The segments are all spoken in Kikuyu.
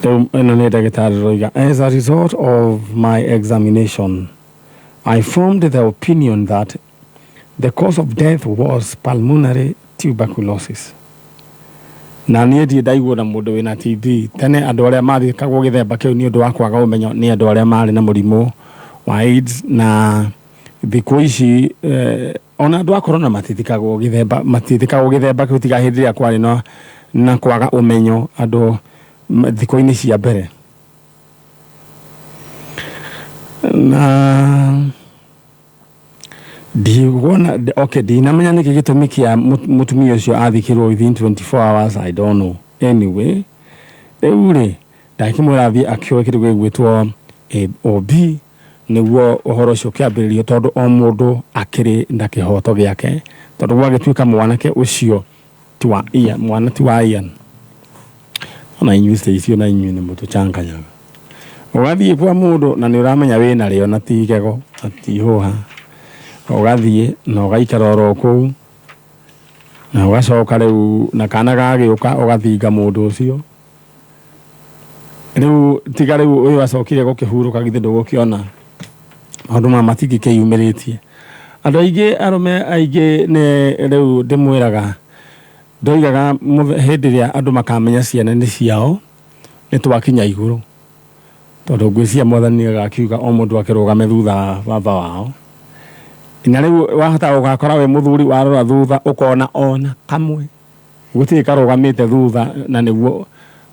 Rĩu ĩno nĩ ndagĩtarĩ ũroiga, "As a result of my examination, I formed the opinion that the cause of death was pulmonary tuberculosis." Na niĩ ndirĩ ndaigua na mũndũ wĩna TB. Tene andũ arĩa mathikagwo gĩthemba kĩu nĩ ũndũ wa kwaga ũmenyo nĩ andũ arĩa marĩ na mũrimũ wa AIDS. Na thikũ ici ona andũ a corona matithikagwo gĩthemba, matithikagwo gĩthemba kĩu, tiga hĩndĩ ĩrĩa kwarĩ na kwaga ũmenyo andũ thikũ-inĩ cia mbere. Na ndiguona, okay, ndinamenya nĩkĩ gĩtũmi kĩa mũtumia ũcio athikirwo within 24 hours. I don't know. Anyway, rĩu rĩ, ndakĩmwĩra athiĩ akĩoe kĩndũ gĩgwĩtwo OB nĩguo ũhoro ũcio ũkĩambĩrĩrio, tondũ o mũndũ akĩrĩ na kĩhoto gĩake, tondũ gwagĩtuĩka mwanake ũcio ti wa Ian, mwana ti wa Ian. Ona inyuĩ icio na inyuĩ nĩ mũtũchanganyaga. Ũgathiĩ kwa mũndũ na nĩ ũramenya wĩna rĩo, na ti igego na ti hũha, ũgathiĩ na ũgaikara oro kũu na ũgacoka rĩu na kana gagĩũka ũgathinga mũndũ ũcio. Rĩu tiga rĩu ũyũ acokire gũkĩhurũka, githĩ ndũgũkĩona maũndũ maya matingĩkĩyumĩrĩtie. Andũ aingĩ, arũme aingĩ, nĩ rĩu ndĩmwĩraga, ndoigaga hĩndĩ ĩrĩa andũ makamenya ciana nĩ ciao, nĩ twakinya igũrũ, tondũ ngwĩciria Mwathani agakiuga o mũndũ akĩrũgame thutha wa baba wao. Na rĩu wahota gũgakora wĩ mũthuri, warora thutha ũkona ona kamwe gũtirĩ karũgamĩte thutha, na nĩguo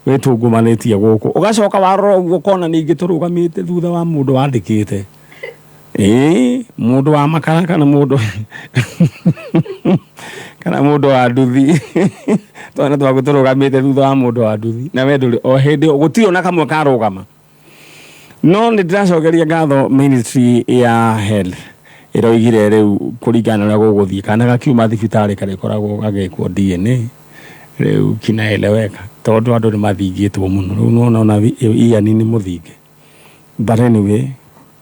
wĩtungumanĩtie gũkũ. Ũgacoka warora ũguo ũkona ningĩ tũrũgamĩte thutha wa mũndũ wandĩkĩte, ĩĩ, mũndũ wa makara kana mũndũ wa nduthi. Twana twaku tũrũgamĩte thutha wa mũndũ wa nduthi, na we ndũrĩ o hĩndĩ ĩyo gũtirĩ ona kamwe karũgama. No nĩ ndĩracokeria ngatho Ministry ya Health, ĩroigire rĩu kũringana na ũrĩa gũgũthiĩ, kana gakiuma thibitarĩ karĩkoragwo gagĩkwo DNA. Rĩu kinaeleweka, tondũ andũ nĩ mathingĩtwo mũno. Rĩu nĩwona ona Ian nĩ mũthinge. But anyway,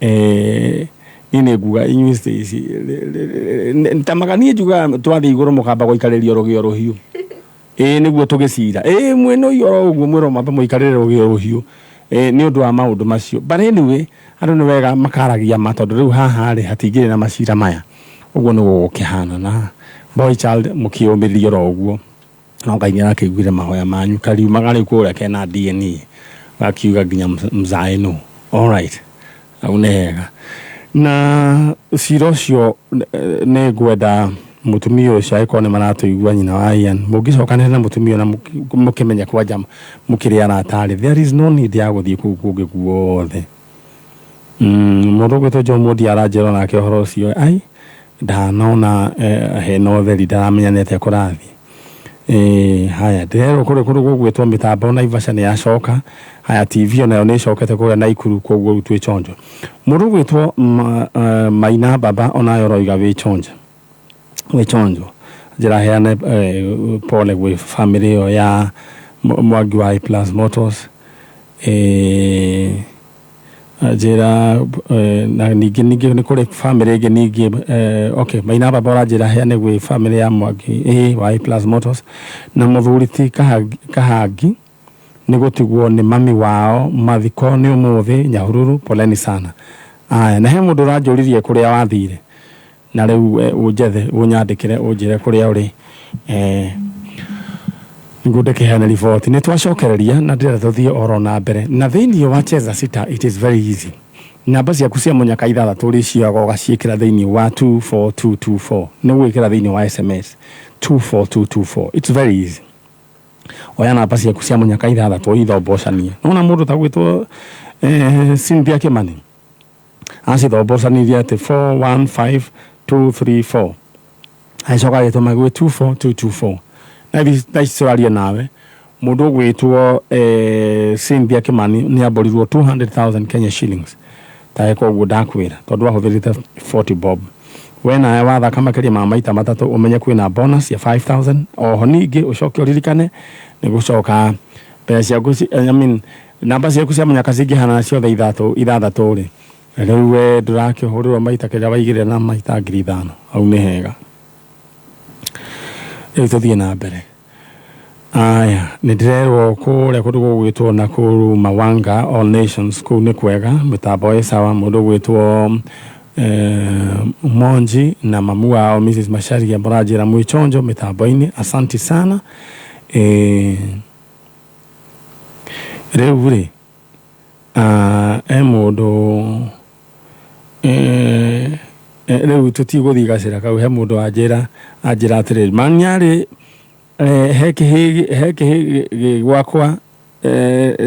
niĩ nĩ nguga inyuĩ ici tamaga, niĩ njugaga twathiĩ igũrũ mũkamba gũikarĩrio rũgĩo rũhiũ, ĩĩ, nĩguo tũgĩcira. Ĩĩ, mwĩna ũyũ oro ũguo mwĩrwo mwambe mũikarĩre rũgĩo rũhiũ, ĩĩ, nĩ ũndũ wa maũndũ macio. But anyway, andũ nĩ wega makaragia ma, tondũ rĩu haha rĩ, hatingĩrĩ na macira maya ũguo nĩ gũgũkĩhana. Na boy child, mũkĩũmĩrĩrie oro ũguo, no Ngai nĩ arakĩiguire mahoya manyu. Kariumaga rĩu kũrĩa kena DNA, gakiuga nginya mzae no. Alright, hau nĩ hega. Na cira ũcio, nĩ ngwenda mũtumia ũcio, angĩkorwo nĩ maratũigua, nyina wa Ian, mũngĩcokanĩrĩra na mũtumia na mũkĩmenye kwanja mũkĩrĩ arata rĩ, there is no need ya gũthiĩ kũu kũngĩ guothe. Mũndũ ũgwĩtwo John Modi aranjĩra onake ũhoro ũcio, ai, ndanona hena ũtheri, ndaramenya nĩ atĩa kũrathiĩ. Haya, ndĩrerwo kũrĩ kũndũ gũgwĩtwo mĩtambo Naivasha nĩ yacoka. Haya, TV onayo nĩ ĩcokete kũrĩa Naikuru, koguo rĩu twĩ chonjo. Mũndũ ũgwĩtwo Maina Baba onayo ũroiga wĩ chonjo, wĩ chonjo. Njĩra heane pole gwĩ family ĩyo ya Mwangi wa A Plus Motors. Njĩra na ningĩ nĩ kũrĩ family ĩngĩ ningĩ. Okay, Maina Baba ũranjĩra heane gwĩ family ya Mwangi wa A Plus Motors na mũthuri ti Kahangi nĩ gũtigwo nĩ mami wao. Mathiko nĩ ũmũthĩ Nyahururu. Poleni sana. Aya, na he mũndũ ũranjũririe kũrĩa wathire, na rĩu ũnjethe, ũnyandĩkĩre, ũnjĩre kũrĩa ũrĩ, nĩguo ndĩkĩheane riboti. Nĩ twacokereria na ndĩrenda tũthiĩ oro na mbere na thĩinĩ wa Cheza Sita. It is very easy. Namba ciaku cia mũnyaka ithathatũ ũrĩcioyaga ũgaciĩkĩra thĩinĩ wa 24224. Nĩ gwĩkĩra thĩinĩ wa SMS 24224. It's very easy. Oya namba ciaku cia mũnyaka ithathatũ, ithombocanie. Nona mũndũ tagwĩtwo Cynthia Kimani acithombocanirie atĩ 415234, agĩcoka agĩtũma gwĩ 24224. Na thaa ici tũraria nawe, mũndũ ũgwĩtwo Cynthia Kimani nĩ ambũrirwo 200,000 Kenya shillings. Tareka ũguo ndakwĩra, tondũ ahũthĩrĩte 40 bob. We nawe wathaka makĩria ma maita matatũ, ũmenye kwĩna bonus ya 5000 oho. Ningĩ ũcoke ũririkane nĩ gũcoka mbeca ciaku I mean, namba ciaku cia mũnyaka cingĩhana ciothe ithatũ ithathatũ rĩ, rĩu we ndũrakĩhũrĩrwo maita kĩrĩa waigĩrĩra na maita 5,000. Hau nĩ hega. Rĩu tũthiĩ na mbere. Aya, nä ndä rerwo kå rä a kå ndå gå gwä two na kå Mawanga All Nations kå u nä kwega mä tambo ä sawa må ndå gwä two Monji na mamu wao Mrs Macharia mũranjĩra mwĩ chonjo mĩtambo-inĩ asanti sana. Rĩu rĩ e mũndũ rĩu tũtigũthiĩ gacĩra kau he mũndũ anjĩra anjĩra atĩrĩrĩ manyarĩ he kĩhĩ he kĩhĩ gĩ gwakwa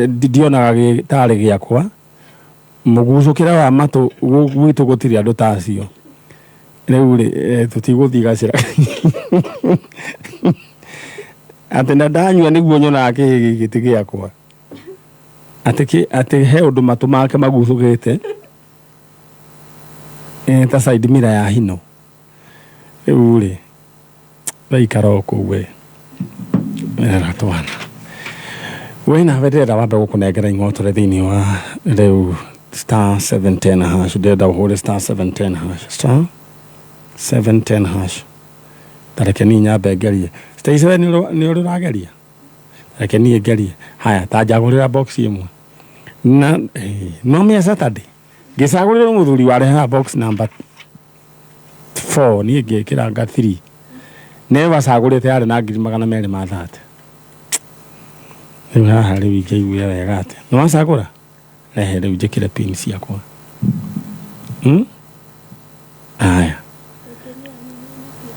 ndionaga gĩ tarĩ gĩakwa mũgucũkĩre wa matũ gwitũ gũtirĩ andũ ta acio rĩu rĩ tũtigũthiĩ gacĩra atĩ na ndanyua nĩguo nyonaga kĩhĩ gĩkĩ ti gĩakwa atĩ atĩ he ũndũ matũ make magucũkĩte ta side mirror ya hino rĩu rĩ thaikara o kũu we rera twana we nawe ndĩrenda wambe gũkũnengera ing'otore thĩinĩ wa rĩu star 710 hash ndĩrenda ũhũre star 710 hash star 710 hash tareke niĩ nyambe ngerie Stacy we nĩ ũrĩ ũrageria tareke niĩ ngerie haya ta njagũrĩra box ĩmwe na no mĩa Saturday ngĩcagũrĩrwo mũthuri warehaga box number 4 niĩ ngĩkĩra nga 3 nĩwe wacagũrĩte yarĩ na 230,000 rĩu haha rĩu ingĩiguire wega atĩa nĩ wacagũra rehe rĩu njĩkĩre pin ciakwa. Aya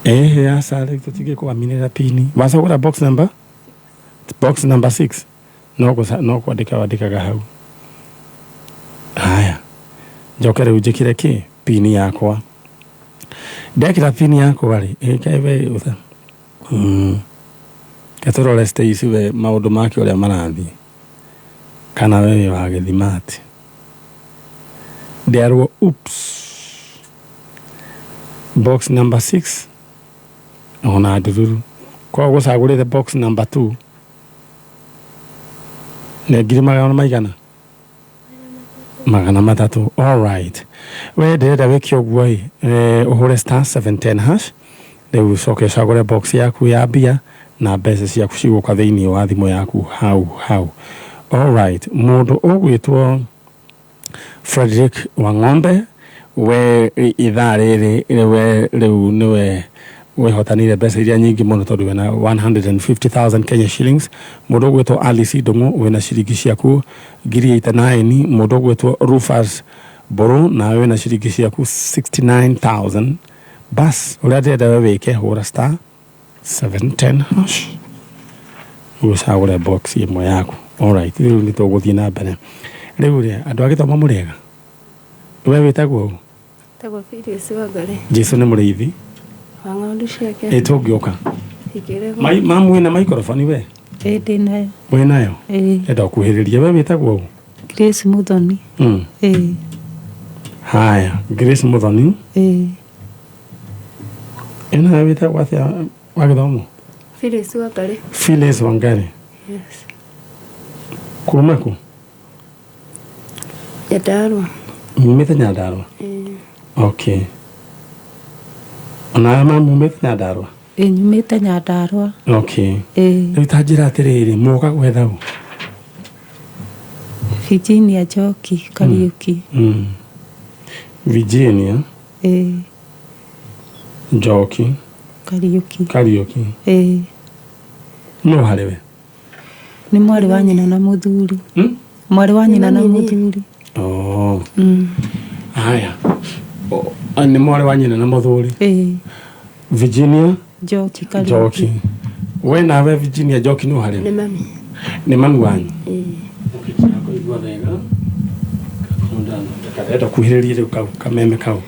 ehe aca rĩu tũtingĩkwaminĩra pini wacagũra box number 6 no no kwandĩka wandĩkaga hau haya njoke rĩu njĩkĩre kĩ pini yakwa ndekĩra pini yakwa rĩ ĩkae ũtha ketũrore Stacy we maũndũ make ũrĩa marathiĩ kana we wĩ wa gĩthimati nderwo oops box number 6 ona ndururu kwa gũcagũrĩte box number 2 nĩ ngiri magana maigana 300. All right we ndĩrenda wĩke ũguo ĩ ũhũre star 710 hash rĩu ũcoke ũcagũre box yaku ya mbia na mbeca ciaku cigũka thĩinĩ wa thimũ yaku hau hau. All right mũndũ ũgwĩtwo Frederick Wang'ombe we ithaa rĩrĩ we rĩu nĩwe wĩhotanire mbeca iria nyingĩ mũno tondũ wĩna 150,000 Kenya shillings mũndũ ũgwĩtwo Alice Ndung'u wĩna ciringi ciaku 89,000 mũndũ ũgwĩtwo Rufus Mbũrũ nawe wĩna ciringi ciaku 69,000 bas ũrĩa ndĩrenda we wĩke hũra star 710 hash ũcagũre box ĩmwe yaku. Alright rĩu nĩ tũgũthiĩ na mbere rĩu rĩ andũ a gĩthomo mũrĩega we wĩtagwo ũ Tagwo Phyllis Wangari Jesu nĩ mũrĩithi wa ng'ondu ciake ĩ tũngĩũka ikĩrĩgwo mamu wĩna microphone we Ĩ ndĩnayo. wĩnayo Ĩ enda ũkuhĩrĩrie we wĩtagwo ũ Grace Muthoni. Ĩ haya Grace Muthoni ĩ ĩnayo wĩtagwo atĩa wa gĩthomo Phyllis Wangari Phyllis Wangari yes kuma kũ Nyandarua mumĩte Nyandarua ĩ okay onawe mamumĩte Nyandarua ĩ nyumĩte Nyandarua. Okay Ĩ rĩu ta njĩra atĩrĩrĩ mũka gwetha ũ Virginia Njoki Kariuki. Virginia Ĩ Njoki Kariuki. Kariuki Ĩ no harĩ we nĩ mwarĩ wa nyina na mũthuri. Mwarĩ wa nyina na Nĩ mami. mũthuri. Oh. Haya nĩ mwarĩ wa nyina na mũthuri Ĩ Virginia Njoki Kariuki. Njoki we nawe Virginia Njoki no harĩ nĩ we mami nĩ mami wanyu ĩ kũigua wega ndenda kuhĩrĩrie rĩu kau kameme kau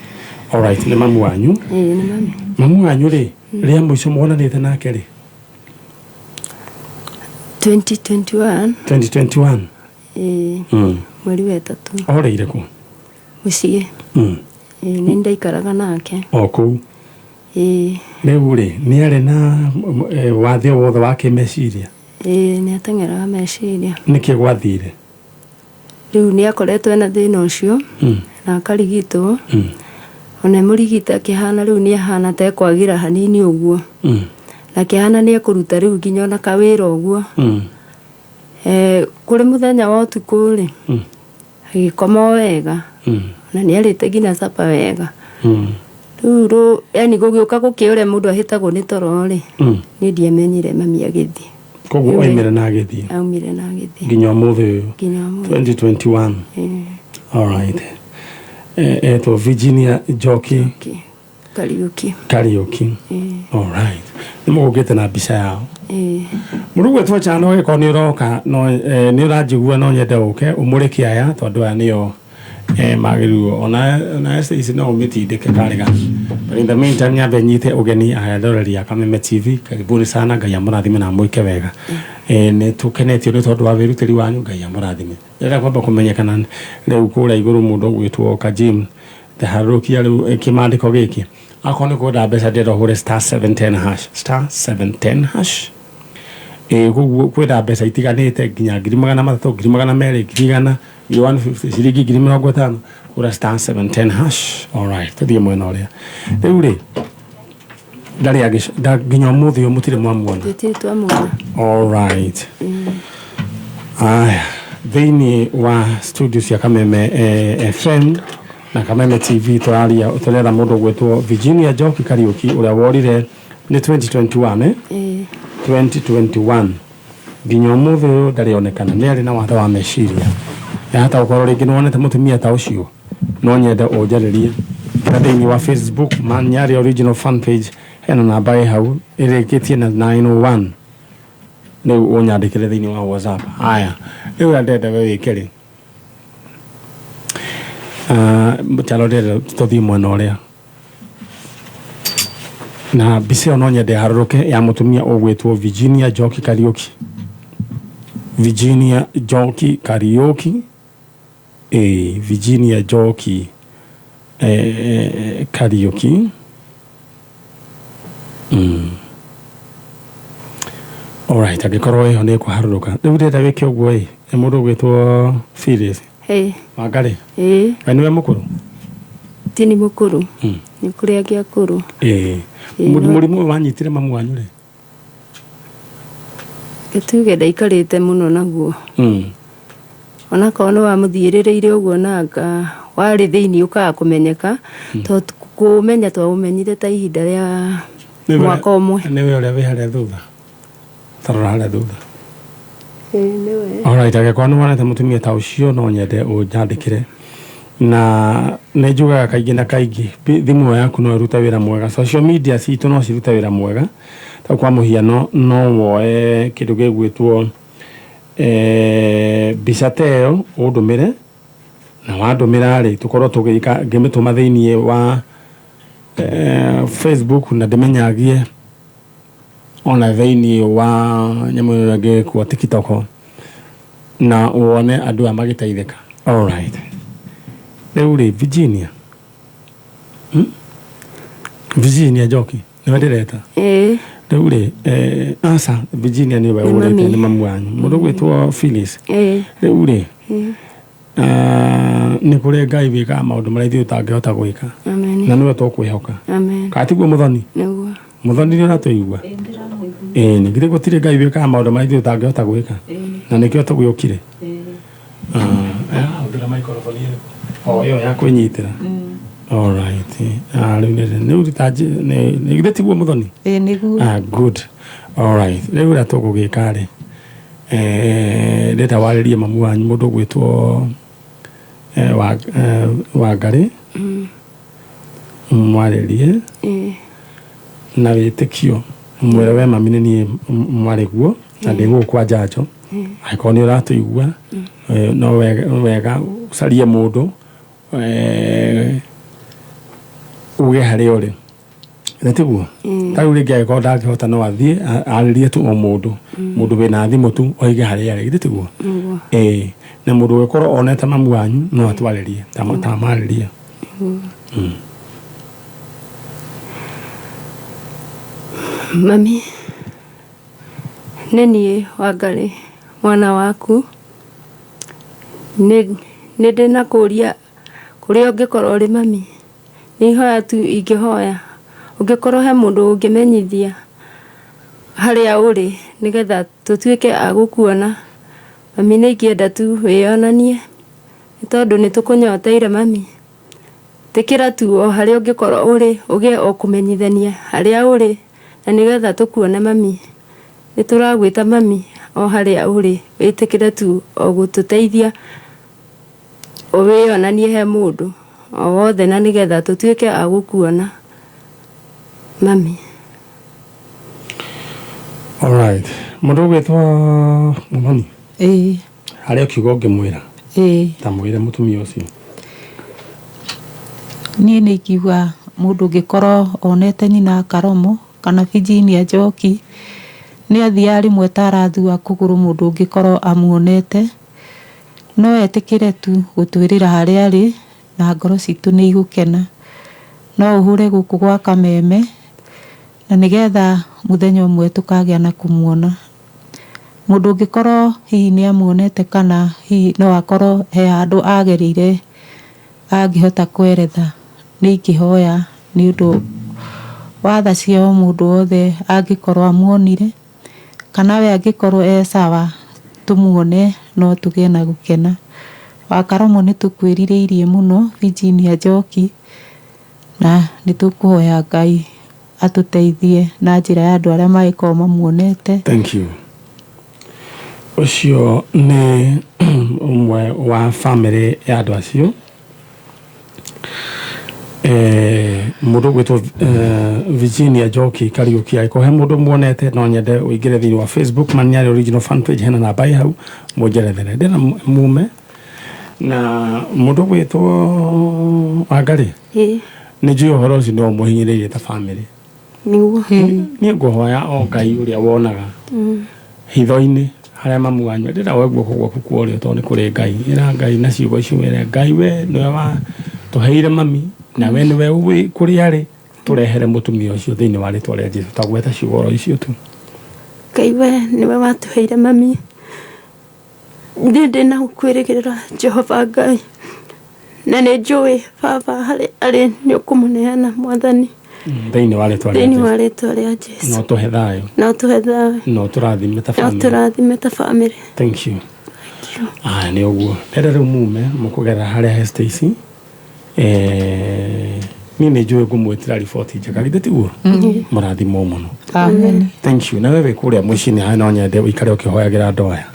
alright nĩ mamu wanyu ĩ nĩ mami mamu wanyu rĩ rĩa mũico mwonanĩte nake rĩ 2021 2021 ĩ mweri wa ĩtatũ orĩire kũ mũciĩ ĩ nĩ ndaikaraga nake o kũu ĩ rĩu rĩ nĩ arĩ na wathe o wothe wa kĩmeciria ĩ nĩ ateng'eraga meciria nĩkĩ gwathire rĩu nĩ akoretwo ena thĩna ũcio na akarigitwo ona mũrigite akĩhana rĩu nĩ ahana ta ekwagĩra hanini ũguo Na kĩhana nĩ ekũruta rĩu nginya ona kawĩra ũguo. Kũrĩ mũthenya wa ũtukũ rĩ, agĩkoma o wega. Na nĩ arĩte nginya capa wega. Rĩu yani gũgĩũka gũkĩa ũrĩa mũndũ ahĩtagwo nĩ toro rĩ, niĩ ndiamenyire mami agĩthiĩ. Koguo oimire na agĩthiĩ? Aumire na agĩthiĩ. Nginya ũmũthĩ ũyũ? Nginya ũmũthĩ. 2021? Ĩĩ. Alright. Etwo Virginia Njoki? Kariuki. Kariuki. Ĩĩ. Alright, nĩ mũgũkĩte na mbica yao? Ĩĩ. Mũrugwe twachana, ũgĩkorwo nĩ ũroka no nĩ ũranjigua, no nyende ũke ũmũrĩke aya, tondũ aya nĩo magĩrĩirwo ona ici no ũmĩtindĩke karĩga. But in the meantime, nyambe nyite ũgeni aya ndoreri a Kameme TV. Karibuni sana, Ngai amũrathime na amwĩke wega. Nĩ tũkenetio nĩ tondũ wa wĩrutĩri wanyu, Ngai amũrathime. Ndĩrenda kwamba kũmenyekana rĩu kũrĩa igũrũ, mũndũ ũgwĩtwo Kajim taharũkia rĩu kĩmandĩko gĩkĩ. Akorwo nĩ kwenda mbeca, ndĩrenda ũhũre *710#, *710#. Ĩ koguo kwĩna mbeca itiganĩte, nginya 300,000, 200,000, 100,000, 150, ciringi 50,000. Hũra *710#. Alright, tũthiĩ mwena ũrĩa rĩu rĩ ndarĩ nginya ũmũthĩ ũyũ mũtirĩ mwamuona? Tũtirĩ twamuona. Alright. Aya, thĩinĩ wa studio cia Kameme FM na Kameme TV, tũraria tũretha mũndũ ũgwĩtwo Virginia Njoki Kariuki, ũrĩa worire nĩ 2021, eh? Ĩĩ. 2021, nginya ũmũthĩ ũyũ ndarĩ onekana. Nĩ arĩ na wathe wa meciria. Yahota gũkorwo rĩngĩ nĩ wonete mũtumia ta ũcio, no nyende ũnjarĩrie na thĩinĩ wa Facebook Manyari original fan page, hena namba ĩ hau ĩrĩkĩtie na 901. Rĩu ũnyandĩkĩre thĩinĩ wa WhatsApp. Haya, rĩu ũrĩa ndĩrenda we wĩke rĩ, Kyalo, ndĩrenda tũthiĩ mwena ũrĩa na mbica ĩyo no nyende harũrũke ya mũtumia ũgwĩtwo Virginia Njoki Kariuki. Virginia Njoki Kariuki, ĩ Virginia Njoki Kariuki. Alright, angĩkorwo ĩyo nĩ ĩkũharũrũka, rĩu ndĩrenda wĩke ũguo. Ĩ nĩ mũndũ ũgwĩtwo Phyllis Wangarĩ? Ĩĩ. We nĩwe mũkũrũ? Ti nĩ mũkũrũ. Nĩ kũrĩ angĩ akũrũ. Ĩĩ. Ĩĩ, Mũrimũ ũyũ wanyitire mamu wanyu rĩ? Tuge ndaikarĩte mũno naguo. Onakorwo nĩ wamũthiĩrĩrĩire ũguo, nanga warĩ thĩinĩ ũkaga kũmenyeka, to kũũmenya twaũmenyire ta ihinda rĩa mwaka ũmwe. Nĩwe ũrĩa wĩ harĩa thutha? Tarora harĩa thutha. Ĩĩ, nĩwe. Alright, angĩkorwo nĩ wonete mũtumia ta ũcio, no nyende ũnjandĩkĩre. Na nĩ njugaga kaingĩ na kaingĩ, thimũ ĩyo yaku no ĩrute wĩra mwega, social media citũ no cirute wĩra mwega. Ta kwa mũhiano, no woe kĩndũ gĩgwĩtwo mbica ta ĩyo, ũndũmĩre, na wandũmĩra rĩ, tũkorwo tũgĩka ngĩmĩtũma thĩiniĩ wa Facebook na ndĩmenyagie ona thĩiniĩ wa nyamũ ĩno ĩngĩ kwa TikTok, na wone andũ aya magĩteithĩka. Alright, rĩu rĩ, Virginia, Virginia Njoki nĩwe ndĩreta? Ĩĩ. Rĩu rĩ, aca, Virginia nĩwe Nĩ ũrĩte? Mami. Nĩ mamu wanyu, mũndũ ũgwĩtwo Phyllis? Ĩĩ. Rĩu rĩ, Ĩĩ. Nĩ kũrĩ Ngai wĩkaga maũndũ marĩa ithuĩ tũtangĩhota gwĩka. Amen. Na nĩwe tũkwĩhoka. Amen. Kana tiguo, mũthoni? Nĩguo. Mũthoni, nĩ ũratũigua? Ĩĩ, nĩ githĩ gũtirĩ Ngai wĩkaga maũndũ marĩa ithuĩ tũtangĩhota gwĩka, na nĩkĩo tũgĩũkire. Hũthĩra microphone ĩrĩkũ? O ĩyo ya kwĩnyitĩra. Alright. Rĩu rĩu nĩ githĩ tiguo, mũthoni? Ĩĩ, nĩguo. Ah, good. Alright, rĩu ũrĩa tũgũgĩka rĩ, ndĩrenda warĩrie mamu wanyu, mũndũ ũgwĩtwo Wangarĩ, mwarĩrie na wĩtĩkio, mwĩre we mami nĩ niĩ mwarĩguo na ndĩ gũkũ kwa njanjo. Angĩkorwo nĩ ũratũigua, no wega ũcarie mũndũ uge harĩa ũrĩ, nĩ tiguo? Ta rĩu rĩngĩ angĩkorwo ndangĩhota, no athiĩ arĩrie tu o mũndũ, mũndũ wĩna thimũ tu, oige harĩa arĩ, githĩ tiguo? Nĩguo. Ĩĩ, na mũndũ ũgĩkorwo onete mamu wanyu no atwarĩrie, ta marĩrie. Mami, nĩ niĩ Wangarĩ, mwana waku. Nĩ ndĩ na kũũria kũrĩa ũngĩkorwo ũrĩ, mami. Nĩ ihoya tu ingĩhoya, ũngĩkorwo he mũndũ ũngĩmenyithia. Harĩa ũrĩ nĩgetha tũtuĩke a gũkuona. Mami, nĩ ingĩenda tu wĩyonanie, nĩ tondũ nĩ tũkũnyoteire. Mami, tĩkĩra tu o harĩa ũngĩkorwo ũrĩ, ũgĩe o kũmenyithania harĩa ũrĩ na nĩgetha tũkuone. Mami, nĩ tũragwĩta. Mami, o harĩa ũrĩ, wĩtĩkĩre tu o gũtũteithia, wĩyonanie he mũndũ o wothe na nĩgetha tũtuĩke a gũkuona, mami. Alright, mũndũ ũgwĩtwo Mũthoni? Ĩĩ. Harĩa ũkiuga ũngĩmwĩra? Ĩĩ. Ta mwĩre mũtumia ũcio. Niĩ nĩ ingiuga mũndũ ũngĩkorwo onete nyina Karomo kana Virginia Njoki, nĩ athiaga rĩmwe ta arathua kũgũrũ, mũndũ ũngĩkorwo amuonete no etĩkĩre tu gũtwĩrĩra harĩa arĩ na ngoro citũ nĩ igũkena. No ũhũre gũkũ gwa Kameme na nĩgetha mũthenya ũmwe tũkagĩa na kũmuona. Mũndũ ũngĩkorwo hihi nĩ amuonete kana hihi no akorwo he handũ agereire angĩhota kweretha, nĩ ingĩhoya nĩ ũndũ wa tha cia o mũndũ wothe angĩkorwo amuonire kana we angĩkorwo e sawa, tũmuone no tũgĩe na gũkena. Wakaromo, nĩ tũkwĩrirĩirie mũno, Virginia Njoki, na nĩ tũkũhoya Ngai atũteithie na njĩra ya andũ arĩa mangĩkorwo mamuonete. Thank you. Ũcio nĩ ũmwe wa famĩlĩ ya andũ acio. Mũndũ ũgwĩtwo Virginia Njoki Kariũki, angĩkorwo he mũndũ muonete, no nyende ũingĩre thĩinĩ wa Facebook Maniari original fan page, hena namba ĩ hau, mũnjerethere. Ndĩna mume na mũndũ ũgwĩtwo Wangarĩ. Ĩĩ. Nĩ njũĩ ũhoro ũcio no mũhinyĩrĩirie ta famĩlĩ. Nĩguo. Niĩ ngũhoya o Ngai ũrĩa wonaga hitho-inĩ harĩa mamu wanyu, ndĩra we guoko gwaku kwa ũrĩo, tondũ nĩ kũrĩ Ngai. Ĩra Ngai na ciugo icio, wĩre Ngai, we nĩwe wa tũheire mami na we nĩwe ũĩ kũrĩa arĩ, tũrehere mũtumia ũcio thĩinĩ wa rĩtwa rĩa Jesu. Ta gweta ciugo oro icio tu. Ngai, we nĩwe watũheire mami. Niĩ ndĩna kwĩrĩgĩrĩra, Jehova Ngai, na nĩ njũĩ baba harĩ arĩ nĩ ũkũmũneana, Mwathani. Thĩinĩ wa rĩtwa rĩa Thĩinĩ wa Jesu. Rĩtwa rĩa Jesu. No tũhe thayũ. No tũhe thayũ. No tũrathime ta No famĩlĩ. tũrathime ta famĩlĩ. Thank you. Aya, nĩ ũguo ndenda rĩu mume mũkũgerera harĩa he Stacy. Niĩ nĩ njũĩ ngũmwĩtĩra riboti njega, githĩ tiguo? Mũrathimwo mũno. Amen. Thank you. Nawe wĩ kũrĩa mũciĩ-inĩ harĩa, no nyende ũikare ũkĩhoyagĩra andũ aya.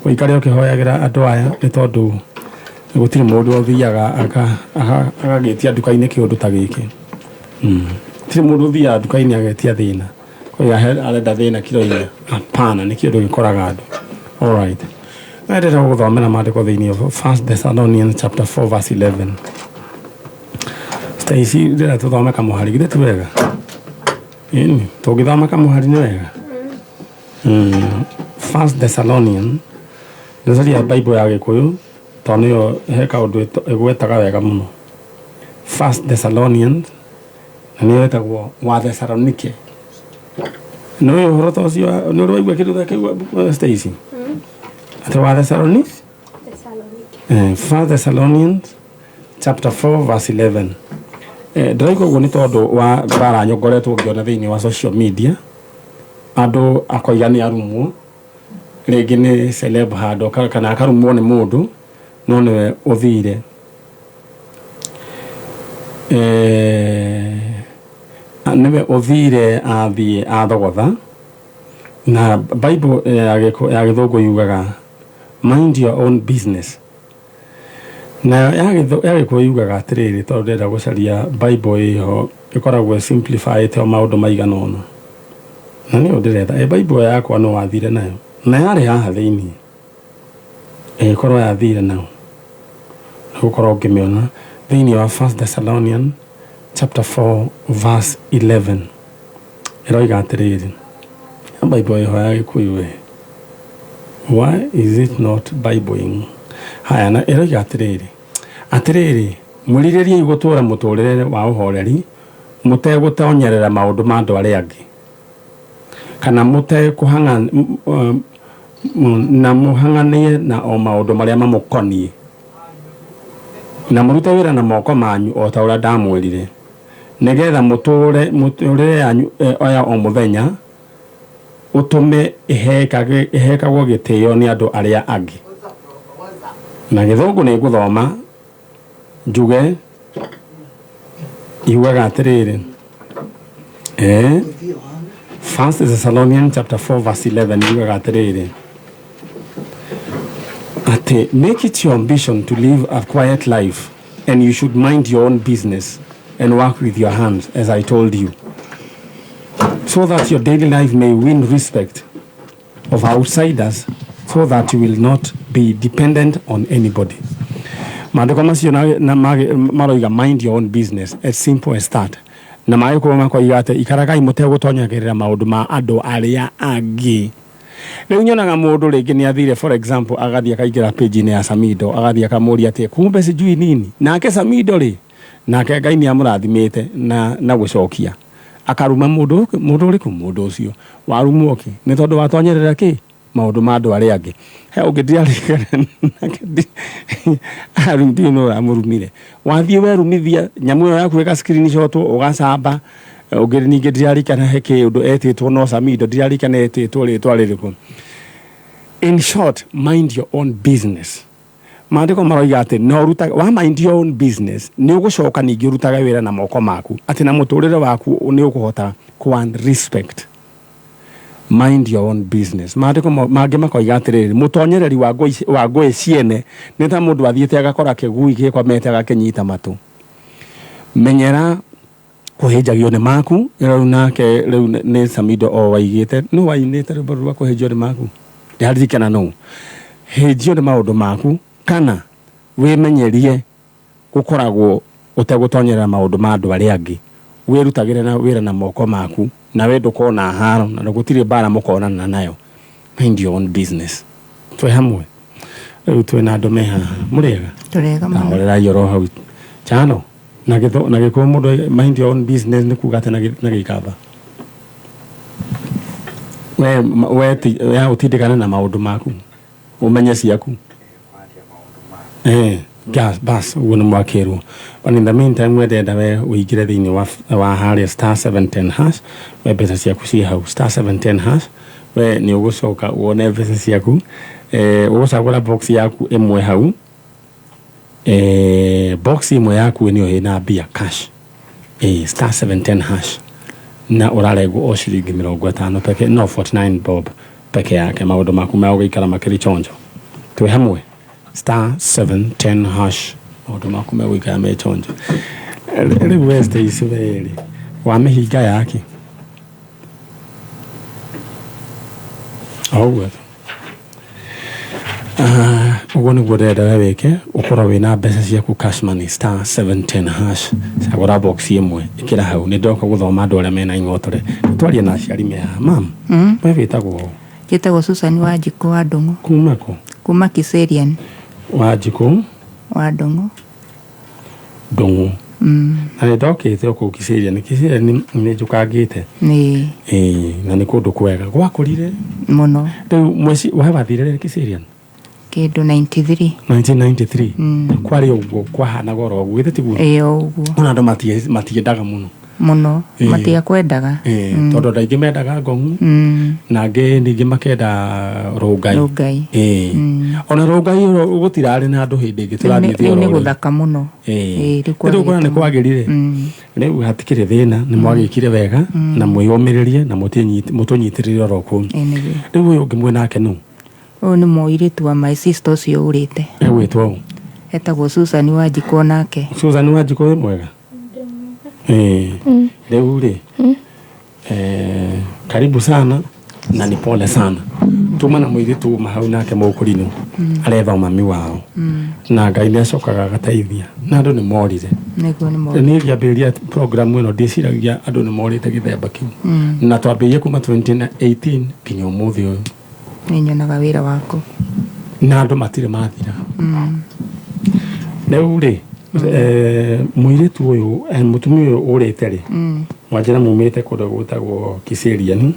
Ũikare ũkĩhoyagĩra andũ aya, nĩ tondũ gũtirĩ mũndũ ũthiaga agagĩtia nduka-inĩ kĩũndũ ta gĩkĩ. Gũtirĩ mũndũ ũthiaga nduka-inĩ agetia thĩna. Koiga arenda thĩna kiro 4. Hapana, nĩ kĩũndũ gĩkoraga andũ. Alright. Ndĩrenda gũgũthomera maandĩko thĩinĩ wa First Thessalonians chapter 4 verse 11. Stacy, ndĩrenda tũthome kamũhari, githĩ ti wega? Ĩni, tũngĩthoma kamũhari nĩ wega. First Thessalonian, ndĩracaria Bible ya Gĩkũyũ tondũ nĩyo he kaũndũ ĩgwetaga wega mũno. First Thessalonians, na nĩyo ĩtagwo wa Thessalonike. Nĩ ũĩ ũhoro ta ũcio? Nĩ ũrĩ waigua kĩndũ ta kĩu, Stacy? Atĩ wa Thessalonike? First Thessalonians chapter 4 verse 11. Ndĩraigua ũguo nĩ tondũ wa mbara ngoretwo ngĩona thĩinĩ wa social media, andũ akoiga nĩ arumwo rĩngĩ nĩ celeb handũ kana akarumwo nĩ mũndũ no nĩwe ũthire. Nĩwe ũthire athiĩ athogotha na Bible ya Gĩthũngũ yugaga, "Mind your own business." Nayo ya Gĩkũyũ yugaga atĩrĩrĩ, tondũ ndĩrenda gũcaria Bible ĩho ĩkoragwo simplifyĩte o maũndũ maigana ũna, na nĩyo ndĩretha. Bible yakwa no wathire nayo na yarĩ haha thĩinĩ, ĩgĩkorwo yathire nayo, nĩ gũkorwo ngĩmĩona thĩinĩ wa First Thessalonian chapter 4 verse 11. Ĩroiga atĩrĩrĩ, Bible ĩho ya Gĩkũyũ, we, why is it not bibling? Haya, na ĩroiga atĩrĩrĩ, atĩrĩrĩ, mwĩrirĩriei gũtũũra mũtũũrĩre wa ũhoreri, mũtegũtonyerera maũndũ ma andũ arĩa angĩ, kana mũtekũhang'a na mũhang'anie na o maũndũ marĩa mamũkoniĩ, na mũrute wĩra na moko manyu o ta ũrĩa ndamwĩrire. Nĩgetha mũtũũre mũtũũrĩre yanyu ya o mũthenya ũtũme ĩhekagwo gĩtĩo nĩ andũ arĩa angĩ. Na gĩthũngũ nĩ ngũthoma njuge yugaga atĩrĩrĩ, First Thessalonians chapter 4 verse 11 yugaga atĩrĩrĩ atĩ make it your ambition to live a quiet life, and you should mind your own business and work with your hands, as I told you, so that your daily life may win respect of outsiders, so that you will not be dependent on anybody. Maandĩko macio na maroiga mind your own business, as simple as that. Na magĩkorwo makoiga atĩ ikaragai mũtegũtonyagĩrĩra maũndũ ma andũ arĩa angĩ. Rĩu nyonaga mũndũ rĩngĩ nĩ athire, for example, agathiĩ akaingĩra page-inĩ ya Samido, agathiĩ akamũria atĩ kumbe sijui nini. Nake Samido rĩ, nake Ngai nĩ amũrathimĩte na gũcokia akaruma mũndũ mũndũ ũrĩkũ, mũndũ ũcio warumwo kĩ nĩ tondũ watonyerera kĩ maũndũ ma andũ arĩa angĩ. He ũngĩ ndiarigana nake, ndiũĩ nũ ũramũrumire, wathiĩ werumithia nyamũ ĩyo yaku ĩga screenshot ũgacamba. Ũngĩ ningĩ ndirarikana he kĩũndũ etĩtwo, no Samido ndirarikana etĩtwo rĩtwa rĩrĩkũ. In short, mind your own business. Maandĩko maroiga atĩ no ũruta wa mind your own business, nĩ ũgũcoka ningĩ ũrutage wĩra na moko maku, atĩ na mũtũrĩre waku nĩ ũkũhota kũ earn respect. Mind your own business. Maandĩko mangĩ makoiga atĩrĩrĩ, mũtonyereri wa ngũĩ ciene nĩ ta mũndũ athiĩte agakora kĩgui gĩkomete agakĩnyita matũ. Menyera kũhĩnjagio nĩ maku. Rĩu nake rĩu nĩ Samido o waigĩte nĩ wainĩte rwĩmbo rwa kũhĩnjio nĩ maku, ndiaririkana nũ. Hĩnjio nĩ maũndũ maku kana wĩmenyerie gũkoragwo ũtegũtonyerera maũndũ ma andũ arĩa angĩ, wĩrutagĩre na wĩra na moko maku, na we ndũkona haro na gũtirĩ mbara mũkonana nayo. Mind your own business. Twĩ hamwe rĩu, twĩna andũ me haha. Mũrĩega? Tũrega mũno. Ndahorerai oro hau chano na gĩtho na gĩkũyũ. Mũndũ mind your own business nĩ kuga atĩ na gĩkamba we ya ũtindĩkane na maũndũ maku, ũmenye ciaku. Gas bas ũguo nĩ mwakĩrwo. But in the meantime, wendenda we ũingĩre thĩinĩ wa harĩa star 710 hash, we mbeca ciaku ciĩ hau, star 710 hash. We nĩ ũgũcoka wone mbeca ciaku, ũgũcagũra box yaku ĩmwe hau, box ĩmwe yaku nĩyo ĩna mbia cash, star 710 hash, na ũrarengwo o ciringi 50 peke, no 49 bob peke yake. Maũndũ maku megũgĩikara makĩrĩ chonjo. Twĩ hamwe, star 710 hash, maũndũ maku megũikara me chonjo. Rĩu we Stacy, we rĩ wamĩhinga yake o ũguo tu. Ũguo nĩguo ndĩrenda we wĩke, ũkorwo wĩna mbeca ciaku cash money, star 710 hash, cagũra box ĩmwe, ĩkĩra hau. Nĩ ndoka gũthoma andũ arĩa mena ing'otore, twarie na aciari me haha. Mam, we wĩtagwo ũ? Njĩtagwo Susan Wanjikũ wa Ndũng'ũ. Kuma kũ? Kuma Kiserian. Wanjikũ wa Ndũng'ũ. Ndũng'ũ. Na nĩ ndokĩte o kũu Kiserian. Kiserian nĩ njũkangĩte. Nĩ. Ĩĩ, na nĩ kũndũ kwega gwakũrire. Mũno. Rĩu mweci we wathire rĩ Kiserian? Kĩndũ 93. 1993. Kwarĩ ũguo kwahanaga oro ũguo, githĩ tiguo? Ĩĩ, o ũguo. Ona andũ matiendaga mũno. Mũno. Matiakwendaga. Tondũ andũ aingĩ mendaga ngong'u, na angĩ ningĩ makenda rũngai. Rũngai. Ona rũngai gũtirarĩ na andũ hĩndĩ ĩngĩ tũrathiĩte Rĩu oro nĩ rĩu. gũthaka mũno. Rĩu Rĩu kũrĩa nĩ kwagĩrĩte mũno. Kwagĩrire. Rĩu hatikĩrĩ thĩna, nĩ mwagĩkire wega na mwĩyũmĩrĩrie na mũtũnyitĩrĩre oro kũu. Ĩĩ, nĩguo. Rĩu ũyũ ũngĩ mwĩ nake nũ? Ũyũ nĩ mũirĩtu wa my sister ũcio ũrĩte. Egwĩtwo ũ? Etagwo Susan Wanjikũ nake. Susan Wanjikũ, wĩ mwega? Rĩu rĩ, karibu sana na ni pole sana. Tuma na mũirĩtu uma hau nake mũkũrinũ aretha mami wao, na Ngai nĩ acokaga agateithia na andũ nĩ morire. Nĩguo, nĩ mo. Niĩ ngĩambĩrĩria program ĩno ndĩciragia andũ nĩ morĩte gĩthemba kĩu, na twambĩrĩrie kuma 2018 nginya ũmũthĩ ũyũ. Nĩ nyonaga wĩra waku. Na andũ matirĩ mathira. Rĩu rĩ, mũirĩtu ũyũ, mũtumia ũyũ ũrĩte rĩ, mwanjĩra mumĩte kũndũ gwĩtagwo Kiserian.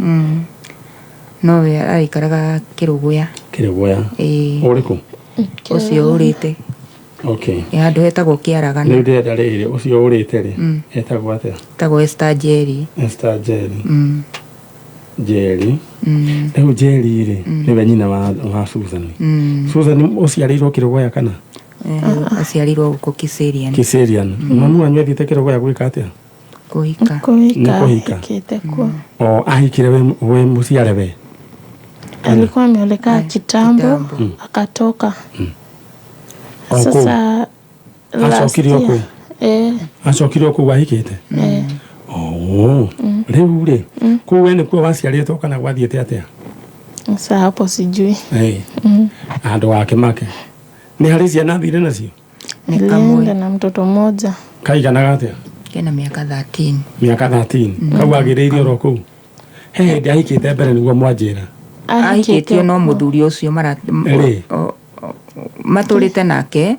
Nowe araikaraga Kĩrũgũya. Kĩrĩgũya. Ĩĩ. Ũrĩkũ? Ũcio ũrĩte. Okay. Ĩ handũ hetagwo Kĩaragana. Rĩu ndĩrenda rĩrĩ ũcio ũrĩte rĩ etagwo atĩa? Etagwo Esther Njeri. Esther Njeri. Mm. Njeri. Mm. Rĩu Njeri rĩ nĩwe nyina wa Susan. Susan ũciarĩirwo Kĩrũgoya kana? Eh, aciarirwo gũkũ Kiserian. Kiserian. Mamu wanyu athiĩte Kĩrũgoya gwĩka atĩa? Kũhika. Nĩ Kuhika kũhika. ahikĩte kuo. O ahikire we mũciare we? Alikuwa ameoleka Ay, kitambo, kitambo. akatoka. O kũu? Sasa last Acokire o year, kũu? eh, Acokire o kũu ahikĩte? eh, Oh, rĩu rĩ kũu we nĩkuo waciarĩtwo kana gwathiĩte atĩa? sasa hapo sijui. Eh. Handũ wake make. Nĩ harĩ ciana athire nacio? Nĩ Alienda kamwe. na mtoto mmoja. Kaiganaga atĩa? Kena mĩaka 13. Mĩaka 13. Kau agĩrĩire oro kũu. He hĩndĩ ahikĩte mbere nĩguo mwanjĩra. Ahikĩtio no mũthuri ũcio mara Rĩ. matũrĩte nake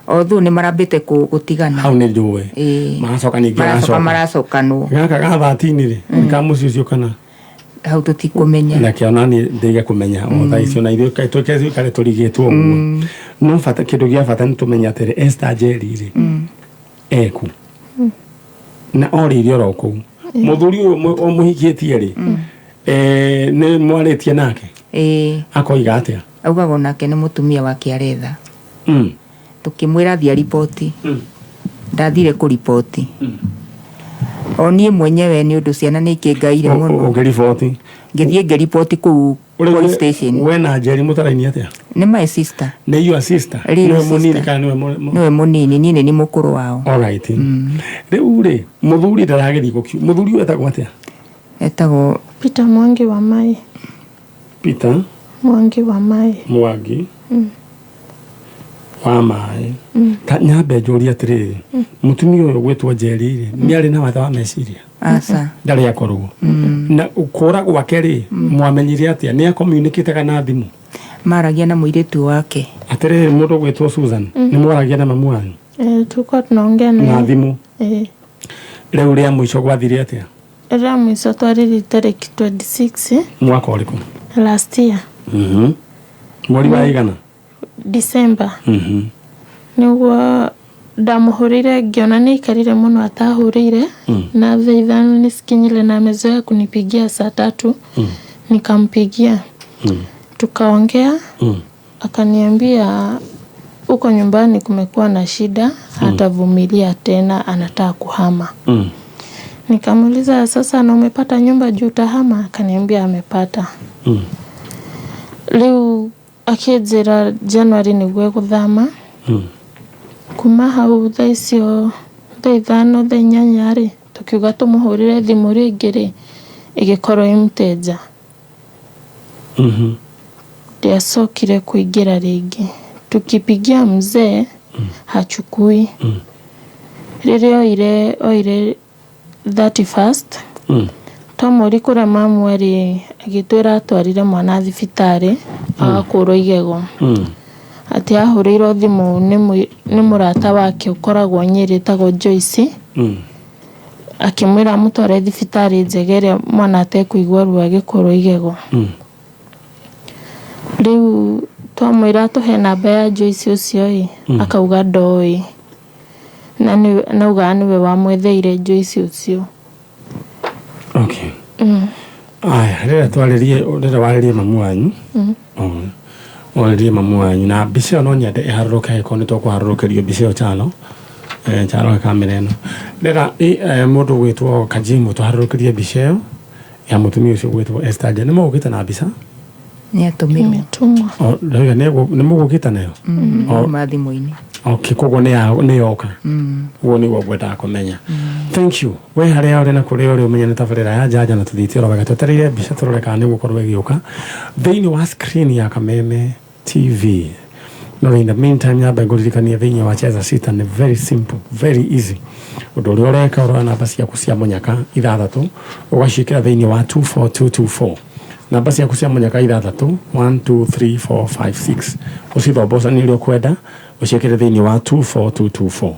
although nĩ marambĩte gũtigana. Hau nĩ njũĩ. Ĩĩ. Maracoka ningĩ Maracoka aracoka. maracokanwo. Gaka ga 13 rĩ, nĩ ka mũciĩ ũcio kana? Hau tũtikũmenya. Nake ona niĩ ndĩge kũmenya o thaa icio na ithuĩ tuikare tũrigĩtwo ũguo. No bata kĩndũ gĩa bata nĩ tũmenye atĩrĩ Esther Njeri rĩ eku na orĩire oro kũu. Mũthuri ũyũ ũmũhikĩtie rĩ nĩ mwarĩtie nake? Ĩĩ. Akoiga atĩa? Augaga onake nĩ mũtumia wake aretha. Tũkĩmwĩra thiĩ ariboti. Ndathire kũriboti. O niĩ mwenyewe nĩ ũndũ ciana nĩ ikĩngaire mũno. Ũngĩriboti? Ngĩthiĩ ngĩriboti kũu police station. We na Njeri mũtarainie atĩa? Nĩ my sister. Nĩ your sister? Real Nĩwe mũnini sister. kana nĩwe Nĩwe mũnini, niĩ nĩ niĩ mũkũrũ wao. Alright. Rĩu rĩ mũthuri ndaragĩthiĩ gũkiu. Mũthuri ũyũ etagwo atĩa? Etagwo Peter Mwangi wa Mai. Peter Mwangi wa Mai. Mwangi wa maĩ. Ta nyambe njũrie atĩrĩrĩ, mũtumia ũyũ ũgwĩtwo Njeri rĩ, nĩ arĩ na wathe wa meciria? Aca. Ndarĩ akorwo. Na kũra gwake rĩ, mwamenyire atĩa? Nĩ acommunicate na thimũ? Maragia na mũirĩtu wake. Atĩrĩrĩ, mũndũ ũgwĩtwo Susan, nĩ mwaragia na mamu wanyu? Eh, tulikuwa tunaongea Na naye. thimũ. Eh, Rĩu rĩa mũico gwathire atĩa? rĩa mũico twarĩrĩ tarĩki 26 Mwaka ũrĩkũ? last year Mweri wa igana? December. Nĩguo ndamũhũrĩire ngĩona nĩ aikarire mũno atahũrĩire na thaa 5 nĩcikinyire na amezoea kunipigia saa 3. Nikampigia tukaongea, akaniambia huko nyumbani kumekuwa na shida, hatavumilia tena, anataka kuhama. Nikamuuliza sasa na umepata nyumba juu utahama? Akaniambia amepata. Rĩu akĩnjĩra January nĩguo egũthama. Kuma hau thaa icio thaa 5 thaa 8 rĩ, tũkiuga tũmũhũrĩre thimũ rĩngĩ rĩ, ĩgĩkorwo ĩ mteja. Ndiacokire kũingĩra rĩngĩ. Tukipigia mzee hachukui. Rĩrĩa oire 31st twamũri kũrĩa mamu arĩ agĩtwĩra atwarire mwana thibitarĩ agakũrwo igego. Atĩ ahũrĩirwo thimũ nĩ mũrata wake ũkoragwo Nyĩrĩ etagwo Joyce. Akĩmwĩra amũtware thibitarĩ njega ĩrĩa mwana atekũigua ruo agĩkũrwo igego. Rĩu twamwĩra atũhe namba ya Joyce ũcio ĩ, akauga ndoĩ. Na naugaga nĩwe wamwetheire Joyce ũcio. Okay. Aya, rĩrĩa twarĩrie rĩrĩa warĩrie mamu wanyu. Warĩrie mamu wanyu na mbica ĩyo no nyende ĩharũrũke angĩkorwo nĩ tũkũharũrũkĩrio mbica ĩyo Chalo. Chalo kamera ĩno. Rĩra mũndũ ũgwĩtwo Kajimu tũharũrũkĩrie mbica ĩyo ya mũtumia ũcio ũgwĩtwo Esther Njeri. Nĩ mũgũkĩte na mbica? Nĩ atũmĩrwo. Imetumwa. O, ndauga nĩ mũgũkĩte nayo? Kuma thimũ-inĩ. Okay, koguo nĩ yoka. Ũguo nĩguo ngwendaga kũmenya. Thank you. We harĩa ũrĩ na kũrĩa ũrĩ ũmenye nĩ tabarĩra ya Njanja na tũthiĩte oro wega. Twetereire mbica tũrore kana nĩ gũkorwo ĩgĩũka thĩinĩ wa screen ya Kameme TV. No in the meantime nyambe ngũririkanie thĩinĩ wa Cheza Sita nĩ very simple, very easy. Ũndũ ũrĩa ũreka ũroya namba ciaku cia mũnyaka 6 ũgaciĩkĩra thĩinĩ wa 24224. Namba ciaku cia mũnyaka 6 1 2 3 4 5 6 ũcithombocanie ũrĩa ũkwenda ũciĩkĩre thĩinĩ wa 24224.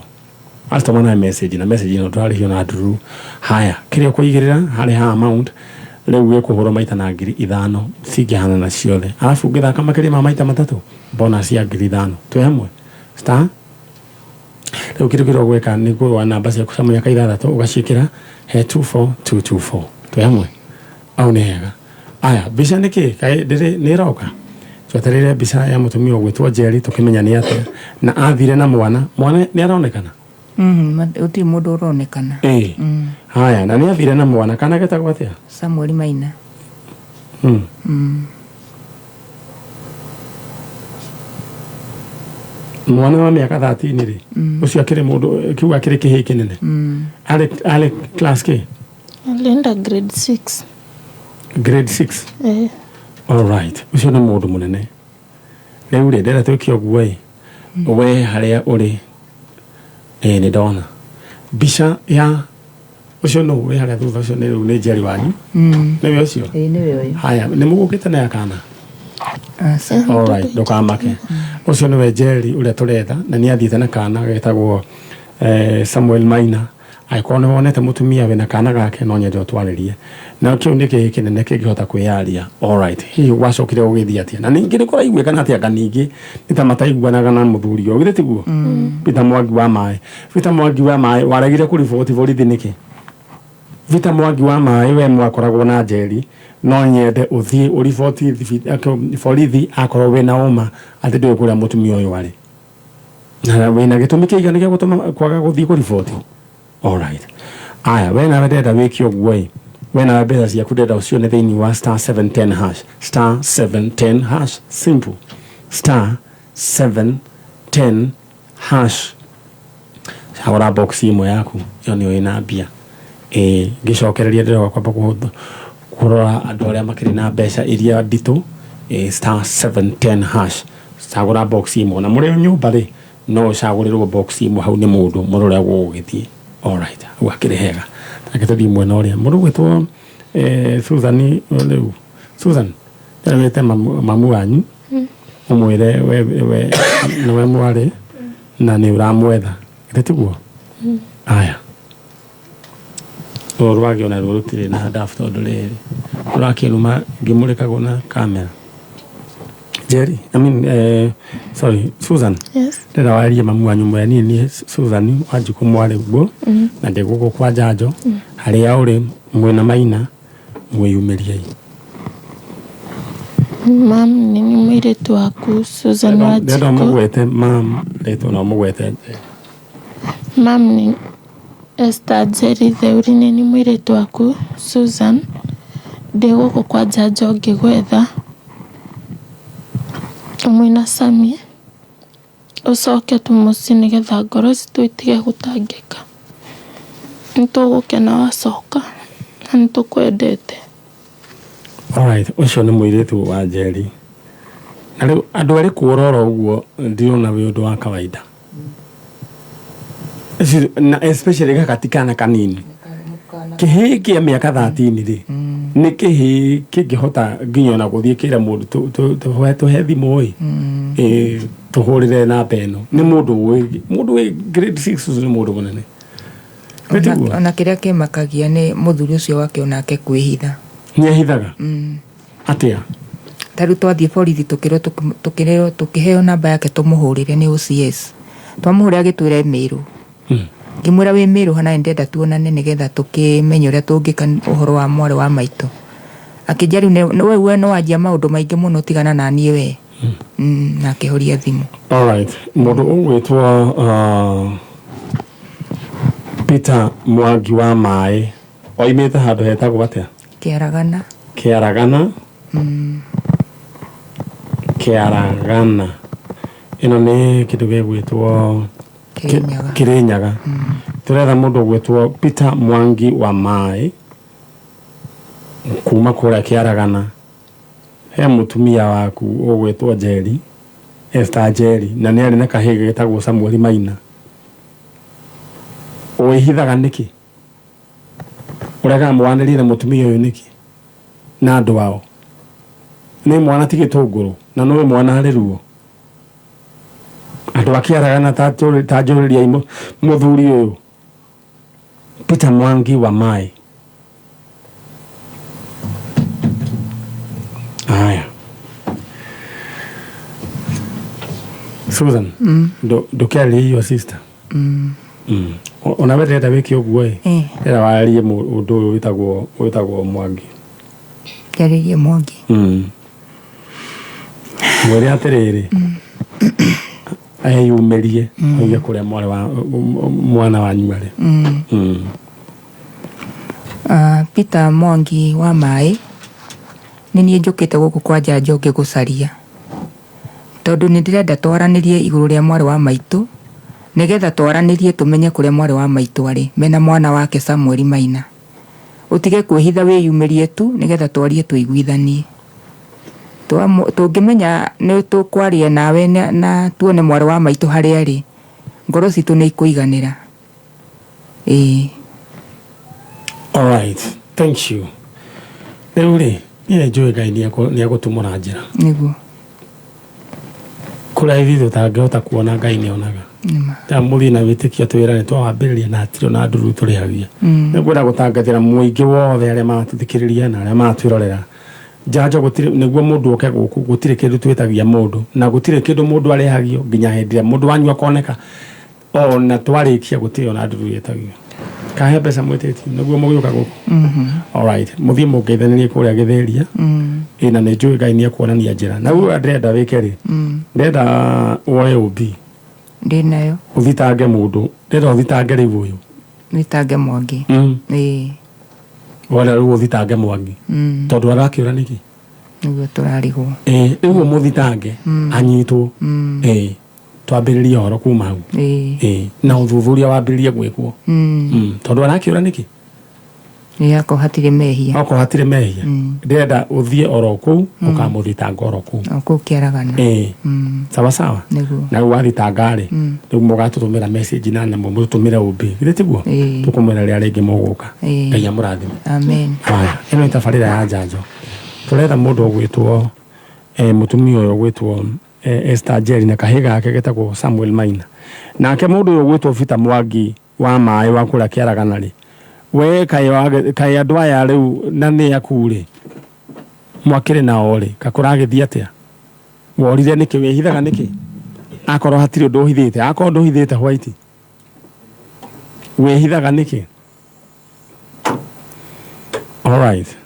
Customer na message na message ĩno twarĩhio na nduru. Haya, kĩrĩa ũkũigĩrĩra harĩ ha amount rĩu gĩkũhũrwo maita na 5,000 cingĩhanana ciothe. Arabu ũngĩthaka makĩria ma maita 3 bonus ya 5,000. Twĩ hamwe? Star Rĩu kĩndũ kĩrĩa ũgwĩka nĩ kũrũa namba ciaku cia mũnyaka ithathatũ ũgaciĩkĩra he 24224. Twĩ hamwe au nĩ hega. Aya, mbica nĩ kĩ kaĩ ndĩrĩ nĩ ĩroka? Twetereire mbica ya mũtumia ũgwĩtwo Njeri tũkĩmenya nĩ atĩa na athire na mwana. Mwana nĩ aronekana? Gũtirĩ mũndũ ũronekana. Ĩĩ. Haya, na nĩ athire na mwana, kana getagwo atĩa? Samuel Maina. Mwana wa mĩaka 13 rĩ, ũcio akĩrĩ mũndũ kiuga akĩrĩ kĩhĩĩ kĩnene. Arĩ class K? Alienda grade 6. Grade 6? Eh. All right. Ũcio nĩ mũndũ mũnene. Rĩu rĩ, ndĩrenda twĩke ũguo ĩ, we harĩa ũrĩ, ĩ nĩ ndona mbica ya ũcio nũ wĩ harĩa thutha ũcio nĩ rĩu nĩ Njeri wanyu. Nĩwe ũcio? Ĩĩ nĩwe ũyũ. Haya, nĩ mũgũkĩte na ya kana? Aca. All right, ndũkamake. Ũcio nĩwe Njeri ũrĩa tũretha na nĩ athiĩte na kana getagwo Samuel Maina. Angĩkorwo nĩ wonete mũtumia wĩna kana gake no nyende ũtwarĩrie. Na kĩu nĩ kĩhĩĩ kĩnene kĩngĩhota kwĩyaria. All right, hihi gwacokire gũgĩthiĩ atĩa? Na ningĩ nĩ kũraiguĩkana atĩ anga ningĩ nĩ ta mataiguanaga na mũthuri ũyũ, githĩ tiguo? Peter Mwangi wa maĩ. Peter Mwangi wa maĩ waregire kũriboti borithi nĩkĩ? Peter Mwangi wa maĩ we mwakoragwo na Njeri, no nyende ũthiĩ ũriboti borithi akorwo wĩna ũma atĩ ndũĩ kũrĩa mũtumia ũyũ arĩ. Na wĩna gĩtũmi kĩiganu gĩa gũtũma kwaga gũthiĩ kũriboti. All right. Aya, we nawe ndĩrenda wĩke ũguo ĩ. We nawe mbeca ciaku ndĩrenda ũcione thĩinĩ wa star 710 hash. Star 710 hash. Simple. Star 710 hash. Cagũra box ĩmwe yaku ĩyo nĩyo ĩna mbia. Ĩĩ, ngĩcokereria ndĩroga kwamba kũrora andũ arĩa makĩrĩ na mbeca iria nditũ. Ĩĩ, star 710 hash. Cagũra box ĩmwe. Na mũrĩ nyũmba rĩ, no ũcagũrĩrwo box ĩmwe hau nĩ mũndũ mũrore gũgũgĩthiĩ. All right, hau hakĩrĩ hega. Reke tũthiĩ mwena ũrĩa. Mũndũ ũgwĩtwo Susan rĩu. Susan, ndĩrenda wĩte mamu wanyu ũmwĩre we nĩwe mwarĩ na nĩ ũramwetha. Githĩ tiguo? Aya. Rũrũ rwagĩ ona ruo rũtirĩ na ndabu tondũ rĩrĩ rũrakĩruma ngĩmũrĩkagwo na kamera. Jerry, I mean, sorry, Susan. Yes. Ndĩrenda warie mamu wanyu mwĩre niĩ niĩ Susan Wanjikũ mwarĩ guo na ndĩ gũkũ kwa Njanjo harĩa ũrĩ mwĩna Maina mwĩyumĩriei. Mam, nĩ niĩ mũirĩtu waku Susan Ndĩrenda Wanjikũ. ũmũgwete mam rĩtwa na ũmũgwete. Mam, nĩ Esther Njeri Theuri, nĩ niĩ mũirĩtu waku Susan. Ndĩ gũkũ kwa Njanjo ngĩgwetha mwĩna Sami. Ũcoke tu mũciĩ nĩgetha ngoro citũ itige gũtangĩka. Nĩ tũgũkena wacoka na nĩ tũkwendete. Alright, ũcio nĩ mũirĩtu wa Njeri. Na rĩu andũ erĩ kuorora ũguo ndirona wĩ ũndũ wa kawaida. Na especially gaka ti kana kanini. Kĩhĩĩ kĩa mĩaka 13 rĩ, nĩ kĩhĩĩ kĩngĩhota nginya ona gũthiĩ kĩre mũndũ tũhe thimũ ĩ, tũhũrĩre namba ĩno. Nĩ mũndũ ũĩ, mũndũ wĩ grade 6 ũcio nĩ mũndũ mũnene. Ona kĩrĩa kĩmakagia nĩ mũthuri ũcio wake onake kwĩhitha. Nĩ ehithaga? Atĩa? Ta rĩu twathiĩ borithi tũkĩrwo tũkĩheo namba yake tũmũhũrĩre nĩ OCS. Twamũhũrĩra agĩtwĩra e Mĩrũ. Ngĩmwĩra wĩ Mĩrũ hana ndĩrenda tuonane nĩgetha tũkĩmenye ũrĩa tũngĩka ũhoro wa mwarĩ wa maitũ. Akĩnjĩra rĩu we no wanjia maũndũ maingĩ mũno tigana na niĩ we. Na akĩhoria thimũ. All right. Mũndũ ũgwĩtwo Peter Mwangi wa maĩ oimĩte handũ hetagwo atĩa? Kĩaragana. Kĩaragana. Kĩaragana. Ĩno nĩ kĩndũ gĩgwĩtwo Kĩrĩnyaga. Kĩrĩnyaga. Tũretha mũndũ ũgwĩtwo Peter Mwangi wa maĩ kuma kũrĩa Kĩaragana. He mũtumia waku ũgwĩtwo Njeri, Esther Njeri, na nĩ arĩ na kahĩĩ getagwo Samuel Maina. Wĩhithaga nĩkĩ? Ũregaga mwanĩrie na mũtumia ũyũ nĩkĩ? Na andũ ao. Nĩ mwana ti gĩtũngũrũ, na nĩũĩ mwana arĩ ruo. Andũ a Kĩaragana ta njũrĩriai mũthuri ũyũ. Peter Mwangi wa maĩ. Aya. Susan, ndũkĩarĩrie your sister. Ona we ndĩrenda wĩke ũguo ĩ. Eh. Ndĩrenda warĩrie mũndũ ũyũ wĩtagwo Mwangi. Njarĩrie Mwangi. Mwĩre atĩrĩrĩ, eyumĩrie oige kũrĩa mwarĩ wa mwana wanyu arĩ. Peter Mwangi wa maĩ, nĩ niĩ njũkĩte gũkũ kwa Njanjo ngĩgũcaria, tondũ nĩ ndĩrenda twaranĩrie igũrũ rĩa mwarĩ wa maitũ, nĩgetha twaranĩrie tũmenye kũrĩa mwarĩ wa maitũ arĩ mena mwana wake Samuel Maina. Ũtige kwĩhitha, wĩyumĩrie tu nĩgetha twarie tũiguithanie. Tũngĩmenya nĩ tũkwaria nawe na tuone mwarĩ wa maitũ harĩa arĩ, ngoro citũ nĩ ikũiganĩra. Ĩĩ. All right, thank you. Rĩu rĩ, niĩ njũĩ Ngai nĩ egũtumũra njĩra. Nĩguo. Kũrĩa ithuĩ tũtangĩhota kuona, Ngai nĩ onaga. Nĩma. Ta mũthiĩ na wĩtĩkio atĩ wĩra nĩ twawambĩrĩria na hatirĩ ona nduru tũrĩhagia. Nĩ ngwenda gũtangathĩra mũingĩ wothe arĩa maratũthikĩrĩria na arĩa maratwĩrorera, njanjo gũtirĩ nĩguo mũndũ oke gũkũ, gũtirĩ kĩndũ twĩtagia mũndũ na gũtirĩ kĩndũ mũndũ arehagio nginya hĩndĩ ĩrĩa mũndũ wanyu akoneka. Ona twarĩkia gũtirĩ ona nduru ĩtagio. Kahe mbeca mwĩtĩtie nĩguo mũgĩũka gũkũ. Alright, mũthiĩ mũngeithanĩrie kũrĩa gĩthĩria. Ĩ na nĩ njũĩ Ngai nĩ ekuonania njĩra. Na rĩu ũrĩa ndĩrenda wĩke rĩ, ndĩrenda woe ũmbi. Ndĩ nayo. Ũthitange mũndũ, ndĩrenda ũthitange rĩu ũyũ. Thitange Mwangi. Ĩĩ. Wona rĩu ũthitange Mwangi. Tondũ arakĩũra nĩkĩ? Nĩguo tũrarigwo. Ĩ rĩu ũmũthitange anyitwo. Ĩ twambĩrĩrie ũhoro kuma hau. Ĩĩ. Ĩ na ũthuthuria wambĩrĩrie gwĩkwo. Tondũ arakĩũra nĩkĩ? Ĩ akorwo hatirĩ mehia. Okorwo hatirĩ mehia. Ndĩrenda ũthiĩ oro kũu ũkamũthitanga oro kũu. O kũu kĩaragana. Ĩ. Sawa sawa. Nĩguo. Na rĩu wathitanga rĩ, rĩu mũgatũtũmĩra message na nyamũ mũtũtũmĩre ũmbi. Githĩ tiguo? Ĩĩ. Tũkũmwĩra rĩrĩa rĩngĩ mũgũka. Ĩĩ. Ngai amũrathime. Amen. Haya, ĩno nĩ tabarĩra ya njanjo. Tũretha mũndũ ũgwĩtwo mũtumia ũyũ ũgwĩtwo Esther Njeri na kahĩ gake getagwo Samuel Maina. Nake mũndũ ũyũ ũgwĩtwo Peter Mwangi wa maĩ wa kũrĩa kĩaragana rĩ, we kaĩ andũ aya rĩu na nĩ aku rĩ, mwakĩrĩ nao rĩ, kakũragĩthiĩ atĩa? Worire nĩkĩ? Wĩhithaga nĩkĩ? Akorwo hatirĩ ũndũ ũhithĩte, akorwo ndũhithĩte white, wĩhithaga nĩkĩ? Alright.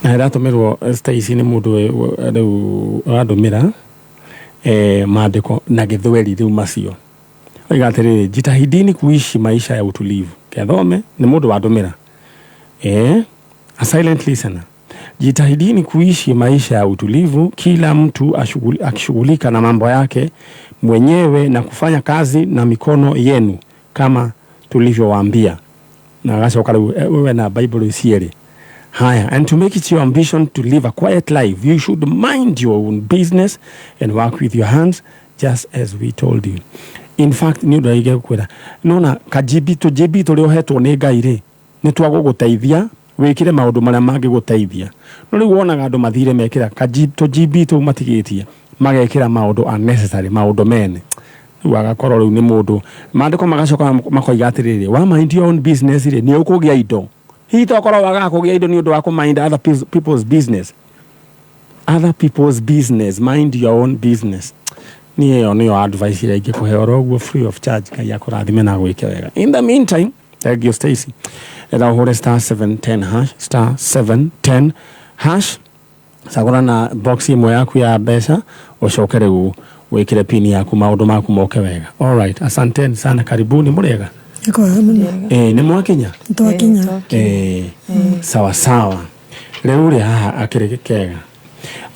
Na ĩratũmĩrwo Stacy nĩ mũndũ rĩu ũrandũmĩra maandĩko na gĩthweri rĩu macio. Oiga atĩrĩrĩ, jitahidini kuishi maisha ya utulivu. Kethome nĩ mũndũ wandũmĩra. A silent listener. Jitahidini kuishi maisha ya utulivu, kila mtu akishughulika na mambo yake mwenyewe na kufanya kazi na mikono yenu kama tulivyowaambia. Na agacoka rĩu wewe na Bible cierĩ. Haya, and to make it your ambition to live a quiet life, you should mind your own business and work with your hands just as we told you. In fact, nĩ ũndũ aige kwĩra nona kajibi tũjibi tũrĩa ũhetwo nĩ Ngai rĩ, nĩ twagũgũteithia wĩkĩre maũndũ marĩa mangĩgũteithia. No rĩu wonaga andũ mathire mekĩra tũjibi tũu matigĩtie magekĩra maũndũ unnecessary, maũndũ mene. Rĩu agakorwo rĩu nĩ mũndũ maandĩko magacoka makoiga atĩrĩrĩ, wa mind your own business rĩ, nĩ ũkũgĩa indo. Hihi tokorwo wagaga kũgĩa indo nĩ ũndũ wa kũ mind other people's business. Other people's business, mind your own business. Niĩ ĩyo nĩyo advice ĩrĩa ingĩkũhe oro ũguo free of charge. Ngai akũrathime na gwĩke wega. In the meantime, thank you Stacy. Enda ũhũre star 710 hash, star 710 hash. Cagũra na box ĩmwe yaku ya mbeca, ũcoke rĩu wĩkĩre pin yaku maũndũ maku moke wega. All right, asanteni sana, karibuni. Mũrĩega? Nĩkwega mũno. Nĩ mwakinya? Nĩtwakinya. Sawa sawa. Rĩu rĩ haha akĩrĩ kega.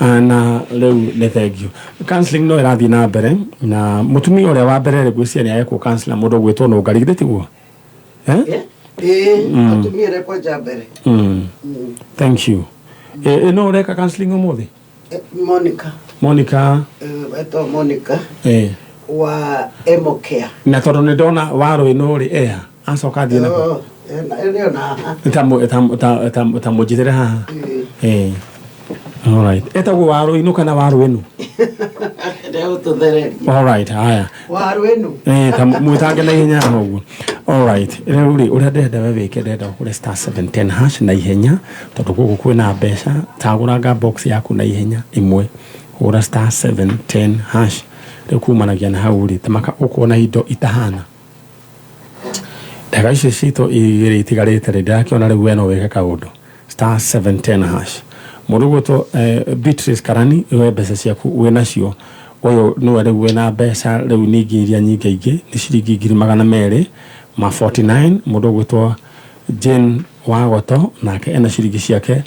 Na rĩu nĩ thank you. Counseling no ĩrathiĩ na mbere na mũtumia ũrĩa wa mbere rĩ, ngwĩciria nĩ agekwo counselor mũndũ ũgwĩtwo Nũngari, githĩ tiguo? Ĩĩ, atumia arĩa kwanja mbere. Thank you. No ũreka counseling ũmũthĩ? Monica. Monica. Etwo Monica wa Emocare. Na tondũ nĩ ndona warũ ĩno rĩ, eha acoka athiĩ nako. Oh, ĩno na haha. Ta mũnjĩtĩre haha. Alright. Etagwo warũ ĩno kana warũ ĩno? Ndegũtũthereria. Alright, haya. Warũ ĩno. Ta mwĩtange na ihenya haha ũguo. Alright, rĩu rĩ ũrĩa ndĩrenda we wĩke, ndĩrenda ũhũre star 710 hash na ihenya tondũ gũkũ kwĩna mbeca. Cagũranga box yaku na ihenya ĩmwe, hũra star 710 hash. Rĩu kumanagia na hau rĩ, tamaka ũkuona indo itahana. Ndagĩka icio citũ igĩrĩ itigarĩte rĩ, ndĩrakĩona rĩu we no wĩke kaũndũ. Star 710 hash. Mũndũ ũgwĩtwo Beatrice Karani, we mbeca ciaku wĩ nacio. Ũyũ nĩwe rĩu wĩna mbeca rĩu ningĩ iria nyingaingĩ, nĩ ciringi 249,000. Mũndũ ũgwĩtwo Jane Wagoto nake ena ciringi ciake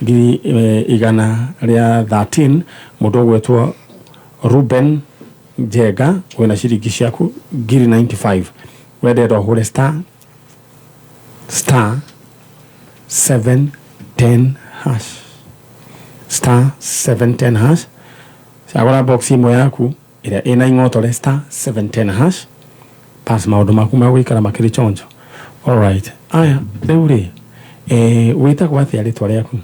113,000. Mũndũ ũgwĩtwo Ruben Njenga wĩna ciringi ciaku 95,000. Wendenda ũhũre star star 710 hash, star 710 hash. Cagũra box ĩmwe yaku ĩrĩa ĩna ing'otore, star 710 hash. Pass maũndũ maku megũikara makĩrĩ chonjo. Alright, aya rĩu rĩ, wĩtagwo atĩa rĩtwa rĩaku?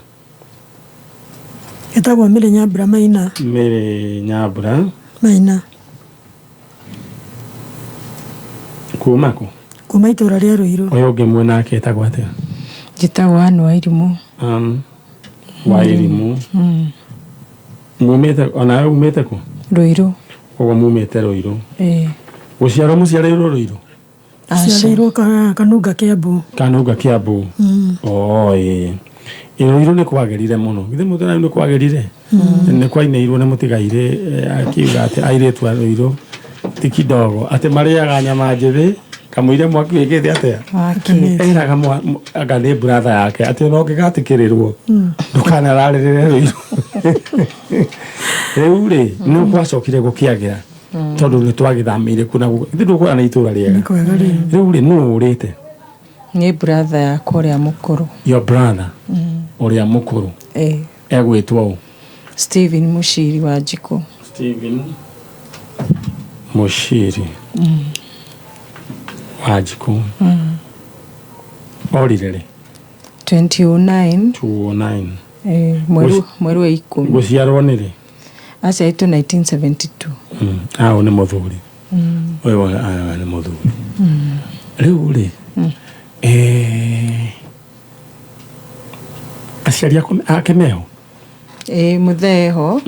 Ĩtagwo Mĩrĩ Nyambura Maina. Mĩrĩ Nyambura Maina. Kuma kũ? Kuma itũra rĩa Ruiru. Ũyũ ũngĩ mwenake etagwo atĩa? Njĩtagwo Ann Wairimũ. Wairimũ. Mumĩte onawe umĩte kũ? Ruiru. Koguo mumĩte Ruiru. Ĩĩ. Gũciarwo mũciarĩirwo Ruiru? Ciarĩirwo Kanunga Kiambu. Kanunga Kiambu. Oo ĩĩ. Ruiru nĩ kwagĩrire mũno. Githĩ mũtũra nĩ kwagĩrire? Nĩ kwainĩirwo nĩ mũtigairĩ akiuga atĩ airĩtu a Ruiru ti kidogo atĩ marĩaga nyama njĩthĩ kamũira mwaki wĩkĩte atĩa? Eraga anga nĩ brother yake atĩ ona ũngĩgatĩkĩrĩrwo ndũkanararĩrĩre Ruiru. Rĩu rĩ nĩ gwacokire gũkĩagĩra tondũ nĩ twagĩthamĩire kuna gũkũ. Ithuĩ ndũkuona nĩ itũra rĩega. Rĩu rĩ nũ ũrĩte? Nĩ brother yakwa ũrĩa mũkũrũ. Your brother ũrĩa mũkũrũ. Ĩĩ. Egwĩtwo ũ? Stephen Mushiri wa Njikũ. Stephen Mushiri wa Njikũ. Orire rĩ? 2009. 2009. Ĩĩ, mweri wa 10. Gũciarwo nĩ rĩ? Aciarĩtwo 1972. Ũyũ nĩ mũthuri. Ũyũ nĩ mũthuri. Rĩu rĩ, aciari ake meho? Ĩĩ, mũthee ho.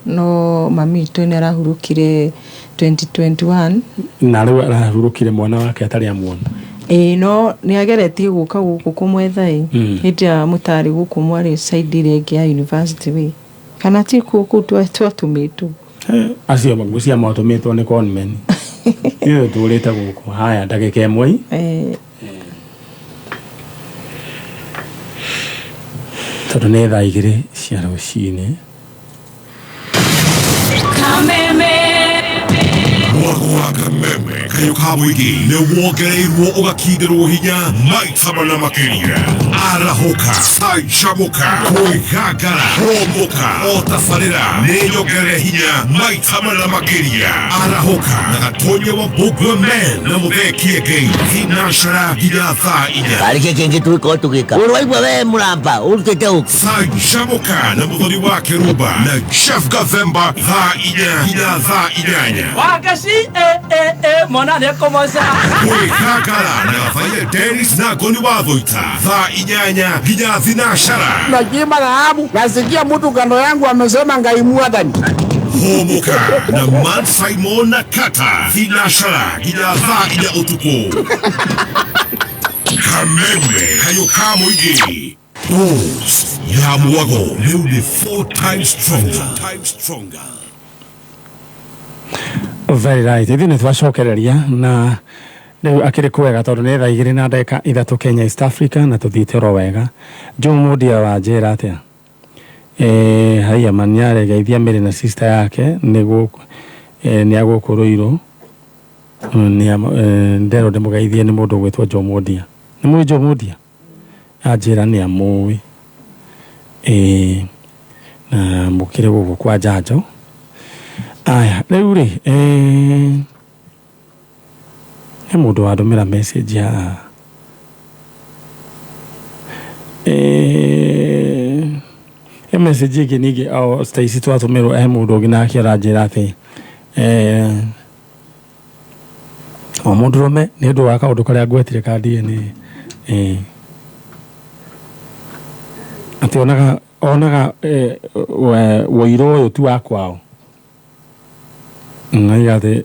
No mami witũ nĩ arahurũkire 2021. Na rĩu arahurũkire mwana wake atarĩ amuona. Ĩĩ, no nĩ ageretie gũka gũkũ kũmwetha ĩ. Hĩndĩ ĩrĩa mũtarĩ gũkũ mwarĩ side ĩrĩa ĩngĩ ya university wĩ. Kana ti kũu twatũmĩtwo. Acio ngwĩciria mwatũmĩtwo nĩ conmen. Ithuĩ tũrĩte gũkũ. Haya ndagĩka ĩmwe. Tondũ nĩ thaa 2 cia rũcinĩ. Mwako wa Kameme kayo ka mũingĩ nĩ wongereirwo ũgakindĩrwo hinya maita mana makĩria. Arahũka, canjamũka, kwĩgangara, hũmũka, o tabarĩra nĩ nyongerere hinya maita mana makĩria. Arahũka na Gatonya wa Mbũngua Men na Mũthee Kĩengei thinacara nginya thaa 4. Karĩ kĩ kĩngĩ tũgĩkorwo tũgĩka? Ũrwaigua we mũramba ũrutĩte ũkũ? Canjamũka na Mũthoni wa Kĩrumba na Jeff Gathemba thaa 4 nginya thaa 8. Wagaci mwana nĩ ekũmoca. Kwĩgangara na Gathaia Dennis na Ngoni wa Thũita thaa 8 nginya thinacara. Nachimba dhahabu, nasikia mtu kando yangu amesema Ngai mwathani. Hũmũka na Man Simon na Kata thinacara nginya thaa 4 ũtukũ. Kameme kayo ka mũingĩ. Bulls ya mwago rĩu nĩ 4 times stronger. Very right. Ithuĩ nĩ twacokereria na rĩu akĩrĩ kwega tondũ nĩ thaa 2:03 Kenya East Africa na tũthiĩte oro wega. Joe Mũndia wa njĩra atĩa? Haiya mani aregeithia Mary na sister yake nĩ gũkũ nĩ agũkũ Ruiru. Nĩ nderwo ndĩmũgeithie nĩ mũndũ ũgwĩtwo Joe Mũndia. Nĩ mũĩ Joe Mũndia? Anjĩra nĩ amũĩ. Na mũkĩrĩ gũkũ kwa njanjo. Aya, rĩu rĩ, he mũndũ wandũmĩra message haha. He message ĩngĩ ningĩ o ta ici twatũmĩrwo he mũndũ ũngĩ nake aranjĩra atĩ o mũndũrũme nĩ ũndũ wa kaũndũ karĩa ngwetire ka DNA. Atĩ onaga ũirũ ũyũ ti wa kwao. Naiga atĩ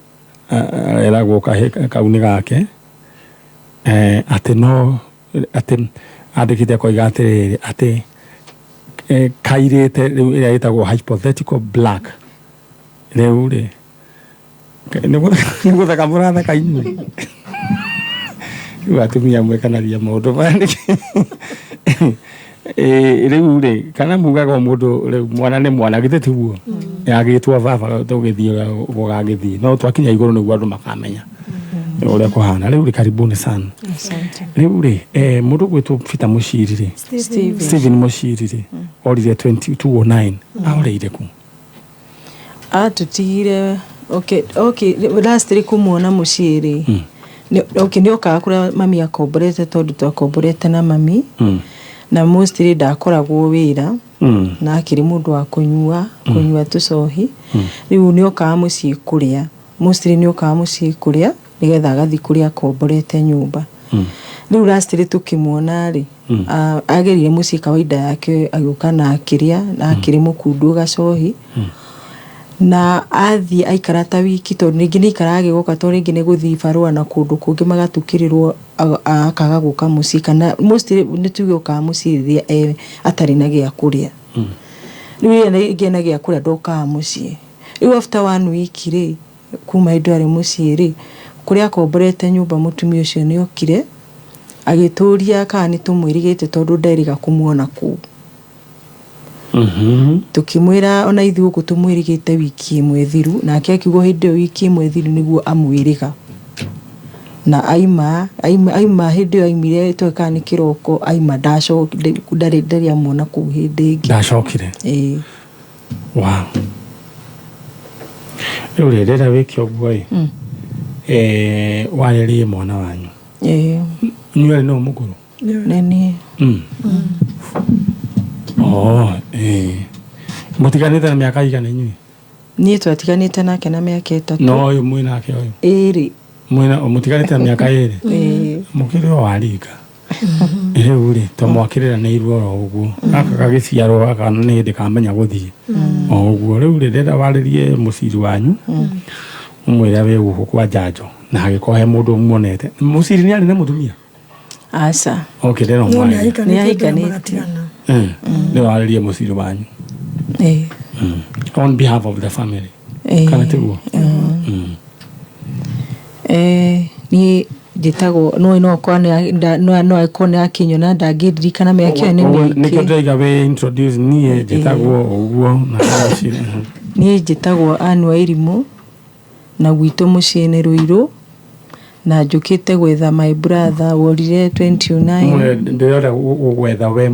eragwo kahĩ kau nĩ gake, atĩ no atĩ andĩkĩte akoiga atĩrĩrĩ atĩ kairĩte rĩu ĩrĩa ĩtagwo hypothetical black. Rĩu rĩ nĩ gũtheka mũratheka inyuĩ? Rĩu atumia mwĩkanagia maũndũ maya nĩkĩ? Rĩu rĩ kana mugaga o mũndũ rĩu mwana nĩ mwana, githĩ tiguo? Agĩtwo baba tũgĩthiĩ ũrĩa gũgagĩthiĩ, no twakinya igũrũ nĩguo andũ makamenya ũrĩa kũhana. Rĩu rĩ, karibuni sana. Asante. Rĩu rĩ, mũndũ gwĩtwo Peter Mũciri rĩ, Steven. Stephen Mũciri rĩ, orire 2209, ahoreire kũ? Atũtigire, okay, last rĩ kũmuona mũciĩ rĩ, okay, nĩ okaga kũrĩa mami akomborete, tondũ twakomborete na mami, na mostly ndakoragwo wĩra, na akĩrĩ mũndũ wa kũnyua tũcohi. Rĩu nĩ okaga mũciĩ kũrĩa, mostly nĩ okaga mũciĩ kũrĩa nĩgetha agathiĩ kũrĩa akomborete nyũmba. Rĩu last rĩ tũkĩmuona rĩ, agerire mũciĩ kawaida yake, agĩũka na akĩrĩa na akĩrĩ mũkundu gacohi, na athiĩ aikara ta wiki, tondũ rĩngĩ nĩ aikaraga agĩgoka, tondũ rĩngĩ nĩ gũthiĩ barũa na kũndũ kũngĩ magatukĩrĩrwo, akaga gũka mũciĩ, kana mostly nĩ tuge okaga mũciĩ rĩrĩa atarĩ na gĩa kũrĩa. Rĩu rĩrĩa rĩngĩ ena gĩa kũrĩa ndokaga mũciĩ. Rĩu after one week rĩ, kuma hĩndĩ ĩyo arĩ mũciĩ rĩ, kũrĩa akomborete nyũmba, mũtumia ũcio nĩ okire agĩtũria kana nĩ tũmwĩrĩgĩte, tondũ nderĩga kũmuona kũu. Tukĩmwĩra ona ithuĩ gũkũ tũmwĩrĩgĩte wiki ĩmwe thiru, nake akiuga hĩndĩ ĩyo wiki ĩmwe thiru nĩguo amwĩrĩga, na aima hĩndĩ ĩyo aimire twekaga nĩ kĩroko aima, ndarĩ amuona kũu hĩndĩ ĩngĩ. Ndacokire? Ĩĩ. Wow. Rĩu rĩ, rĩrĩa wĩke ũguo ĩ, warĩrie mwana wanyu? Ĩĩ. Inyuĩ no mũkũrũ? Nĩ niĩ. Oh, mũtiganĩte na mĩaka igana inyuĩ? Niĩ twatiganĩte nake na mĩaka 3. No ũyũ mwĩ nake ũyũ? 2. Mwĩna mũtiganĩte na mĩaka 2? Ĩĩ. Mũkĩrĩ o warika rĩu rĩ, to mwakĩrĩranĩirwo oro ũguo, gaka gagĩciarwo gaka nĩ hĩndĩ kamenya gũthiĩ o ũguo. Rĩu rĩ, ndĩrenda warĩrie mũciri wanyu, ũmwĩre wĩ gũkũ kwa njanjo, na hagĩkorwo he mũndũ muonete. Mũciri nĩ arĩ na mũtumia? Aca. Okay, ndĩrenda No nĩ ũmwarĩrie. ahikanĩtie Nĩ mbere ahikanĩtie. magatigana. Nĩ warĩrie mũciri wanyu. Ĩĩ. On behalf of the family. Ĩĩ. Kana tiguo? Niĩ njĩtagwo no okorwo no akorwo nĩ akĩnyona, ndangĩririkana mĩaka ĩyo nĩ Ũguo nĩkĩo mĩingĩ. ndĩraiga wĩ introduce, niĩ njĩtagwo ũguo na mũciri. Niĩ njĩtagwo Ann Wairimũ, na gwitũ mũciĩ nĩ Ruiru, na njũkĩte gwetha my brother worire 29. Ndĩrenda gũgwetha we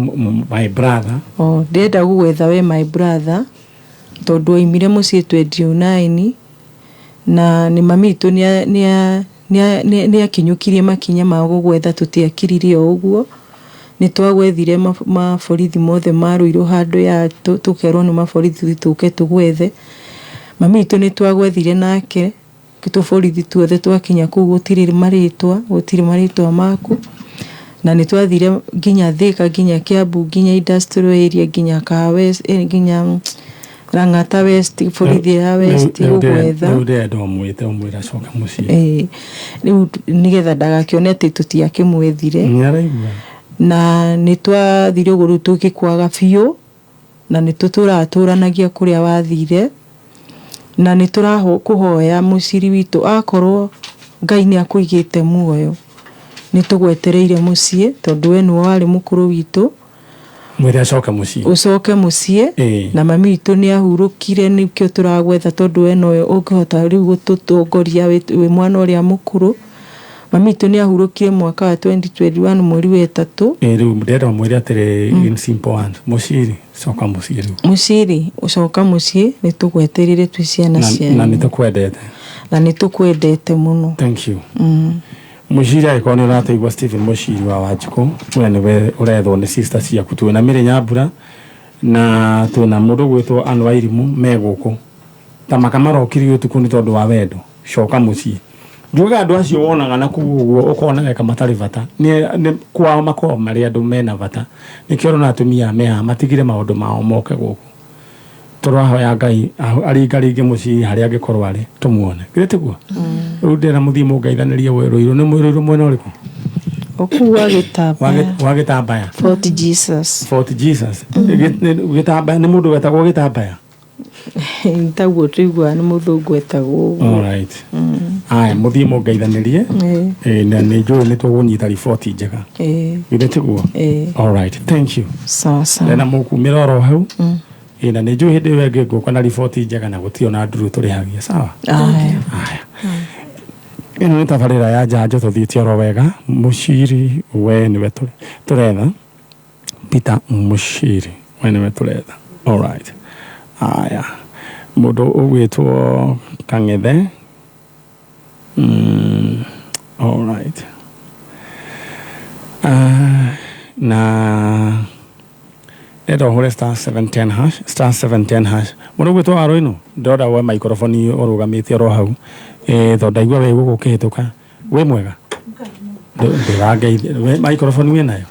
my brother. Oh, ndĩrenda gũgwetha we my brother, tondũ oimire mũciĩ 29, na nĩ mami witũ nĩ akinyũkirie makinya ma gũgwetha, tũtiakirire o ũguo. Nĩ twagwethire maborithi mothe ma Ruiru handũ ya tũkerwo nĩ maborithi tũke tũgwethe. Mami witũ nĩ twagwethire nake tũborithi tuothe, twakinya kũu gũtirĩ marĩtwa maku, na nĩ twathire nginya Thika, nginya Kiambu, nginya industrial area, nginya Kahawa West, nginya Lang'ata West, borithi ya West gũgwetha. Rĩu ndĩrenda ũmwĩte ũmwĩre acoke mũciĩ. Ĩĩ, rĩu nĩgetha ndagakĩone atĩ tũtiakĩmwethire. Nĩ araigua. Na nĩ twathire ũguo rĩu tũgĩkwaga biũ, na nĩ tũtũratũranagia kũrĩa wathire, na nĩ tũrakũhoya mũciri witũ, akorwo Ngai nĩ akũigĩte muoyo, nĩ tũgwetereire mũciĩ, tondũ we nĩwe warĩ mũkũrũ witũ. Mwĩre acoke mũciĩ. Ũcoke mũciĩ. Na mami witũ nĩ ahurũkire, nĩkĩo tũragwetha, tondũ we nowe ũngĩhota rĩu gũtũtongoria wĩ mwana ũrĩa mũkũrũ. Mami witũ nĩ ahurũkire mwaka wa 2021 mweri wa 3. Rĩu ndĩrenda ũmwĩre atĩrĩ in simple words, mũciri coka mũciĩ rĩu. Mũciri ũcoka mũciĩ, nĩ tũgwetereire twĩ ciana cianyu. Na nĩ tũkwendete. Na nĩ tũkwendete mũno. Thank you. Mũciri, angĩkorwo nĩ ũratũigua, Stephen Mũciri wa Wanjikũ, we nĩwe ũrethwo nĩ sister ciaku. Twĩna Mĩrĩ Nyambura na twĩna mũndũ gwĩtwo Ann Wairimũ me gũkũ ta maka marokire ũtukũ nĩ tondũ wa wendo. Coka mũciĩ. Njugaga andũ acio wonaga na kũu ũguo ũkona weka matarĩ bata, nĩ kwao makoragwo marĩ andũ mena bata. Nĩkĩo ũrona atumia me haha matigire maũndũ mao moke gũkũ. Tũrahoya Ngai aringaringe mũciĩ harĩa angĩkorwo arĩ tũmuone. Githĩ tiguo? Rĩu ndĩrenda mũthiĩ mũngeithanĩrie Rũirũ. Nĩ Rũirũ mwena ũrĩkũ? Okuu wa Gĩtambaya. Wa Gĩtambaya. Fort Jesus. Fort Jesus. Gĩtambaya nĩ mũndũ wetagwo Gĩtambaya? Taguo tũiguaga nĩ mũthũngũ etagwo ũguo. Alright. Aya, mũthiĩ mũngeithanĩrie. Na nĩ njũĩ nĩ tũgũnyita riboti njega. Githĩ tiguo? Alright, thank you. Sawa sawa. Na mũkumĩra oro hau. Na nĩ njũĩ hĩndĩ ĩyo ĩngĩ ngũka na riboti njega na gũtirĩ ona nduru tũrĩhagia. Sawa? Aya. Ĩno nĩ tabarĩra ya njanjo tũthiĩte oro wega. Mũciri we nĩwe tũretha. Peter Mũciri we nĩwe tũretha. Alright. Aya. Mũndũ ũgwĩtwo Kang'ethe. Alright. Na ndĩrenda ũhũre star 710 hash, star 710 hash. Mũndũ ũgwĩtwo Waruinu, ndĩrona we microphone ũrũgamĩte oro hau. Tondũ ndaigua wĩ gũkũ ũkĩhĩtũka. Wĩ mwega? Ndũrangeithia. We microphone wĩ nayo?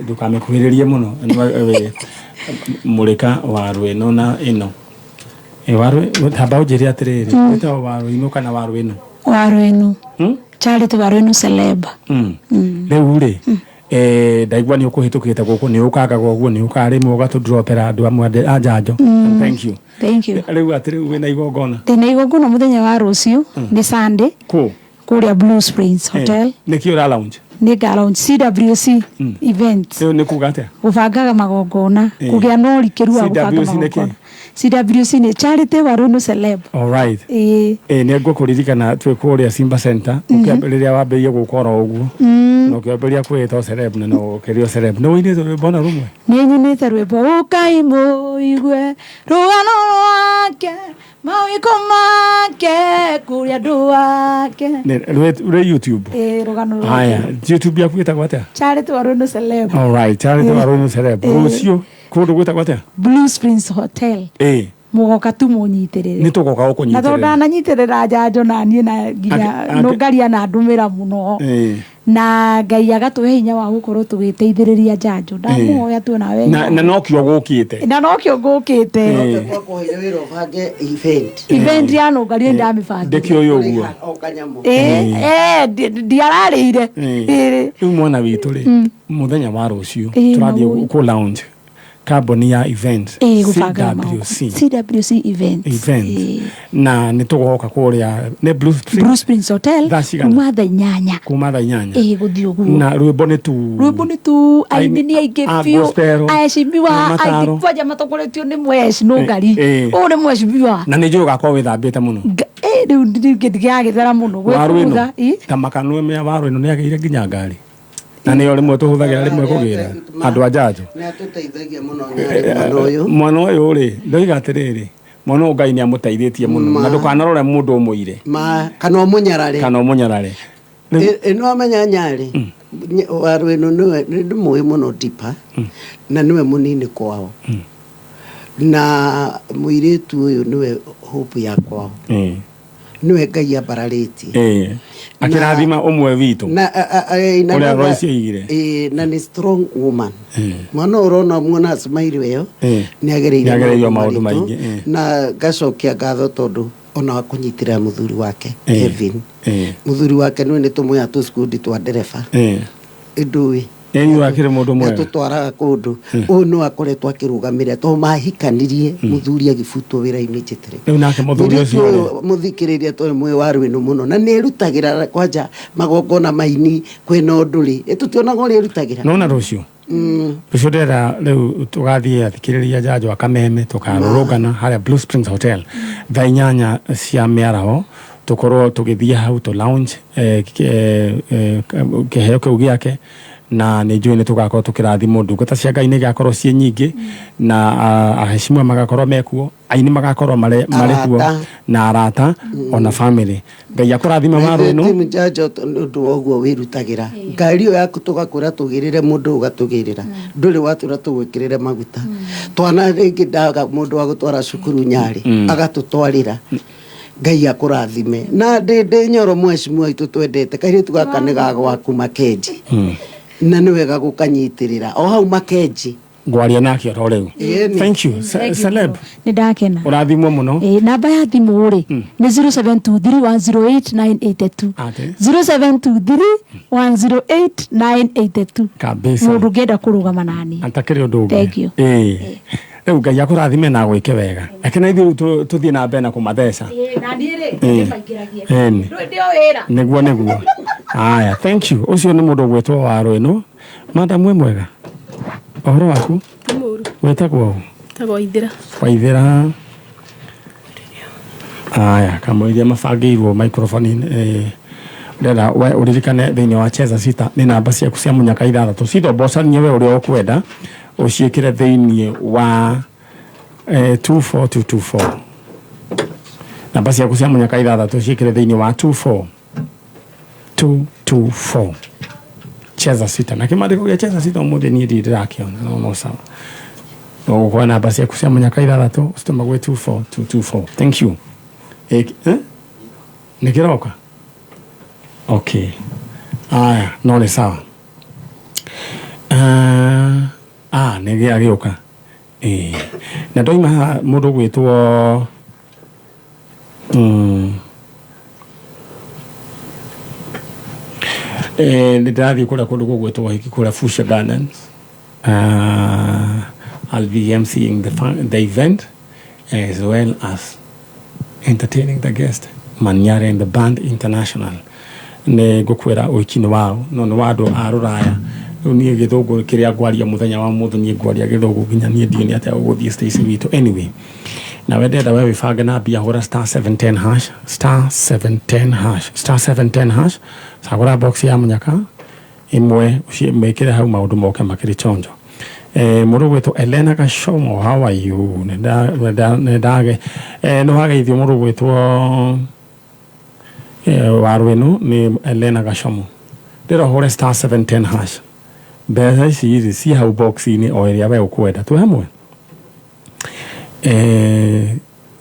Ndũkamĩkuhĩrĩrie mũno. Mũrĩka Waruinu na ĩno. Tamba ũnjĩre atĩrĩrĩ, wĩtagwo Waruinu kana Waruinu? Waruinu. Charity Waruinu celeb. Rĩu rĩ, ndaigua nĩ ũkũhĩtũkĩte gũkũ, nĩ ũkangaga ũguo, nĩ ũkaga rĩmwe ũgatũdropera andũ amwe a njanjo. Thank you. Thank you. Rĩu atĩ rĩu wĩna igongona? Ndĩna igongona mũthenya wa rũciũ, nĩ Sunday. Kũ? Kũrĩa Blue Springs Hotel. Nĩkĩ ũra lounge? Nĩ nga launch CWC event. Rĩu nĩ kuga atĩa? Gũbangaga magongona, kũgĩa na ũrikĩru wa gũbanga CWC nĩ kĩ? magongona. CWC nĩ Charity Waruinu Celeb. Alright. Nĩ ngũkũririkana twĩ kũrĩa Simba Center, rĩrĩa wambĩrĩirie gũka oro ũguo. Na ũkĩambĩrĩria kwĩĩta celeb na no ũkĩrĩo celeb. Nĩ ũinĩte rwĩmbo na rũmwe? Nĩ nyinĩte rwĩmbo ũkai mũigue rũgano rwake mawĩko make kũrĩa andũ ake. Rwĩ YouTube? Rũgano rwake. Haya, YouTube yaku ĩtagwo atĩa? Charity Waruinu Celeb. Alright, Charity Waruinu Celeb. Rũciũ kũndũ gwĩtagwo atĩa? Blue Springs Hotel. Mũgoka tu mũnyitĩrĩre. Nĩ tũgoka gũkũnyitĩrĩra. Na tondũ ndananyitĩrĩra njanjo na niĩ na nginya nũngaria na ndũmĩra mũno. Na Ngai agatũhe hinya wa gũkorwo tũgĩteithĩrĩria njanjo. Ndamũhoya tu nawe. Na nokĩo gũkĩte. Na nokĩo ngũkĩte. Twakũheire wĩra ũbange event. Event ya nũngaria ndamĩbangire. Ndĩkĩũĩ ũguo. Ndiararĩire. Rĩu mwana witũ rĩ, mũthenya wa rũciũ tũrathiĩ kũ lounge kambuni ya event CWC. CWC event. Event. Na nĩ tũgoka kũrĩa nĩ Blue Springs. Blue Springs Hotel. Kuma thaa inyanya. Kuma thaa inyanya. Gũthiĩ ũguo. Na rwĩmbo nĩ tu. Rwĩmbo nĩ tu aini nĩ aingĩ biũ. Aheshimiwa aingĩ kwanja matongoretio nĩ mweci nũngari. Ũyũ nĩ mweshimiwa. Na nĩ njũĩ ũgakorwo wĩthambĩte mũno. Rĩu ndingĩagĩthera mũno. Waruinu. Ta makanue mea Waruinu nĩ agĩire nginya ngari. Na nĩyo rĩmwe tũhũthagĩra rĩmwe kũgĩra andũ a njanjo. Nĩ atũteithagia mũno Nyarĩ mwana ũyũ. Mwana ũyũ rĩ, ndoiga atĩrĩrĩ, mwana ũyũ Ngai nĩ amũteithĩtie mũno. Na ndũkanarore mũndũ ũmũire. Kana ũmũnyarare. Kana ũmũnyarare. Ĩno amenya Nyarĩ, Waruinu nĩwe ndĩmũĩ mũno Dipa, na nĩwe mũnini kwao. Na mũirĩtu ũyũ nĩwe hope ya kwao. Nĩwe Ngai ambararĩtie. Akĩrathima ũmwe witũ. Ũrĩa Royce oigire. Na nĩ strong woman. Mwana ũyũ ũrona muona smile ĩyo, nĩ agereire maũndũ maingĩ. Na ngacokia ngatho tondũ ona kũnyitĩrĩra mũthuri wake Kevin. Mũthuri wake nĩwe nĩ tũmũya tũcikundi twa ndereba. Ndũĩ. Ĩni wakĩrĩ mũndũ mwega. Nĩatũtwaraga kũndũ. Ũyũ nĩwe akoretwo akĩrũgamĩrĩra tondũ mahikanirie mũthuri agĩbutwo wĩra-inĩ njĩtĩrĩ. Rĩu nake mũthuri ũcio rĩ. Mũthikĩrĩria tondũ mwĩ Waruinu mũno na nĩ erutagĩra kwanja magongona maini kwĩna ũndũ rĩ. Tũtionaga ũrĩa erutagĩra. Nona rũciũ. Rũciũ ndĩrenda rĩu tũgathiĩ athikĩrĩria njanjo a Kameme tũkarũrũngana harĩa Blue Springs Hotel thaa inyanya cia mĩaraho tũkorwo tũgĩthiĩ hau tũ lounge kĩheo kĩu gĩake na nĩ njũĩ nĩ tũgakorwo tũkĩrathimwo ndungata cia Ngai nĩ igakorwo ciĩ nyingĩ na aheshimiwa magakorwo mekuo aini magakorwo marĩ kuo na arata ona family. Ngai akũrathime Waruinu. Timu njanjo nĩ ũndũ wa ũguo wĩrutagĩra. Ngari ĩyo yaku tũgakwĩra tũgĩrĩre mũndũ ũgatũgĩrĩra. Ndũrĩ watwĩra tũgwĩkĩrĩre maguta. Twana rĩngĩ ndaga mũndũ wa gũtwara cukuru Nyarĩ agatũtwarĩra. Ngai akũrathime. Na ndĩ Nyoro mweshimiwa witũ twendete kairĩtu gaka nĩ ga gwaku Makenji. Na nĩ wega gũkanyitĩrĩra. O hau Makenji. Ngwaria nake oro rĩu. Ĩni. Thank you. Celeb. Nĩ ndakena. Ũrathimwo mũno. Ĩĩ, namba ya thimũ rĩ nĩ 0723108982. Atĩ? 0723108982. Kabisa. Mũndũ ũngĩenda kũrũgama nani. Atakĩrĩ ũndũ ũngĩ. Thank you. Ĩĩ. Rĩu Ngai akũrathime na agwĩke wega. Reke na ithuĩ rĩu tũthiĩ na mbere na kũmatheca. Ĩĩ, na niĩ rĩ, Ĩĩ. ndĩmaingĩragie. Ĩni. Ndũĩ ndĩ o wĩra. Nĩguo nĩguo. Aya, thank you. Ũcio nĩ mũndũ ũgwĩtwo wa ĩno. Madam wĩ mwega? Ũhoro waku? Ti mũru. Wĩtagwo ũ? Tagwo Ithira. Waithĩra. Aya, kamũiria mabangĩirwo microphone ndĩrenda we ũririkane thĩinĩ wa Cheza Sita nĩ namba ciaku cia mũnyaka ithathatũ cithombocanie we ũrĩa ũkwenda ũciĩkĩre thĩinĩ wa 24224. Namba ciaku cia mũnyaka ithathatũ ciĩkĩre thĩinĩ wa 24224. Cheza Sita na kĩmandĩko gĩa Cheza Sita ũmũthĩ niĩ ndirĩ ndĩrakĩona, no no sawa. Ũgũkorwo namba ciaku cia mũnyaka ithathatũ citũma gwĩ 24224. Thank you. Eh? Nĩ kĩroka? Okay, aya, no nĩ sawa. Nĩ gĩagĩũka. Ĩĩ, na ndoima haha mũndũ ũgwĩtwo nĩ ndĩrathiĩ kũrĩa kũndũ gũgwĩtwo hiki kũrĩa Fuchsia Gardens. I'll be emceeing the event as well as entertaining the guest Manyare and the band international. Nĩ ngũkwĩra ũhiki nĩ wao, no nĩ wa andũ a rũraya. Rĩu niĩ gĩthũngũ kĩrĩa ngwaria mũthenya wa mũthĩ, niĩ ngwaria gĩthũngũ nginya niĩ ndiũĩ nĩ atĩa gũgũthiĩ Stacy witũ. Anyway, nawe ndenda we wĩbange na mbia, hũra star 710 hash, star 710 hash, star 710 hash, cagũra box ya mũnyaka ĩmwe mĩkĩre hau maũndũ moke makĩrĩ chonjo. Mũndũ ũgwĩtwo Elena Gashomo, how are you? Nĩ ndage nĩ wageithio mũndũ ũgwĩtwo wa rwĩnu nĩ Elena Gashomo. Ndĩra ũhũre star 710 hash, mbeca ici rĩ ci hau box-inĩ o ĩrĩa we ũkwenda. Twĩ hamwe.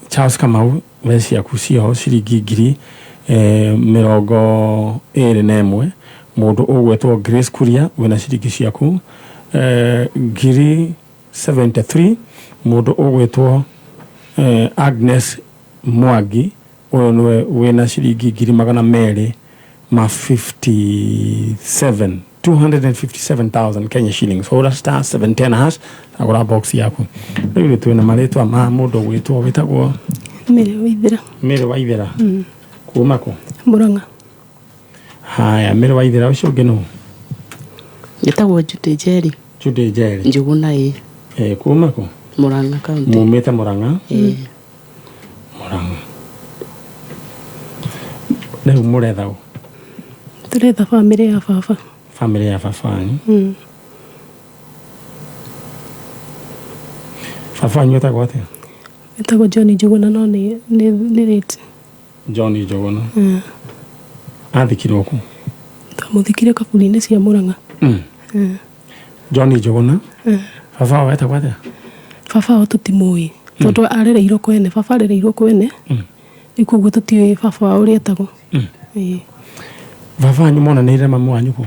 Charles Kamau, we ciaku ciho ciringi ngiri 21. Mũndũ ũgwĩtwo Grace Kuria, wĩna ciringi ciaku ngiri 73. Mũndũ ũgwĩtwo Agnes Mwangi, ũyũ nĩwe wĩna ciringi ngiri 257, 257,000 Kenya shillings. Hũra star 710 hash, agũra box yaku. Rĩu nĩ twĩna marĩtwa ma mũndũ ũgwĩtwo, wĩtagwo? Mĩrĩ Waithĩra. Mĩrĩ Waithĩra. Kuma kũ? Mũrang'a. Haya, Mĩrĩ Waithĩra, ũcio ũngĩ nũ? Njĩtagwo Judy Njeri. Judy Njeri. Njũgũna, ĩ. Kuma kũ? Mũrang'a kaunti. Mumĩte Mũrang'a? Ĩ. Mũrang'a. Rĩu mũretha ũ? Tũretha bamĩrĩ ya baba. Bamĩrĩ ya baba wanyu. Baba wanyu etagwo atĩa? Etagwo John Njũgũna, no nĩ late. John Njũgũna. Athikirwo kũ? Twamũthikire kaburi-inĩ cia Mũrang'a. John Njũgũna. Baba wao etagwo atĩa? Baba wao tũtimũĩ tondũ arereirwo kwene, baba arereirwo kwene. Rĩu koguo tũtiũĩ baba wao ũrĩa etagwo. Ĩĩ. Baba wanyu monanĩire mamu wanyu kũ?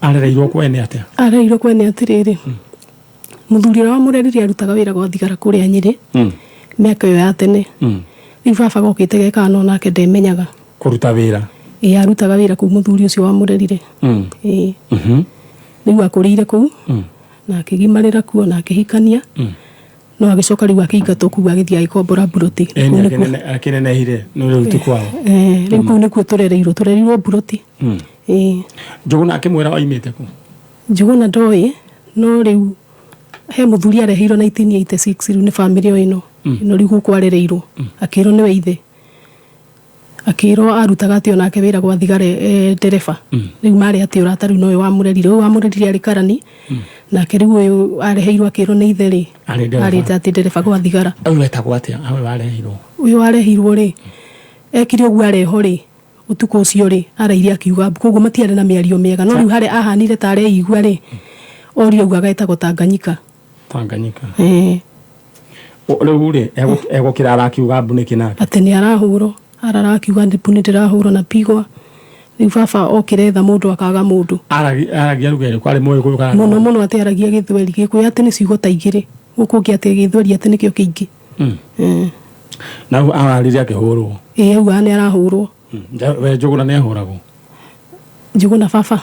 Arereirwo kwene atĩa? Arereirwo kwene atĩrĩrĩ, mũthuri ũrĩa wamũrerire arutaga wĩra gwa thigara kũrĩa Nyĩrĩ mĩaka ĩyo ya tene. Rĩu baba gokĩte gekaga no nake ndemenyaga. Kũruta wĩra? Ĩĩ, arutaga wĩra kũu mũthuri ũcio wamũrerire. Ĩĩ. Rĩu akũrĩire kũu na akĩgimarĩra kuo na akĩhikania, no agĩcoka rĩu akĩingatwo kũu, agĩthiĩ agĩkombora mburoti. Ĩni. Kũu nĩkuo- Akĩnenehire no rĩu ti kwao. Rĩu kũu nĩkuo tũrereirwo mburoti. Ĩĩ. Njũgũna akĩmwĩra oimĩte kũ? Njũgũna ndoĩ, no rĩu he mũthuri areheirwo 1986, rĩu nĩ bamĩrĩ o ĩno ĩno rĩu gũkũ arereirwo, akĩrwo nĩwe ithe, akĩrwo arutaga atĩ onake wĩra gwa thigara, ndereba. Rĩu marĩ atĩ ũrata, rĩu nowe wamũrerire, ũyũ wamũrerire arĩ karani, nake rĩu ũyũ areheirwo akĩrwo nĩ ithe rĩ, Arĩ ndereba. arĩ atĩ ndereba gwa thigara. Ũyũ etagwo atĩa ũyũ wareheirwo? Ũyũ wareheirwo rĩ, ekire ũguo areho rĩ, ũtukũ ũcio rĩ araire akiuga mbu, koguo matiarĩ na mĩario mĩega, no rĩu harĩa ahanire ta areigua rĩ, orio ũguo agetagwo Tanganyika. Tanganyika. Ĩĩ. Rĩu rĩ egũkĩra arakiuga mbu nĩkĩ nake? Atĩ nĩ arahũrwo, arara akiuga mbu, nĩ ndĩrahũrwo na pigwa Rĩu baba okĩre etha mũndũ akaga mũndũ. Aragia lugha ĩrĩkũ? Arĩ Mũgĩkũyũ kana? Mũno mũno atĩ aragia Gĩthweri, Gĩkũyũ atĩ nĩ ciugo ta igĩrĩ, gũkũ ũngĩ atĩ Gĩthweri atĩ nĩkĩo kĩingĩ. Na rĩu ararire akĩhũrwo? Ĩĩ, augaga nĩ arahũrwo. We Njũgũna nĩ ahũragwo? Njũgũna baba?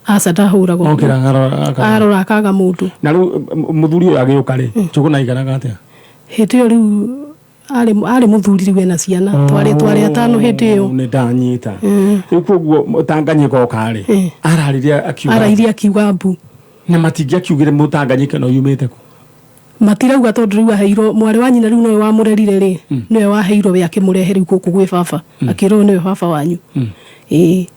Aca, ndahũragwo. Okĩra arora Arora akaga mũndũ. Na rĩu mũthuri ũyũ agĩũka rĩ, Njũgũna aikaraga atĩa? Hĩndĩ ĩyo rĩu arĩ mũthuri rĩu ena ciana, twarĩ atano hĩndĩ ĩyo. Nĩ ndanyita. Rĩu koguo Tanganyika oka rĩ, araririe akiuga? Arairie akiuga mbu. Na matingĩakiugire Mũtanganyika no yumĩte kũ? Matirauga, tondũ rĩu aheirwo mwarĩ wa nyina, rĩu nowe wamũrerire rĩ, nĩwe waheirwo we akĩmũrehe rĩu gũkũ gwĩ baba, akĩrwo nĩwe baba wanyu. Ĩĩ.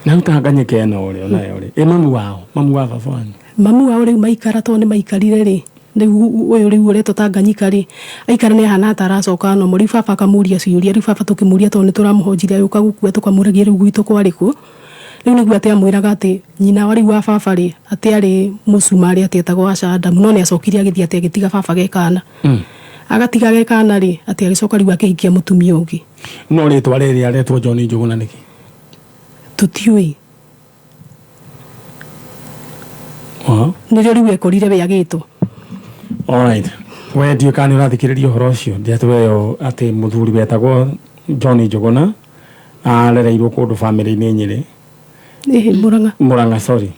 Na rĩu Tanganyika ĩno rĩ, onayo rĩ, ĩ mamu wao, mamu wa baba wanyu? Mamu wao rĩu maikara, tondũ nĩ maikarire rĩ, rĩu ũyũ rĩu ũretwo Tanganyika rĩ, aikara nĩ ahana ta aracoka nomo. Rĩu baba akamũria ciũria. Rĩu baba tũkĩmũria, tondũ nĩ tũramũhonjire agĩũka gũkua, tũkamũragia rĩu gwitũ kwarĩ kũ, rĩu nĩguo atĩ amwĩraga atĩ nyina wa rĩu wa baba rĩ, atĩ arĩ mũcumarĩ, atĩ etagwo Asha Adamu, no nĩ acokire agĩthiĩ, atĩ agĩtiga baba gekana, agatiga gekana rĩ, atĩ agĩcoka rĩu akĩhikia mũtumia ũngĩ. No rĩtwa rĩrĩ aretwo John Njũgũna nĩkĩ? Tũtiũĩ. Nĩrĩo rĩu ekorire we agĩtwo. Alright. We ndiũĩ kana nĩ ũrathikĩrĩria ũhoro ũcio ndiatweyo atĩ mũthuri wetagwo John Njũgũna arereirwo kũndũ bamĩrĩ-inĩ Nyĩrĩ. Ĩhĩ, Mũrang'a. Mũrang'a, sorry.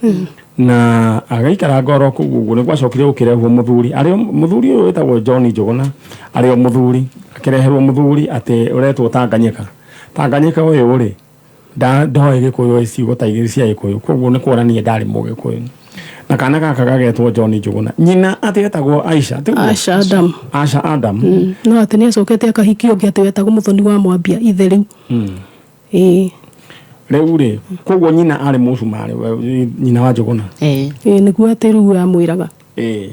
Na agaikara ngoro kũu ũguo nĩ gwacokire gũkĩrehwo mũthuri, arĩ o mũthuri ũyũ wĩtagwo John Njũgũna, arĩ o mũthuri, akĩreherwo mũthuri atĩ ũretwo Tanganyika. Tanganyika ũyũ rĩ, ndoĩ Gĩkũyũ, ciugo ta igĩrĩ cia Gĩkũyũ, koguo nĩ kuonania ndarĩ Mũgĩkũyũ. Na kana gaka gagetwo John Njũgũna, nyina atĩ etagwo Aisha, tiguo? Asha Adam. Asha Adam. No atĩ nĩ acokete akahikia ũngĩ atĩ wetagwo Mũthoni wa Mwambia ithe rĩu. Ĩĩ. Rĩu rĩ, koguo nyina arĩ mũcumarĩ, nyina wa Njũgũna? Ĩĩ, nĩguo atĩ rĩu amwĩraga. Ĩĩ.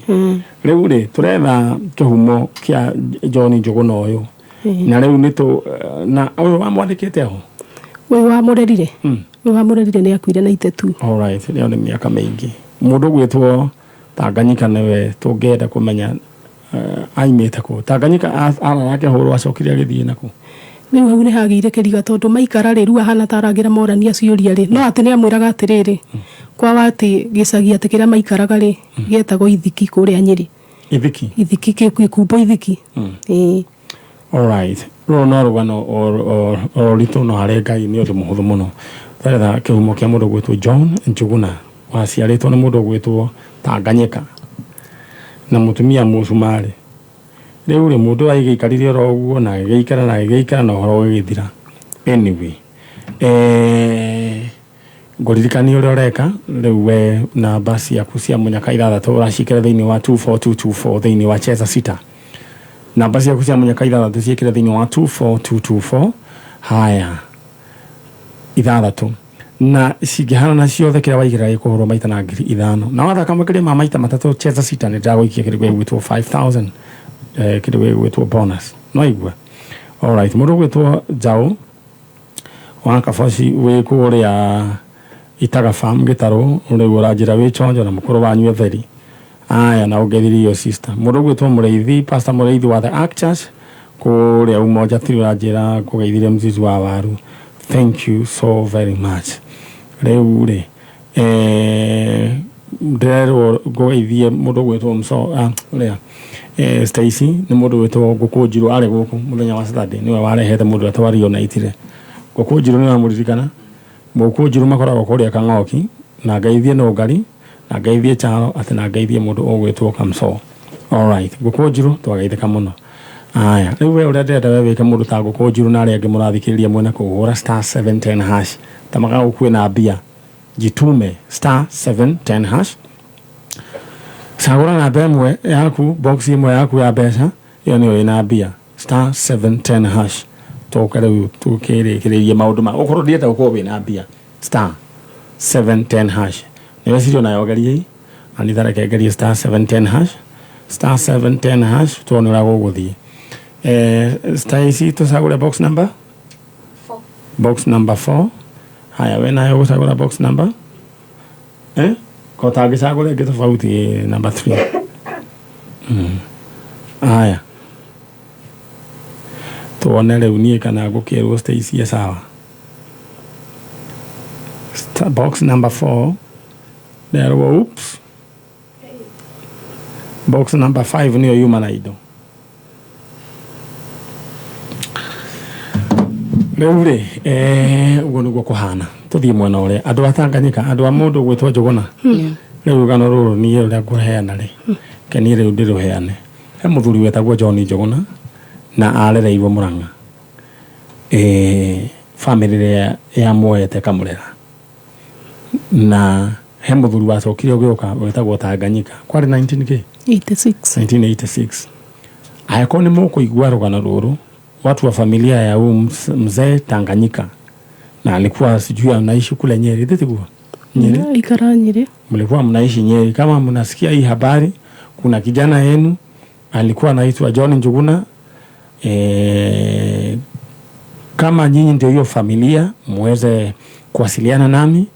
Rĩu rĩ, tũretha kĩhumo kĩa John Njũgũna ũyũ. Na rĩu nĩ tũ na ũyũ wamwandĩkĩte ho? Ũyũ wamũrerire? Ũyũ wamũrerire nĩ akuire na itetu. Alright, rĩo nĩ mĩaka mĩingĩ. Mũndũ ũgwĩtwo Tanganyika nĩwe tũngĩenda kũmenya aimĩte kũ. Tanganyika arara akĩhũrwo acokire agĩthiĩ nakũ? Rĩu hau nĩ hagĩire kĩriga, tondũ maikara rĩ, rĩu ahana ta aragĩra morania ciũria rĩ, no atĩ nĩ amwĩraga atĩrĩrĩ, kwawa atĩ gĩcagi atĩ kĩrĩa maikaraga rĩ, gĩetagwo Ithiki kũrĩa Nyĩrĩ. Ithiki? Ithiki, gĩkumbo Ithiki. Ĩĩ. Alright. Rũrũ no rũgano o ritũ, no harĩ Ngai nĩ ũndũ mũhũthũ mũno. Tũretha kĩhumo kĩa mũndũ ũgwĩtwo John Njũgũna, waciarĩtwo nĩ mũndũ ũgwĩtwo Tanganyika na mũtumia mũcumarĩ. Rĩu rĩ, mũndũ ũyũ agĩikarire oro ũguo na agĩgĩikara na agĩgĩikara na ũhoro ũgĩgĩthira. Anyway, ngũririkania ũrĩa ũreka rĩu, we namba ciaku cia mũnyaka ithathatũ ũraciĩkĩra thĩinĩ wa 24224 thĩinĩ wa Cheza Sita. Namba ciaku cia mũnyaka ithathatũ ciĩkĩre thĩinĩ wa 24224. Haya, ithathatũ na cingĩhanana ciothe, kĩrĩa waigĩrĩra gĩkũhũrwo maita na 5,000. Na wathaka makĩria ma maita matatũ Cheza Sita, nĩ ndĩragũikia kĩndũ gĩgwĩtwo 5000, kĩndũ gĩgwĩtwo bonus. No igua. Alright, mũndũ ũgwĩtwo Njaũ wa Kaboci wĩ kũrĩa Itaga Farm Gĩtarũ, rĩu ũranjĩra wĩ chonjo na mũkũrũ wanyu etheri aya na ũngeithirie sister. Mũndũ ũgwĩtwo Mũrĩithi, Pastor Mũrĩithi wa The Ark Church kũrĩa Umoja tiri, ũranjĩra ngũgeithirie mzizi wa waru. Thank you so very much. Rĩu rĩ, ndĩrerwo ngũgeithie mũndũ ũgwĩtwo Mso, ah, ũrĩa Stacy, nĩ mũndũ ũgwĩtwo Ngũkũ Njirũ, arĩ gũkũ mũthenya wa Saturday, nĩwe warehete mũndũ ũrĩa twarionaitire. Ngũkũ Njirũ nĩ wamũririkana? Ngũkũ Njirũ makoragwo kũrĩa Kang'oki. Na ngeithie Nũngari, na ngeithie Charo atĩ, na ngeithie mũndũ ũgwĩtwo Kamso. Alright, Ngũkũ Njirũ, twageithĩka mũno. Aya, rĩu we ũrĩa ndĩrenda we wĩke, mũndũ ta Ngũkũ Njirũ na arĩa angĩ mũrathikĩrĩria mwena kũhũra star 710 hash ta magagũkue na mbia. Jitume, star 710 hash, cagũra namba ĩmwe yaku, box ĩmwe yaku ya mbeca, ĩyo nĩyo ĩna mbia. Star 710 hash. Tũke rĩu tũkĩrĩkĩrĩrie maũndũ ma ũkorwo ndĩrenda gũkorwo wĩna mbia. Star 710 hash, nĩweciria onayo ngeriei anitha. Reke ngerie star 710 hash, star 710 hash, tuone ũrĩa gũgũthiĩ. Star ici tũcagũre box number, box number 4. Haya, we nayo gũcagũra box number, ko tangĩcagũra ĩngĩ tofauti? Number 3. Haya, tuone rĩu niĩ kana ngũkĩrwo Stacy e sawa. Box number 4 nderwo oops, box number 5 nĩyo yuma na indo. Rĩu rĩ, ũguo nĩguo kũhana. Tũthiĩ mwena ũrĩa andũ a Tanganyika, andũ a mũndũ gwĩtwo Njũgũna. Rĩu rũgano rũrũ niĩ ũrĩa ngũheana rĩ, ke niĩ rĩu ndĩrũheane. He mũthuri wetagwo John Njũgũna na arereirwo Mũrang'a. Bamĩrĩ ĩrĩa yamuoete kamũrera. Na he mũthuri wacokire ũgĩũka wetagwo Tanganyika. Kwarĩ 19 kĩ? 86. 1986. Angĩkorwo nĩ mũkũigua rũgano rũrũ, watu wa familia ya huyu mzee Tanganyika, na alikuwa sijui anaishi kule Nyeri, tiguo? Nyeri? Aikara Nyeri. Mlikuwa mnaishi Nyeri. Kama mnasikia hii habari, kuna kijana yenu alikuwa anaitwa John Njuguna. Kama nyinyi ndio hiyo familia, muweze kuwasiliana nami.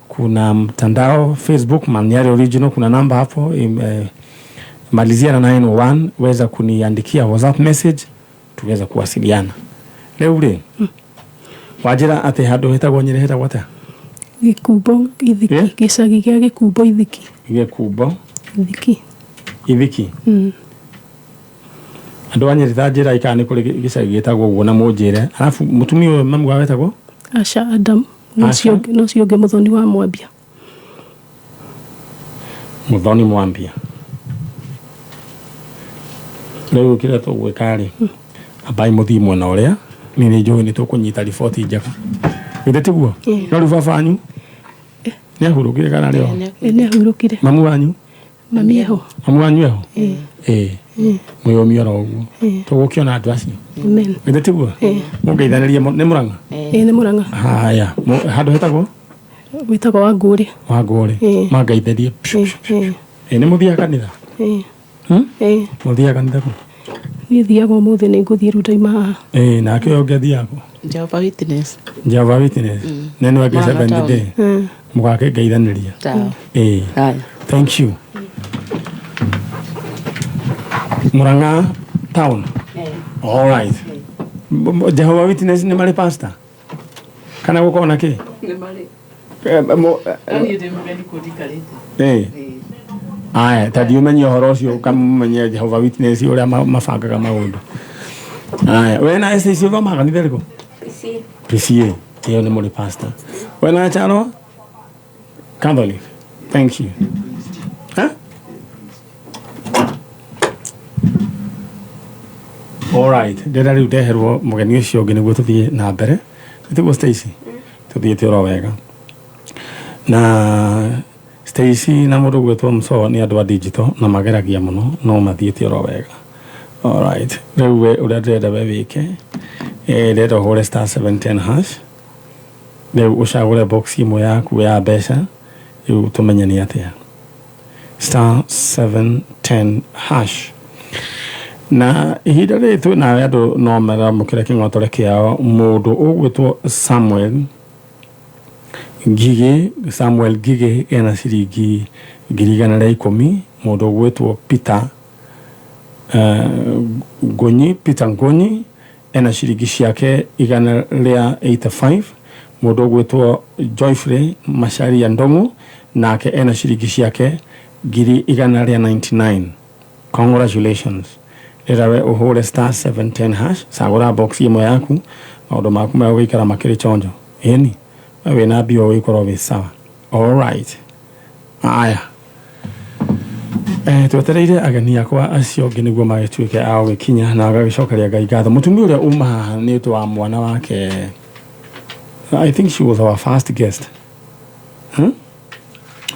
Kuna mtandao Facebook Manyari Original, kuna namba hapo malizia na 901, weza kuniandikia WhatsApp message tuweze kuwasiliana. Leo ule wajira ate hado hetagwo Nyeri, hetagwo atia? Gĩkumbo Ithiki. Gĩcagi gĩa Gĩkumbo Ithiki. Gĩkumbo Ithiki. Ithiki. Andũ a Nyeri ta njĩra ikana nĩ kũrĩ gĩcagi gĩtagwo ũguo na mũnjĩre. Alafu mũtumia ũyũ mamu wao wetagwo? Asha Adam. Asha. No cio ũngĩ Mũthoni wa Mwambia. Mũthoni Mwambia. Rĩu kĩrĩa tũgwĩka rĩ, ambai mũthiĩ mwena ũrĩa, niĩ nĩ njũĩ nĩ tũkũnyita riboti njega. Githĩ tiguo? No rĩu baba wanyu nĩ ahurũkire kana rĩ o? Nĩ ahurũkire. Mamu wanyu? Mami eho. Mamu wanyu eho? Mwĩyũmie oro ũguo. Tũgũkĩona andũ acio. Amen. Githĩ tiguo? Mũngeithanĩrie nĩ Mũrang'a? Nĩ Mũrang'a. Haya, handũ hetagwo? Gwĩtagwo Wangũrĩ. Wangũrĩ. Mangeithĩrie. Nĩ mũthiaga kanitha? Mũthiaga kanitha kũ? Niĩ thiaga ũmũthĩ, nĩ ngũthiĩ rĩu ndaima haha. Nake ũyũ ũngĩ athiaga kũ? Jehovah Witness. Jehovah Witness. Nĩ nĩ Mũrang'a Seventh town. Day. Mũgakĩngeithanĩria. Sawa. Haya. Thank you. Murang'a town. All right. Jehovah Witness nĩ marĩ pastor? Kana gũkorwo na kĩ? Nĩ marĩ. Niĩ ndĩ mũgeni kũu ndikarĩte. Aya, ta ndiũmenye ũhoro ũcio ũkamũmenye Jehovah Witness ũrĩa mabangaga maũndũ. Aya, we na SAC ũthomaga kanitha ĩrĩkũ? PCA. Ĩyo nĩ mũrĩ pastor. We na Charo? Catholic. Thank you. Huh? All right. Ndĩrenda rĩu ndeherwo mũgeni ũcio ũngĩ nĩguo tũthiĩ na mbere. Nĩtiguo Stacy? Tũthiĩte oro wega. Na Stacy na mũndũ ũgwĩtwo Muso nĩ andũ a digital na mageragia mũno no mathiĩte oro wega. All right. Rĩu we ũrĩa ndĩrenda we wĩke, ndĩrenda ũhũre star 710 hash. Rĩu ũcagũre box ĩmwe yaku ya mbeca, rĩu tũmenye nĩ atĩa. Star 710 hash. Na ihinda rĩrĩ twĩ nawe andũ no maramũkĩre kĩng'otore kĩao mũndũ ũgwĩtwo Samuel Ngigĩ, Samuel Ngigĩ ena ciringi 110,000, mũndũ ũgwĩtwo Peter Ngunyi, Peter Ngunyi ena ciringi ciake 185, mũndũ ũgwĩtwo Joyfrey Macharia Ndong'u nake ena ciringi ciake 199,000. Congratulations. Rĩra we ũhũre star 710 hash, cagũra box ĩmwe yaku, maũndũ maku megũikara makĩrĩ chonjo. Ĩni, we wĩna mbia ũgũikorwo wĩ sawa. All right. Aya. Twetereire ageni akwa acio angĩ nĩguo magĩtuĩke a gũgĩkinya na agagĩcokeria Ngai ngatho. Mũtumia ũrĩa uma haha nĩ ũndũ wa mwana wake. I think she was our first guest.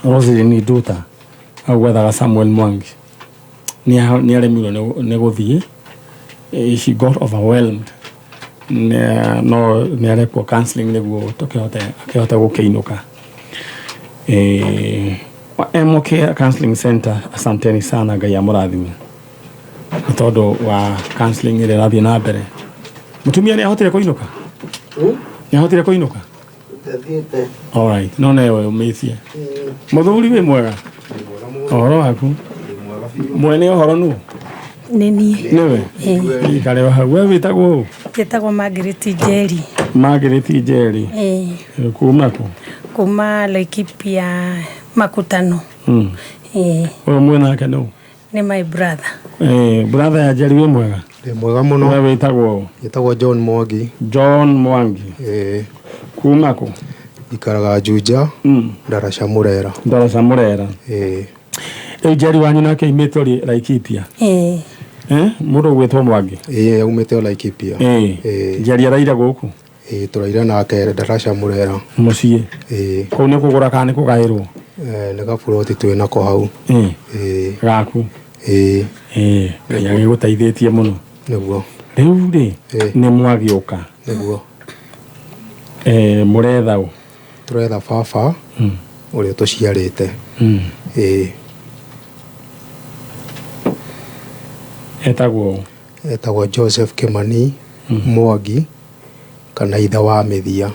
Roselyn Nduta agwethaga Samuel Mwangi. Nĩ aremirwo nĩ gũthiĩ. She got overwhelmed. No nĩ arekwo counseling nĩguo akĩhote gũkĩinũka. MK Counseling Center, asanteni sana, Ngai amũrathime. Nĩ tondũ wa counseling ĩrĩa ĩrathiĩ na mbere. Mũtumia nĩ ahotire kũinũka? Nĩ ahotire kũinũka? Ndathiĩte. All right, no newe ũmĩtie. Mũthuri wĩ mwega? Ũhoro waku? Mwene ũhoro nũ? Nĩ niĩ. Nĩwe? Ĩĩ. Ikare o hau. We wĩtagwo ũ? Njĩtagwo Margaret Njeri. Margaret Njeri. Ĩĩ. Kuma kũ? Kuma Laikipia Makutano. Ĩĩ. Ũyũ mwĩnake nũ? Nĩ my brother. Eh, brother ya Njeri wĩ mwega? Ndĩ mwega mũno. We wĩtagwo ũ? Njĩtagwo John Mwangi. John Mwangi. Ĩĩ. Kuma kũ? Njikaraga Juja, Ndaraca Mũrera. Ndaraca Mũrera. Ĩĩ. Rĩu Njeri wanyu nake aimĩte ũrĩ Laikipia? Ĩĩ. Eh, mũndũ ũgwĩtwo Mwangi? Ĩĩ, aumĩte o Laikipia. Ĩĩ. Njeri araire gũkũ? Ĩĩ, tũraire nake Ndaraca Mũrera. Mũciĩ? Ĩĩ. Kũu nĩ kũgũra kana nĩ kũgaĩrwo? Nĩ gaburoti twĩ nako hau. Ĩĩ. Ĩĩ. Gaku? Ĩĩ. Ĩĩ, Ngai agĩgũteithĩtie mũno. Nĩguo. Rĩu rĩ, nĩ mwagĩũka. Nĩguo. Eh, mũretha ũ? Tũretha baba ũrĩa tũciarĩte. Ĩĩ. Etagwo ũ? Etagwo Joseph Kĩmani Mwangi kana ithe wa mĩthia.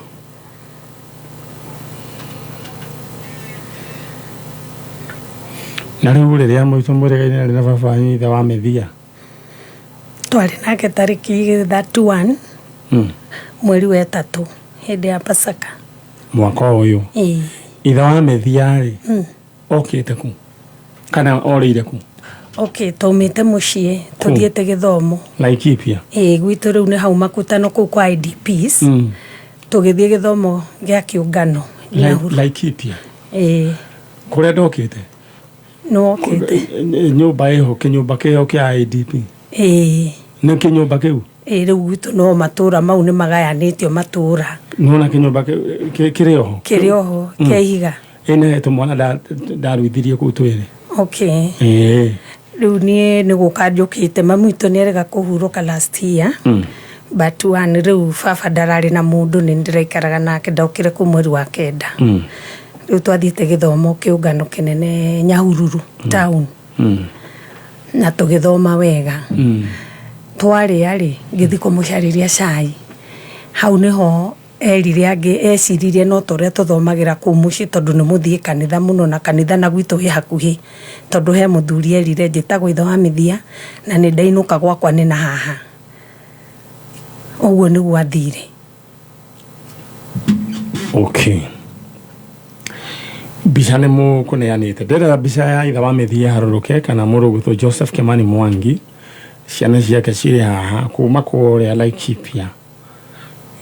Na rĩu rĩrĩa mũitũ mwĩrĩgaine arĩ na baba wanyu ithe wa mĩthia. Twarĩ nake tarĩki 31 mweri wa ĩtatũ hĩndĩ ya Pasaka. Mwaka ũyũ. Ĩĩ. Ithe wa mĩthia rĩ, okĩte kũ? Kana orĩire kũ? Okay, twaumĩte mũciĩ tũthiĩte gĩthomo. Laikipia. Ĩĩ, gwitũ rĩu nĩ hau Makutano kũu kwa IDPs. Tũgĩthiĩ gĩthomo gĩa kĩũngano Nyahururu. Laikipia. Ĩĩ, Kũrĩa ndokĩte? nĩ wokĩte. Nyũmba ĩho, kĩnyũmba kĩho kĩa IDP. Ĩĩ. Nĩ kĩnyũmba kĩu? Ĩĩ, rĩu gwitũ no matũra mau nĩ magayanĩtio matũra. Nĩwona kĩnyũmba kĩrĩ oho? Kĩrĩ oho, kĩa ihiga. Ĩĩ nĩ tũmwana ndaruithirie kũu twĩrĩ. Okay. Ĩĩ. Rĩu niĩ nĩ gũka njũkĩte, mami witũ nĩ erĩga kũhurũka last year. But one rĩu baba ndararĩ na mũndũ, nĩ ndĩraikaraga nake, ndokire kũu mweri wa kenda. Rĩu twathiĩte gĩthomo kĩũngano kĩnene Nyahururu town na tũgĩthoma wega. Twarĩa rĩ, ngĩthiĩ kũmũcarĩria cai. Hau nĩho erire angĩ, eciririe no ta ũrĩa tũthomagĩra kũu mũciĩ tondũ nĩ mũthiĩ kanitha mũno na kanitha na gwitũ wĩ hakuhĩ. Tondũ he mũthuri erire njĩtagwo ithe wa mĩthia na nĩ ndainũka gwakwa nĩ na haha. Ũguo nĩguo athire. Okay. Mbica nĩ mũkũneanĩte. Ndĩrera mbica ya ithe wa mĩthia harũrũke kana mũndũ ũgwĩtwo Joseph Kimani Mwangi. Ciana ciake cirĩ haha kuma kũrĩa Laikipia.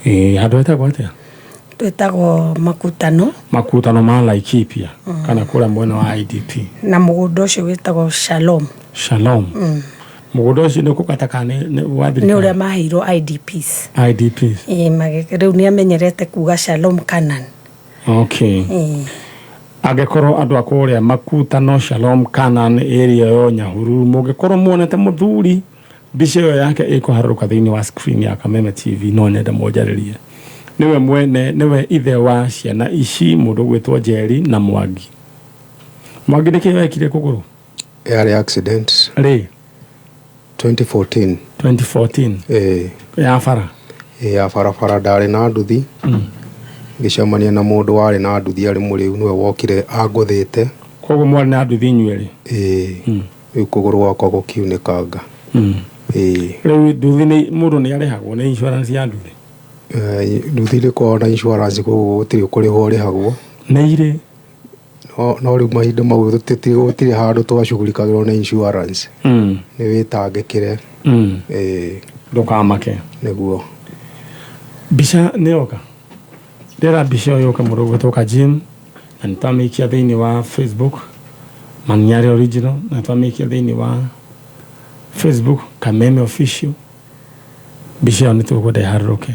Ĩĩ, handũ hetagwo atĩa? Twĩtagwo Makutano. Makutano ma Laikipia kana kũrĩa mwena wa IDP. Na mũgũnda ũcio wĩtagwo Shalom. Shalom. Mũgũnda ũcio nĩ ũkũgata kana nĩ wa Nĩ thirikari? ũrĩa maheirwo IDPs. IDPs. Ĩĩ, rĩu nĩ amenyerete kuga Shalom Canaan. Okay. Ĩĩ. Angĩkorwo andũ a kũrĩa Makutano Shalom Canaan area yo Nyahururu mũngĩkorwo muonete mũthuri mbica ĩyo yake ĩkũharũrũka thĩinĩ wa screen ya Kameme TV no nyende mũnjarĩrie. Nĩwe mwene, nĩwe ithe wa ciana ici mũndũ ũgwĩtwo Njeri na Mwangi. Mwangi nĩkĩ wekire kũgũrũ? Yarĩ accident. Rĩ? 2014. 2014. Ĩĩ. Ya bara? Ĩĩ, ya barabara ndarĩ na nduthi. Ngĩcemania na mũndũ warĩ na nduthi arĩ mũrĩu nĩwe wokire angũthĩte. Koguo mwarĩ na nduthi inyuerĩ? Ĩĩ. Rĩu kũgũrũ gwakwa gũkiunĩkanga. Ĩĩ. Rĩu nduthi nĩ mũndũ nĩ arĩhagwo nĩ insurance ya nduthi? Nduthi ndĩkoragwo na insurance koguo gũtirĩ kũrĩhwo ũrĩhagwo. Nĩ irĩ? No rĩu mahinda mau gũtirĩ handũ twacugurikagĩrwo nĩ insurance. Nĩ wĩtangĩkĩre. Ĩĩ. Ndũkamake. Nĩguo. Mbica nĩ yoka? Ndĩra mbica ĩyo yũke mũndũ ũgwĩtwo Kajim na nĩ twamĩikia thĩinĩ wa Facebook Maniare Original na twamĩikia thĩinĩ wa Facebook Kameme Official. Mbica ĩyo nĩ tũkwenda ĩharũrũke.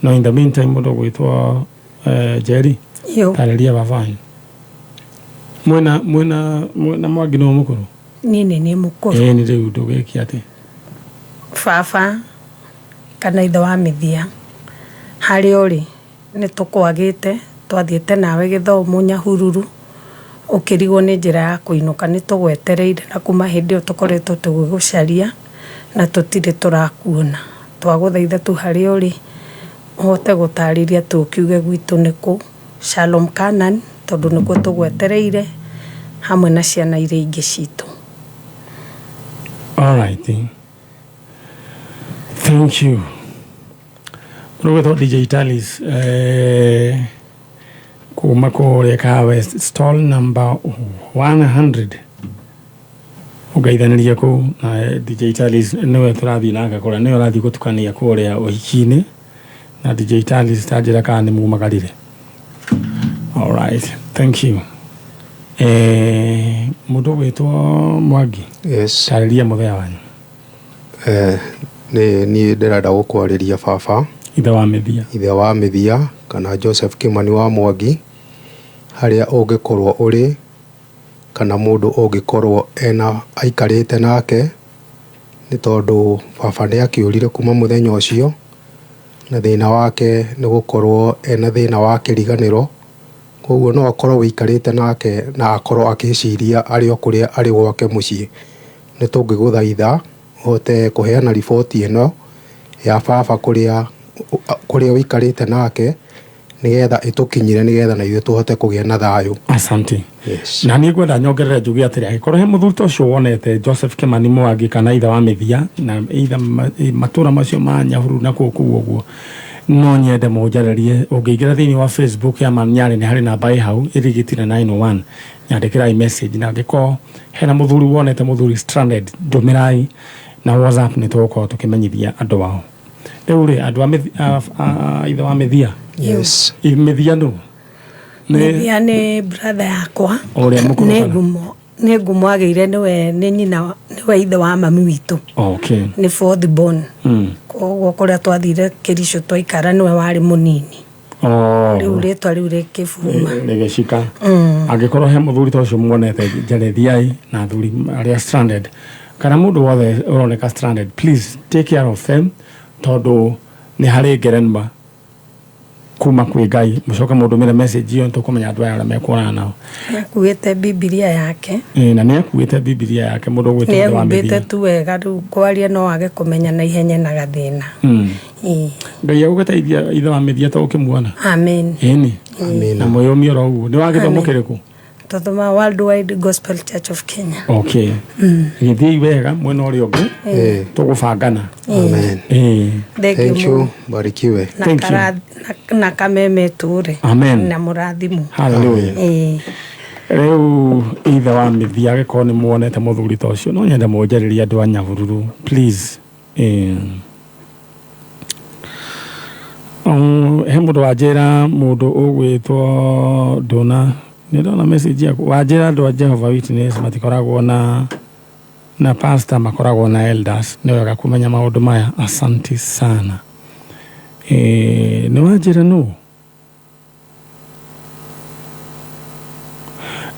No in the meantime mũndũ ũgwĩtwo Njeri tarĩria baba wanyu. Mwĩna mwĩna mwĩna Mwangi nĩwe mũkũrũ? Niĩ nĩ niĩ mũkũrũ. Ĩĩ nĩ rĩu ndũgĩke atĩ. Baba kana ithe wa mĩthia harĩa ũrĩ nĩ tũkwagĩte, twathiĩte nawe gĩthomo Nyahururu, ũkĩrigwo nĩ njĩra ya kũinũka, nĩ tũgwetereire na kuma hĩndĩ ĩyo tũkoretwo tũgĩgũcaria na tũtirĩ tũrakuona. Twagũthaitha tu harĩa ũrĩ ũhote gũtarĩria tũkiuge gwitũ nĩ kũ, Shalom Canaan, tondũ nĩkuo tũgwetereire hamwe na ciana iria ingĩ citũ. All right. Thank you. Mũndũ ũgwĩtwo DJ Talis, Kuma kũrĩa Kahawa West stall number 100 ũngeithanĩrie kũu na DJ Talis nĩwe tũrathiĩ nake kũrĩa nĩwe ũrathiĩ gũtukania kũrĩa ũhiki-inĩ na DJ Talis tanjĩra kana nĩ mumagarire. All right, thank you. Eh, mũndũ ũgwĩtwo Mwangi. Yes. Tarĩria mũthenya wanyu. Eh, nĩ niĩ ndĩrenda gũkwarĩria baba. Ithe wa mĩthia. Ithe wa mĩthia kana Joseph Kimani wa Mwangi harĩa ũngĩkorwo ũrĩ kana mũndũ ũngĩkorwo ena aikarĩte nake nĩ tondũ baba nĩ akĩũrire kuma mũthenya ũcio na thĩna wake nĩ gũkorwo ena thĩna wa kĩriganĩro koguo no akorwo wĩikarĩte nake na akorwo akĩciria arĩ o kũrĩa arĩ gwake mũciĩ. Nĩ tũngĩgũthaitha ũhote kũheana riboti ĩno ya baba kũrĩa kũrĩa ũikarĩte nake nĩgetha ĩtũkinyĩre nĩgetha na ithuĩ tũhote kũgĩa na thayũ. Asante. Yes. Na niĩ ngwenda nyongerere njuge atĩrĩ angĩkorwo he mũthuri ta ũcio wonete Joseph Kimani Mwangi kana ithe wa mĩthia na ithe matũra macio ma Nyahururu na kũu kũu ũguo no nyende mũnjarĩrie ũngĩingĩra thĩinĩ wa Facebook ya Manyarĩ nĩ harĩ namba ĩ hau ĩrigĩtire 901 nyandĩkĩrai message na angĩkorwo hena mũthuri wonete mũthuri stranded ndũmĩrai na WhatsApp nĩ tũgũkorwo tũkĩmenyithia andũ ao rĩu rĩ andũ a ithe wa mĩthia. Yes. Mĩthia nũ? Mĩthia nĩ brother yakwa. Ũrĩa mũkũrũ Nĩ kana? ngumo nĩ ngumo agĩire nĩwe nĩ nyina nĩwe ithe wa mami witũ. Okay. Nĩ fourth born. Koguo kũrĩa twathire Kericho twaikara nĩwe warĩ mũnini. Oh. Rĩu rĩtwa rĩu rĩkĩbuma. Rĩgĩcika. Angĩkorwo he mũthuri ta ũcio muonete njarĩthiai na athuri arĩa stranded kana mũndũ wothe ũroneka stranded, please take care of them tondũ nĩ harĩ ngerenwa kuma kwĩ Ngai mũcoke mũndũmĩre message ĩyo nĩtũkũmenya andũ aya arĩa mekuonana nao. Nĩakuĩte Bibilia yake. Ĩĩ, na nĩakuĩte Bibilia yake mũndũ ũgwĩtwo ithe wa Nĩehumbĩte mĩthia. tu wega rĩu kwaria no age kũmenya na ihenya na gathĩna. Ĩĩ. Ngai agũgĩteithia ithe wa mĩthia ta ũkĩmuona. Amen. Ĩni. Na mwĩyũmie oro ũguo. Nĩ wa gĩthomo Amen. kĩrĩkũ? Twathoma Worldwide Gospel Church of Kenya. Okay. Gĩthiĩi wega mwena ũrĩa ũngĩ tũgũbangana. Amen. Ĩĩ. Thank Thank you you. mũno. Barikiwe. Na Thank you. na kameme tũre. Amen. Na mũrathimwo. Hallelujah. Ĩĩ. Rĩu ithe wa mĩthia angĩkorwo nĩ muonete mũthuri ta ũcio no nyende mũnjarĩrie andũ a Nyahururu please. Ĩĩ. He mũndũ wanjĩra mũndũ ũgwĩtwo ndona nĩ ndona message yaku wanjĩra andũ a Jehovah Witness matikoragwo na pastor makoragwo na elders nĩ wega kũmenya maũndũ maya asante sana. Nĩ wanjĩra nũ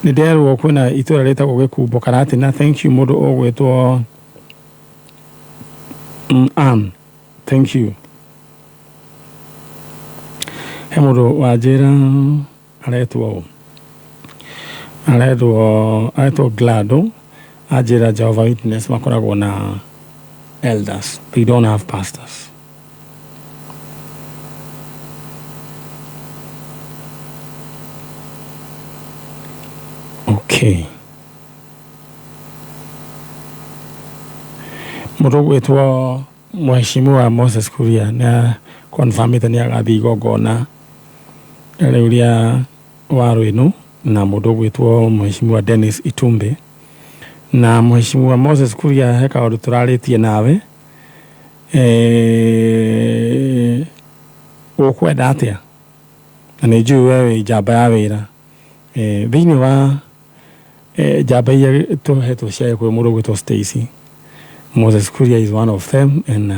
nĩ nderwo kwĩna itũra rĩtagwo Gĩkumbo Karatina thank you mũndũ ũgwĩtwo Ann thank you. He mũndũ wanjĩra aretwo ũ aretwo Glado anjĩra Jehovah Witness makoragwo na elders, they don't have pastors. Okay. Mũndũ ũgwĩtwo Mheshimiwa Moses Kuria nĩ confirmĩte nĩ agathiĩ igongona rĩu rĩa waru ĩno na mũndũ ũgwĩtwo Mheshimiwa Dennis Itumbi na Mheshimiwa Moses Kuria he kaũndũ tũrarĩtie nawe ũkwenda atĩa na nĩ njũĩ we wĩ njamba ya wĩra thĩinĩ wa njamba iria tũhetwo cia Gĩkũyũ mũndũ ũgwĩtwo Stacy Moses Kuria is one of them and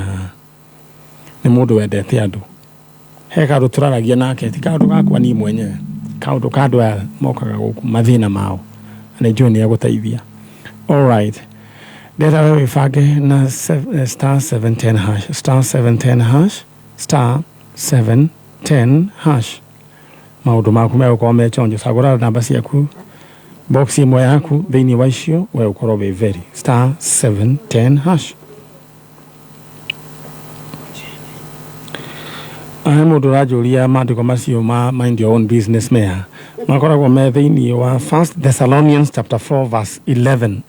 nĩ mũndũ wendete andũ he kaũndũ tũraragia nake ti kaũndũ gakwa niĩ mwenyewe kaũndũ ka andũ aya mokaga gũkũ mathĩna mao na nĩ njũĩ nĩ egũteithia. All right. Ndĩrenda we wĩbange na star 710 hash star 710 hash star 710 hash maũndũ maku megũkorwo me chonjo cagũra namba ciaku box ĩmwe yaku thĩinĩ wa icio we ũkorwo wĩ very star 710 hash. He mũndũ ũranjũria maandĩko macio ma mind your own business mea makoragwo me thĩinĩ wa First Thessalonians chapter 4 verse 11.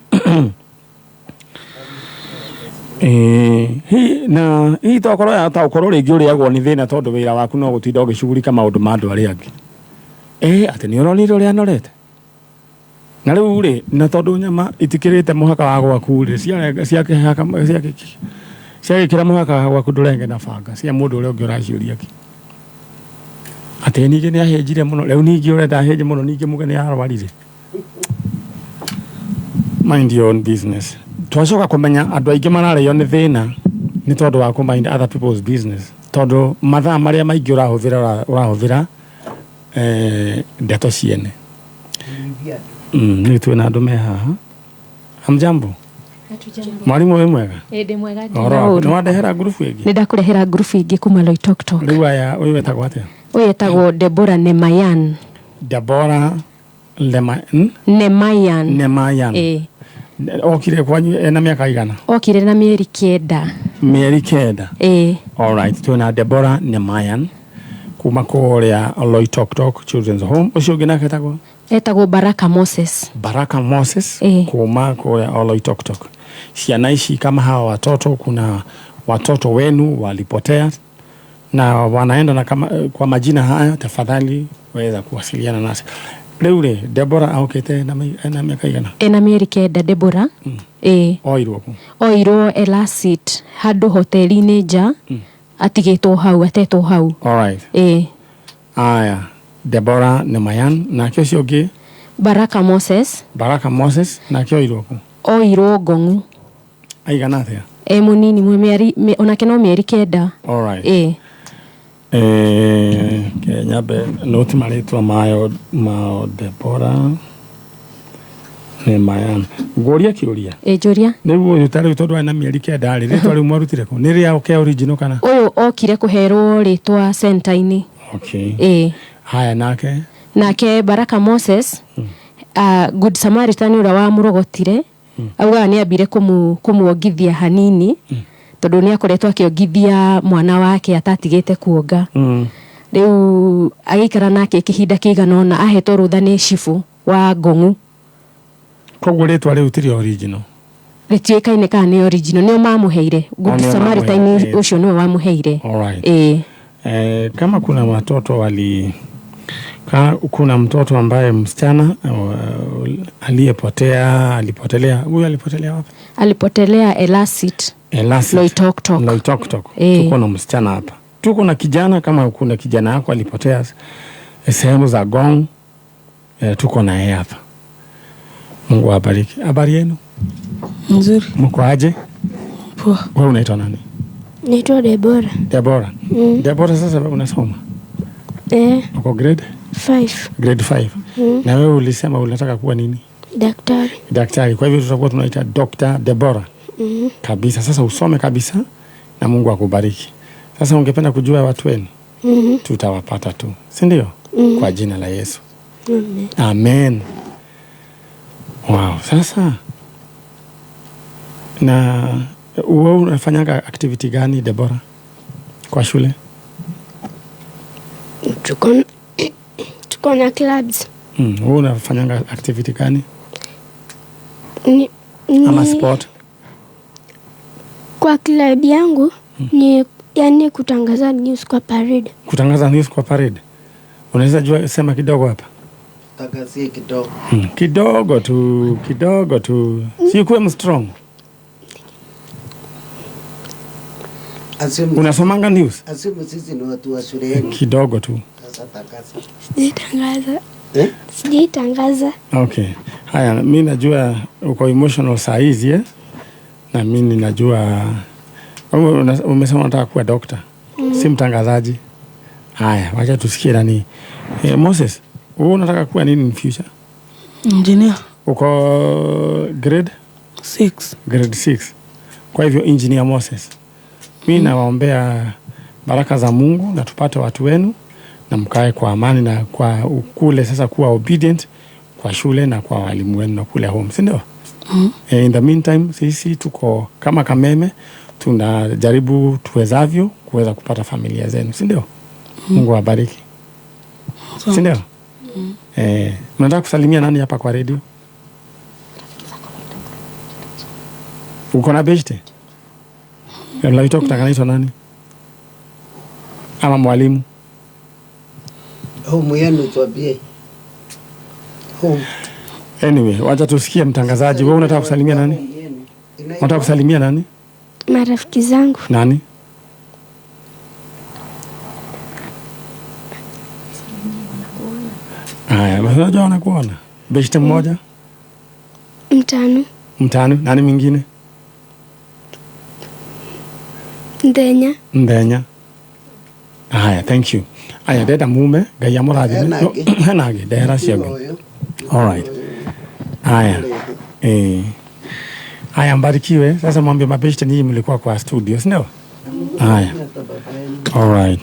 Na hihi tokorwo ya ta ũkorwo rĩngĩ ũrĩagwo nĩ thĩna tondũ wĩra waku no gũtinda ũgĩcugurika maũndũ ma andũ arĩa angĩ. Atĩ nĩ ũronire ũrĩa anorete. Na rĩu rĩ, na tondũ nyama itikĩrĩte mũhaka wa gwaku rĩ, ciagĩkĩra mũhaka wa gwaku ndũrenge na banga cia mũndũ ũrĩa ũngĩ ũraciũria kĩ. Atĩ ningĩ nĩ ahĩnjire mũno, rĩu ningĩ ũrenda ahĩnje mũno, ningĩ muge nĩ arwarire. Mind your own business. Twacoka kũmenya andũ aingĩ mararĩo nĩ thĩna nĩ tondũ wa kũ mind other people's business. Tondũ mathaa marĩa maingĩ ũrahũthĩra ndeto ciene. Nĩ twĩna andũ me haha. Hamjambo. Mwalimu wĩ mwega? Ĩ ndĩ mwega. Ũhoro waku? Nĩ wandehera ngurubu ĩngĩ? Nĩ ndakũrehera ngurubu ingĩ kuma Loitoktok. Rĩu aya ũyũ wetagwo atĩa? Ũyũ etagwo Deborah Nemayan. Deborah Lema, Nemayan. Nemayan. Ĩ. Okire kwanyu ena mĩaka igana? Okire na mĩeri 9. Mĩeri 9. Ĩ. Alright, twĩna Deborah Nemayan kuma kũrĩa Loitoktok Children's Home. Ũcio ũngĩ nake etagwo? Etagwo Baraka Moses. Baraka Moses kuma kũrĩa Oloitoktok. Ciana ici kama hawa watoto, kuna watoto wenu walipotea na wanaenda na kama, kwa majina haya, tafadhali weza kuwasiliana nasi. Rĩu rĩ, Deborah aokĩte na mĩaka igana? Ena mĩeri 9 Deborah. Ĩ. Oirwo kũ? Oirwo Elasit handũ hoteli-inĩ nja. Atigĩtwo hau, atetwo hau. Alright. Ĩ. Aya, Deborah Nemayan, nake ũcio ũngĩ? Baraka Moses. Baraka Moses, nake oirwo kũ? Oirwo Ngong'u. Aigana atĩa? E mũnini mĩeri onake no mĩeri 9. Alright. Ĩ. Nyambe noti marĩtwa mayo mao Deborah Nemayan. Ngũria kĩũria. Ĩ njũria. Rĩu ũyũ ta rĩu tondũ arĩ na mĩeri 9 rĩ, rĩtwa rĩu mwarutire kũ? Nĩ rĩa ke original kana? Ũyũ okire kũherwo rĩtwa center-inĩ. Okay. Ĩ. Haya nake? Nake Baraka Moses, Good Samaritan ũrĩa wamũrogotire, augaga nĩ ambire kũmuongithia hanini, tondũ nĩ akoretwo akĩongithia mwana wake atatigĩte kuonga. Rĩu agĩikara nake kĩhinda kĩigana ũna, ahetwo rũtha nĩ cibũ wa Ngong'u. Koguo rĩtwa rĩu ti rĩa original? Rĩtiũĩkaine kana nĩ original, nĩo mamũheire. Good Samaritan ũcio nĩwe wamũheire. Alright. Ĩ. Kama kuna watoto kuna mtoto ambaye msichana aliyepotea, alipotelea, huyu alipotelea wapi? Alipotelea Elasit. Elasit. Loitoktok. Loitoktok. Tuko na msichana hapa. Tuko na kijana, kama kuna kijana yako alipotea sehemu za Gong, tuko na yeye hapa. Mungu awabariki. Habari yenu? Nzuri. Mko aje? Poa. Wewe unaitwa nani? Naitwa Deborah. Deborah. Deborah, sasa wewe unasoma? Uko grade? 5. Grade 5. Na wewe ulisema unataka kuwa nini? Daktari. Daktari. Kwa hivyo tutakuwa tunaita Dr. Deborah. Kabisa. Sasa usome kabisa na Mungu akubariki. Sasa ungependa kujua watu wenu? Tutawapata tu. Si ndio? Kwa jina la Yesu. Amen. Amen. Wow. Sasa na wewe unafanyaga activity gani Deborah kwa shule? Tuko na clubs. Wewe unafanyaga activity gani? Ama sport? Kwa club yangu ni yani kutangaza news kwa parade. Kutangaza news kwa parade. Unaweza jua sema kidogo hapa? Tangazie kidogo. Kidogo tu, kidogo tu. Si kuwe strong. Unasomanga news? Asimu sisi ni watu wa shule yenu. Kidogo tu. Sasa tangaza. Sijaitangaza. Sijaitangaza. Okay. Haya, mimi najua uko emotional saa hizi eh? Na mimi ninajua umesema unataka kuwa doctor. Si mtangazaji. Haya, wacha tusikie nani. Moses, wewe unataka kuwa nini in future? Engineer. Uko grade 6. Grade 6. Kwa hivyo Engineer Moses, mimi nawaombea baraka za Mungu na tupate watu wenu na mkae kwa amani na kwa kule sasa kuwa obedient kwa shule na kwa walimu wenu na kule home, si ndio? In the meantime, sisi tuko kama Kameme tunajaribu tuwezavyo kuweza kupata familia zenu, si ndio? Mungu awabariki. Si ndio? Mnataka kusalimia nani hapa kwa radio? Uko na beshte? Mnaitwa anaitwa nani? Ama mwalimu? Home yenu tuambie. Anyway, wacha tusikie mtangazaji. Wewe unataka kusalimia nani? Unataka kusalimia nani? Marafiki zangu. Nani? Haya, basi unajua wanakuona. Beshte mmoja? Mtano. Mtano, nani mwingine? Ndenya. Ndenya. Haya, thank you. Aya, ndenda mume, Ngai amũrathime. No, hena angĩ, ndehera acio angĩ. All right. Haya. Haya, mbarikiwe. Sasa mwambie mabeshte ninyi mlikuwa kwa studio, si ndio? Haya. All right.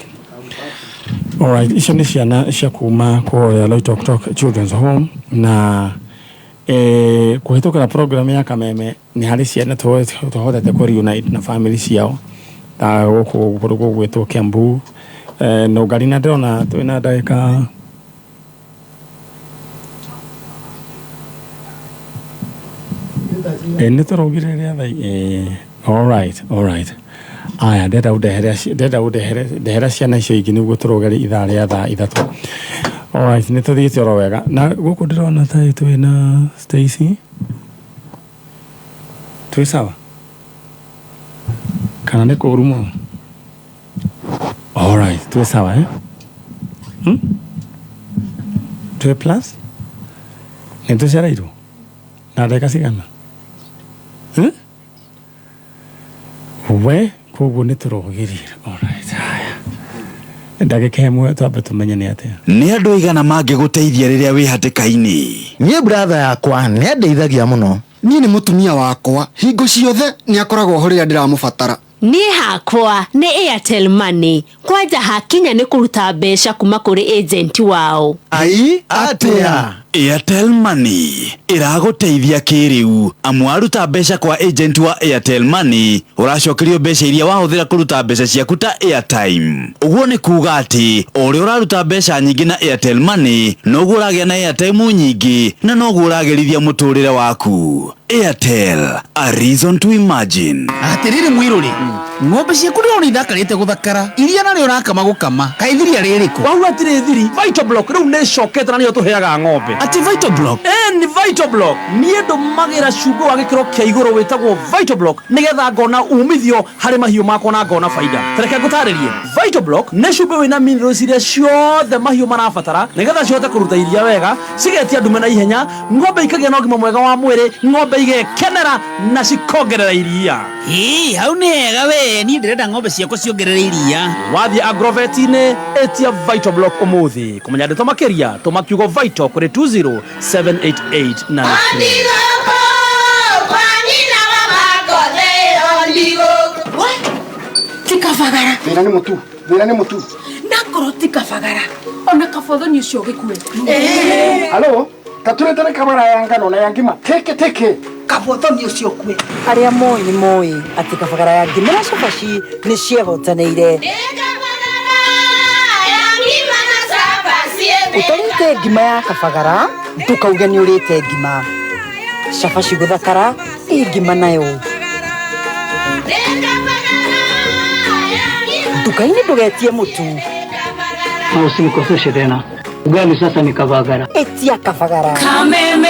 All right, icio nĩ ciana cia kuma kũrĩa Loitoktok Children's Home na kũhĩtũkĩra program ya Kameme nĩ harĩ ciana tũhotete kũ reunite na family ciao ta gũkũ kũndũ gũgwĩtwo Kiambu. No Ngarina ndĩrona twĩna ndagĩka nĩ tũraugire rĩa thaa. All right, all right. Aya, ndenda ũndehere ndehera ciana icio ingĩ nĩguo tũrũgere ithaa rĩa thaa 3. All right, nĩ tũthiĩte oro wega. Na gũkũ ndĩrona ta twĩna Stacy. Twĩ sawa? Kana nĩ kũũru mũno? All right, twĩ sawa eh? Twĩ plus? Nĩ tũcereirwo? Na ndagĩka cigana? We koguo nĩ tũrũgĩrie. All right, haya. Ndagĩka ĩmwe twambe tũmenye nĩ atĩa. Nĩ andũ aigana mangĩgũteithia rĩrĩa wĩ hatĩka-inĩ? Niĩ brother yakwa nĩ andeithagia mũno. Niĩ nĩ mũtumia wakwa, hingo ciothe nĩ akoragwo ho rĩrĩa ndĩramũbatara. Niĩ hakwa nĩ Airtel Money, kwanja hakinya nĩ kũruta mbeca kuma kũrĩ agent wao. Ai, atĩa? Airtel Money ĩragũteithia kĩrĩu amu waruta mbeca kwa agent wa Airtel Money ũracokerio mbeca iria wahũthĩra kũruta mbeca ciaku ta airtime. Ũguo nĩ kuga atĩ o ũrĩa ũraruta mbeca nyingĩ na Airtel Money noguo ũragĩa na airtime nyingĩ na noguo ũragĩrithia mũtũrĩre waku. Airtel, a reason to imagine. Atiriri mwiruri, ng'ombe ciaku ndĩrona ithakarĩte gũthakara, iria narĩo ũrakama gũkama, kaĩ thiria rĩrĩkũ? Wauga atirĩ thiri, Vital Block rĩu nĩ ĩcokete na nĩyo tũheaga ng'ombe. Ati Vital Block? Ni Vital Block. Niĩ ndũmagĩra cumbĩ wa gĩkĩro kĩa igũrũ wĩtagwo Vital Block nĩgetha ngona umithio harĩ mahiũ makwa na ngona baida. Tareke ngũtarĩrie. Vital Block nĩ cumbĩ wĩna minerals iria ciothe mahiũ marabatara nĩgetha cihote kũruta iria wega, cigetia ndume na ihenya, ng'ombe ikagĩa na ũgima mwega wa mwĩrĩ, ng'ombe igekenera na cikongerera iria. Ĩ, hau nĩ hega we, niĩ ndĩrenda ng'ombe ciakwa ciongerere iria. Wathiĩ Agrovet-inĩ ĩtia Vital Block ũmũthĩ. Kũmenya ndeto makĩria tũma kiugo Vital kũrĩ 20788 na Tikabagara. Thĩna nĩ mũtu, thĩna nĩ mũtu. Nakorwo tikabagara. Ona kabothoni ũcio ũgĩkue. Halo, taturetere kamara ya ngano na ya ngima. Teke teke. Kabothoni ũcio ũkue. Arĩa moĩ nĩ moĩ atĩ kabagara ya ngima na cabaci nĩ ciehotanĩire. Ũtarĩte ngima ya kabagara ndũkauge nĩ ũrĩte ngima. Cabaci gũthakara ĩ ngima nayo. Nduka-inĩ ndũgetie mũtu. Na usinikoseshe tena. Ugali sasa ni kabagara. Etia kabagara. Kameme.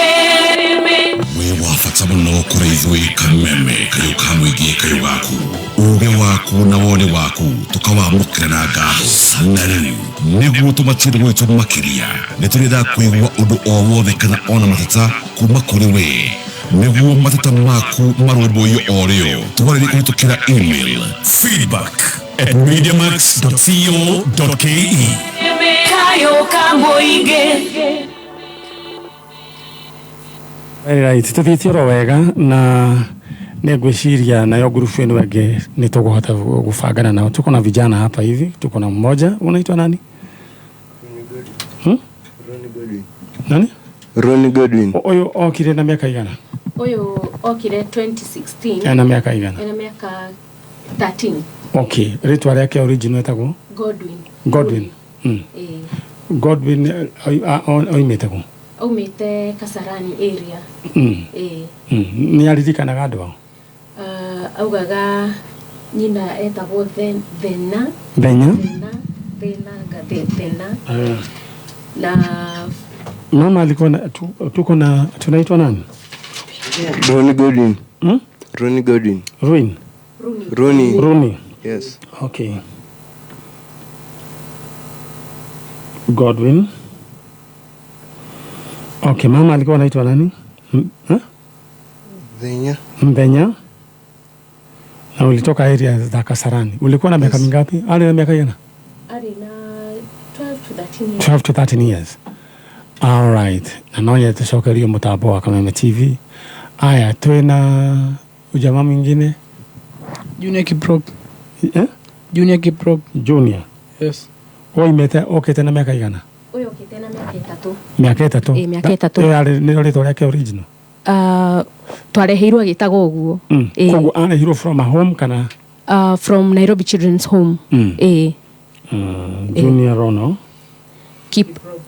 Wĩ wa bata mũno kũrĩ ithuĩ Kameme, kayũ ka mũingĩ, kayũ gaku. Ũũgĩ waku na woni waku tũkawamũkĩra na ngatho. Na rĩu nĩguo tũmatire gwitũ makĩria nĩ tũrĩendaga kũigua ũndũ o wothe kana ona mateta kuma kũrĩ we nĩguo mateta maku marũmbũiyo o rĩo. Twarĩrie kũhĩtũkĩra email feedback@mediamax.co.ke. Kayo ka mũingĩ. Very right, tũthiĩte oro wega na nĩ ngwĩciria nayo ngurubu ĩno ĩngĩ nĩ tũkũhota gũbangana nao. Tuko na vijana hapa hivi, tuko na mmoja unaitwa nani? Nani? Ronnie Godwin. Ũyũ okire na miaka igana? Ũyũ okire 2016. Ena miaka igana? Ena miaka 13. Okay, rĩtwa rĩake original etagwo? Godwin. Godwin. Godwin oimĩte kũ? Aumĩte Kasarani area. Nĩ aririkanaga andũ ao? Augaga nyina etagwo Thena. Thena? Thena, Thena. Na Mama alikuwa na, tuko na tunaitwa nani? Ronnie Godwin. Hmm? Ronnie Godwin. Ruin. Ronnie. Rooney. Yes. Okay. Godwin. Okay, mama alikuwa anaitwa nani? Huh? Dhenya. Mdhenya. Na ulitoka area za Kasarani. Ulikuwa na miaka mingapi? Ali na miaka gani? Arĩ na 12 to 13 years. 12 to 13 years. All right. Na nonya tucokerio mutambo wa Kameme TV. Aya, twina ujamaa mwingine? Junior Kiprop. Eh? Junior Kiprop. Junior. Yes. Oimete okete na miaka igana? Ũyũ ũkĩte na mĩaka ĩtatũ. Miaka ĩtatũ. Ĩ, mĩaka ĩtatũ. Ĩyo yarĩ nĩrĩo rĩtwa rĩake original. Twareheirwo agĩtagwo ũguo. Ĩ. Koguo arehirwo from a home kana From Nairobi Children's Home. Ĩ. Junior Rono.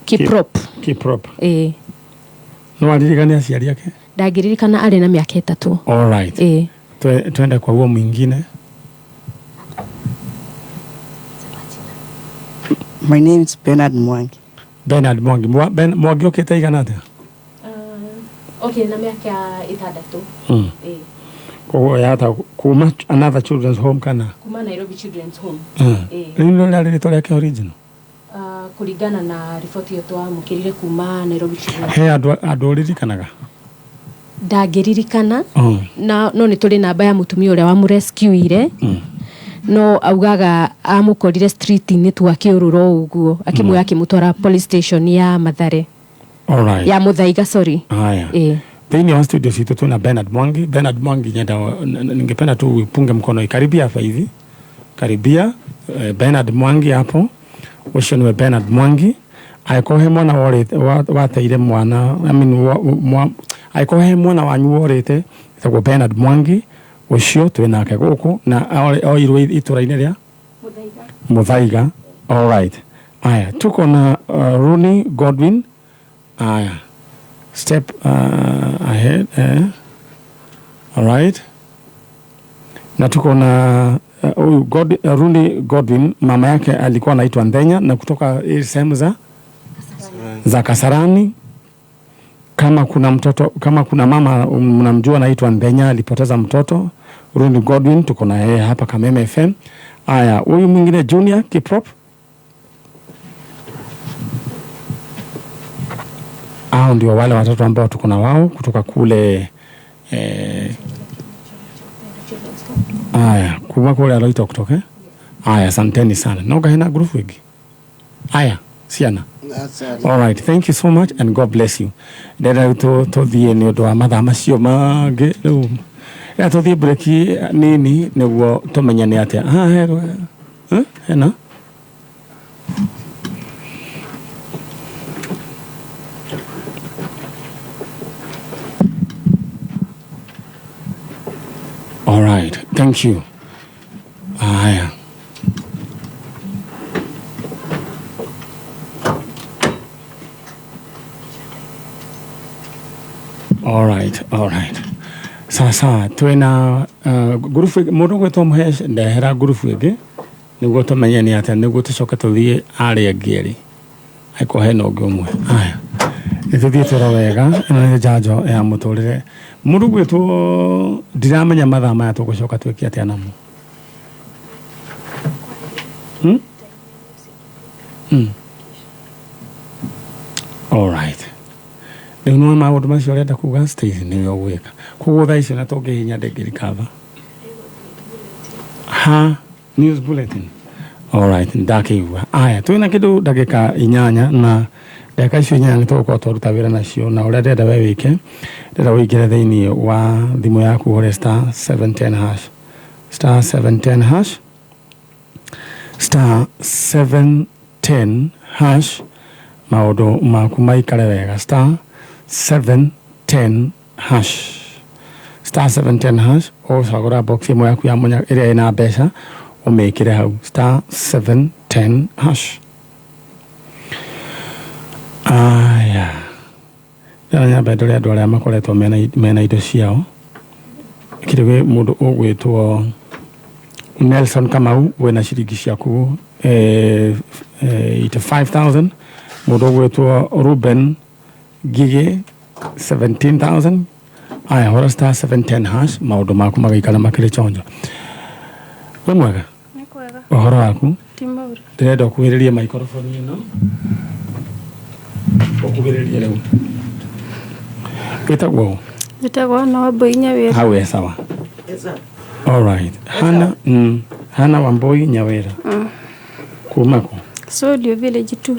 Kiprop. Kiprop. Ĩ. No aririkane aciari ake? Ndangĩririkana arĩ na mĩaka ĩtatũ. All right. Ĩ. Twende kwa huo mwingine. My name is Bernard Mwangi. Bernard Mwangi. Mwangi okĩte igana atĩa? Okay, na mĩaka ĩtandatũ. Ĩ. Koguo yata kuma another children's home kana? Kuma Nairobi Children's Home. Ĩ. Rĩu nĩrĩo rĩarĩ rĩtwa rĩake original. Kũringana na riboti ĩyo twamũkĩrire kuma Nairobi Children's He andũ ũririkanaga? Ndangĩririkana. Na no nĩ tũrĩ namba ya mũtumia ũrĩa wamũrescuire. No augaga amũkorire street-inĩ tu akĩũrũra o ũguo akĩmuoya akĩmũtwara police station ya Mathare. All right. Ya Muthaiga, sorry. Haya. Ĩ. Thĩinĩ wa studio citũ tuna Bernard Mwangi. Bernard Mwangi nyenda ningependa tu upunge mkono ikaribia hapa hivi. Karibia Bernard Mwangi hapo. Ũcio nĩwe Bernard Mwangi. Angĩkorwo he mwana worĩte wateire mwana, I mean, angĩkorwo he mwana wanyu worĩte etagwo Bernard Mwangi, ũcio twĩ nake gũkũ na oirwo itũra-inĩ rĩa Muthaiga. All right. Aya, tuko na Rooney Godwin. Aya. Step ahead. All right. Na tuko na huyu Rooney Godwin, mama yake alikuwa anaitwa Ndenya na kutoka sehemu za Kasarani. Kama kuna mtoto, kama kuna mama mnamjua anaitwa Ndenya alipoteza mtoto, Rooney Godwin tuko na yeye hapa Kameme FM. Aya, huyu mwingine Junior Kiprop. Hao ndio wale watoto ambao tuko na wao kutoka kule aya, kuma kule aloitwa kutoka. Aya, asanteni sana. Na ukahena group wigi. Aya, siana. All right, thank you so much and God bless you. Ndera tuthie ni undu wa mathaa macio mangĩ rĩu. Rĩrĩa tũthiĩ break nini nĩguo tũmenye nĩ atĩa. Ah, hena. All right, thank you. Aya. All right, all right. Sasa twina gurubu mundu gwitwo Muhesh ndehera gurubu ingi niguo tumenye ni atia niguo tucoke tuthie aria angi eri angĩkorwo hena ũngĩ ũmwe. Aya, nĩtũthiĩ tũrore wega ĩno nĩ njanjo ya mũtũrĩre. Mũndũ gwĩtwo ndiramenya mathaa maya tũgũcoka twĩke atĩa namo. All right. Rĩu nĩ maũndũ macio ũrenda kuga Stacy nĩwe ũgwĩka. Koguo thaa icio na tũngĩhihinya ndĩngĩrikaba. Ha, news bulletin. All right, ndakĩigua. Aya, twĩna kĩndũ ndagĩka 8 na ndagĩka icio 8 nĩ tũgũkorwo twaruta wĩra nacio na ũrĩa ndĩrenda we wĩke, ndĩrenda ũingĩre thĩinĩ wa thimũ yaku ũhũre star 710 hash. Star 710 hash. Star 710 hash. Maũndũ maku maikare wega. Star 710 hash. Star 710 hash. Ũgũcagũra box ĩmwe yaku ya mwanya ĩrĩa ĩna mbeca ũmĩkĩre hau. Star 710 hash. Aya. Ndĩrona nyambe ndore andũ arĩa makoretwo mena indo ciao. Kĩrĩ gwĩ mũndũ ũgwĩtwo Nelson Kamau wĩna ciringi ciaku 85,000. Mũndũ ũgwĩtwo Ruben Ngigĩ 17,000. Aya, hũra star 710 hash, maũndũ maku magaikara makĩrĩ chonjo. Wĩ mwega? Nĩ kwega. Ũhoro waku? Ti mũru. Ndĩrenda ũkuhĩrĩrie microphone ĩno, ũkuhĩrĩrie rĩu. Wĩtagwo ũ? Njĩtagwo Hana Wambui Nyawĩra. Hau e sawa. All right. Hana, Hana Wambui Nyawĩra. Kuma kũ? Solio village tu.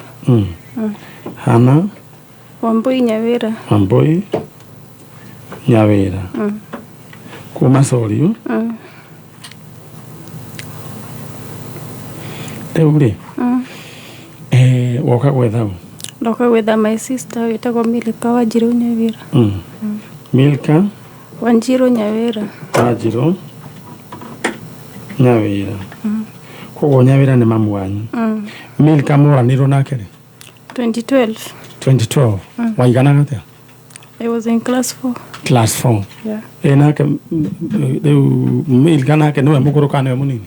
Hana Wambui Nyawĩra. Wambui Nyawĩra. Kuma Solio. Rĩu rĩ, woka gwetha ũ? Ndoka gwetha my sister wĩtagwo Milka Wanjirũ Nyawĩra. Milka Wanjirũ Nyawĩra. Wanjirũ Nyawĩra. Koguo Nyawĩra nĩ mamu wanyu. Milka mũranirwo nake rĩ? 2012. 2012. Waiganaga atĩa? I was in class 4. Class 4. Yeah. Ĩ nake rĩu Milka nake nĩwe mũkũrũ kana nĩwe mũnini?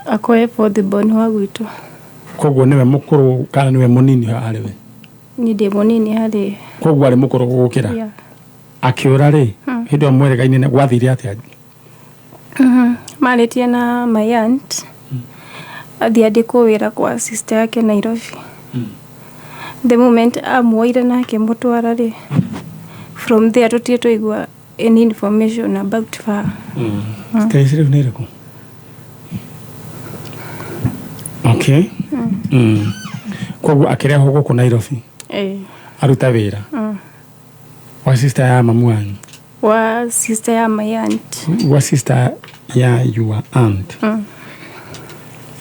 Akoe fourth born wa gwitũ. Koguo nĩwe mũkũrũ kana nĩwe mũnini harĩ we? Niĩ ndĩ mũnini harĩ. Koguo arĩ mũkũrũ gũgũkĩra? Yeah. Akĩũra rĩ, hĩndĩ ĩyo mwerĩgaine gwathire atĩa? Marĩtie na my aunt. Athiĩ andĩkwo wĩra kwa sister yake Nairobi. The moment amuoire na akĩmũtwara rĩ, from there tũtirĩ twaigua any information about her. Stacy rĩu nĩ ĩrĩkũ? Okay. Koguo akĩrehwo gũkũ Nairobi aruta wĩra wa sister ya mamu wanyu? Wa sister ya my aunt. Wa sister ya your aunt.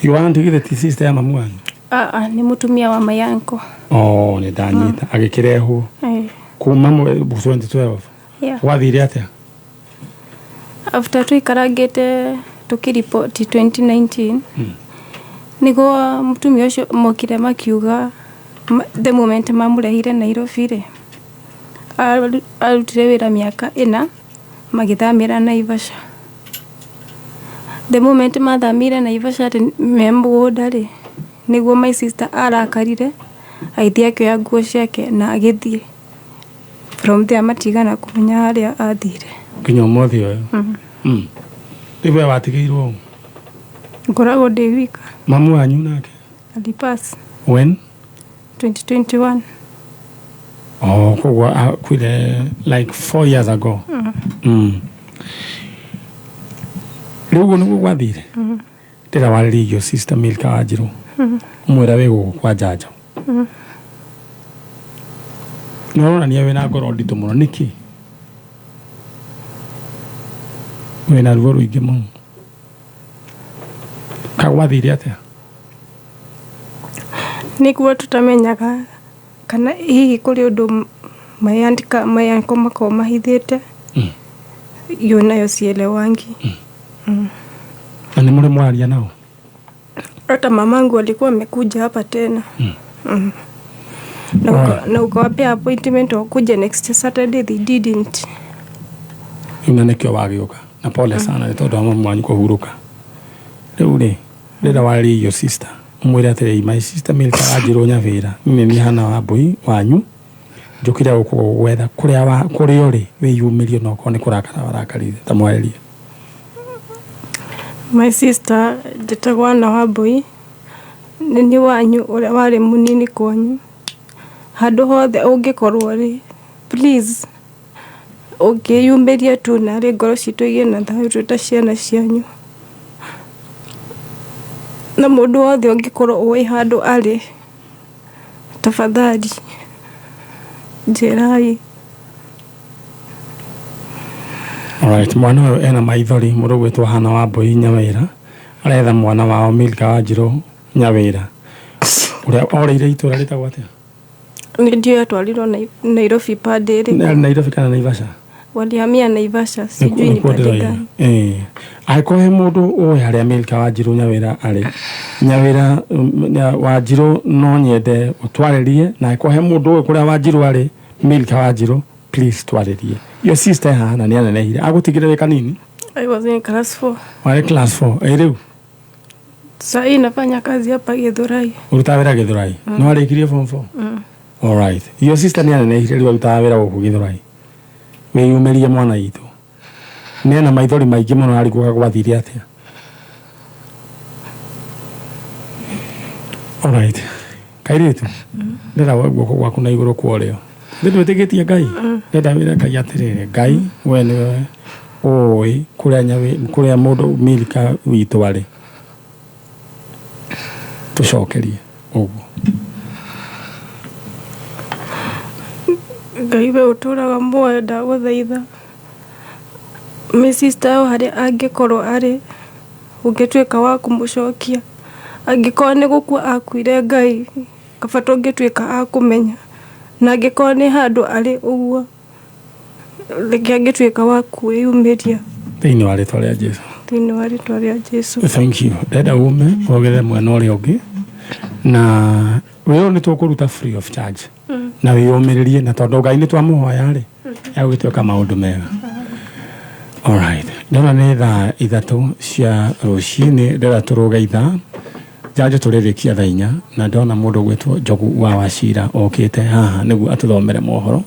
Your aunt githĩ ti sister ya mamu wanyu? Ah, nĩ mũtumia wa my uncle. Oh, nĩ ndanyita. Agĩkĩrehwo kuma 2012. Yeah. Gwathire atĩa? After tũikarangĩte tũkĩripoti 2019, nĩguo mũtumia ũcio mokire makiuga the moment mamũrehire Nairobi rĩ, arutire wĩra mĩaka 4 magĩthamĩra Naivasha. The moment mathamire Naivasha rĩ, me mũgũnda rĩ, nĩguo my sister arakarire agĩthiĩ akĩoya nguo ciake na agĩthiĩ. From there matigana kũmenya harĩa athire. Nginya ũmũthĩ ũyũ. Rĩu we watigĩirwo ũ? Ngoragwo ndĩ wika. Mamu wanyu nake? Alipass. When? 2021. Oh, koguo akuire like 4 years ago. Rĩu ũguo nĩguo gwathire? Ndĩra warĩrie your sister Milka Wanjirũ. Ũmwĩra wĩ gũkũ kwa Njanjo. Nĩ ũronania wĩna ngoro nditũ mũno nĩkĩ? Wĩna ruo rũingĩ mũno. Kagwathire atĩa? Nĩguo tũtamenyaga kana hihi kũrĩ ũndũ my aunt my uncle makoragwo mahithĩte. Hiyo nayo sielewangi. Na nĩ mũrĩ mwaria nao? Hata mamangu alikuwa amekuja hapa tena. Na ukawapea appointment wakuja next Saturday, they didn't. Rĩu na nĩkĩo wagĩũka. Na pole sana nĩ tondũ wa mamu wanyu kũhurũka. Rĩu rĩ, rĩrĩa warĩrie your sister, ũmwĩre atĩrĩrĩ, my sister Milka Wanjirũ Nyawĩra, mimi nĩ Hana Wambui wanyu, njũkire gũkũ gwetha kũrĩa kũrĩa ũrĩ wĩyumĩrie na okorwo nĩ kũrakara warakarire, ta mwarĩrie. My sister njĩtagwo Hana Wambui, nĩ niĩ wanyu ũrĩa warĩ mũnini kwanyu. Handũ hothe ũngĩkorwo rĩ, please ũngĩyumĩria tu narĩ ngoro citũ igĩe na thayũ twĩ ta ciana cianyu. Na mũndũ wothe ũngĩkorwo ũĩ handũ arĩ, tafadhali njĩrai. Alright, mwana ũyũ ena maithori, mũndũ ũgwĩtwo Hana Wambui Nyawĩra, aretha mwana wao Milka Wanjirũ Nyawĩra, ũrĩa orĩire itũra rĩtagwo atĩa? Nĩ ndiũĩ atwarirwo Nairobi pande ĩrĩkũ. Nairobi kana Naivasha? Walihamia Naivasha, sijui ni pande gani. Angĩkorwo he mũndũ ũĩ harĩa Milka Wanjirũ Nyawĩra arĩ, Nyawĩra Wanjirũ no nyende ũtwarĩrie, na angĩkorwo he mũndũ ũĩ kũrĩa Wanjirũ arĩ, Milka Wanjirũ, please twarĩrie. Your sister haha na nĩ anenehire. Agũtigire wĩ kanini? I was in class 4. Warĩ class 4. Ĩ rĩu? Sasa hii nafanya kazi hapa Githurai. Ũrutaga wĩra Githurai? No warĩkirie form 4? Alright. Your sister nĩ anenehire rĩu arutaga wĩra gũkũ Gĩthũrai. Wĩyumĩrie mwana witũ. Nĩ ena maithori maingĩ mũno ariguaga gwathire atĩa. Alright. Kairĩtu, ndĩra woe guoko gwaku na igũrũ kwa ũrĩo. Nĩ ndwĩtĩkĩtie Ngai? Ndĩrenda wĩre Ngai atĩrĩrĩ, Ngai we nĩwe ũĩ kũrĩa kũrĩa mũndũ Milka witũ arĩ. Tũcokerie ũguo. Ngai we ũtũraga muoyo ndagũthaitha my sister o harĩa angĩkorwo arĩ ũngĩtuĩka wa kũmũcokia angĩkorwo nĩ gũkua akuire Ngai kaba tũngĩtuĩka a kũmenya na angĩkorwo nĩ handũ arĩ ũguo rĩngĩ angĩtuĩka wa kwĩyumĩria. Thĩinĩ wa rĩtwa rĩa Jesu. Thĩinĩ wa rĩtwa rĩa Jesu. Thank you. Ndenda ume wongerere mwena ũrĩa ũngĩ na wĩra ũyũ nĩ tũkũruta free of charge na wĩyũmĩrĩrie na tondũ Ngai nĩ twamũhoya rĩ egũgĩtuĩka maũndũ mega. Alright. Ndona nĩ thaa 3 cia rũcinĩ, ndĩrenda tũrũge ithaa njanjo tũrĩrĩkia thaa 4 na ndona mũndũ ũgwĩtwo Njogu wa Wachira okĩte haha nĩguo atũthomere mohoro.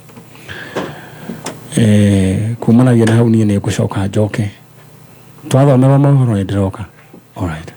Kumanagia na hau niĩ nĩ ngũcoka njoke twathomerwo mohoro nĩ ndĩroka. Alright.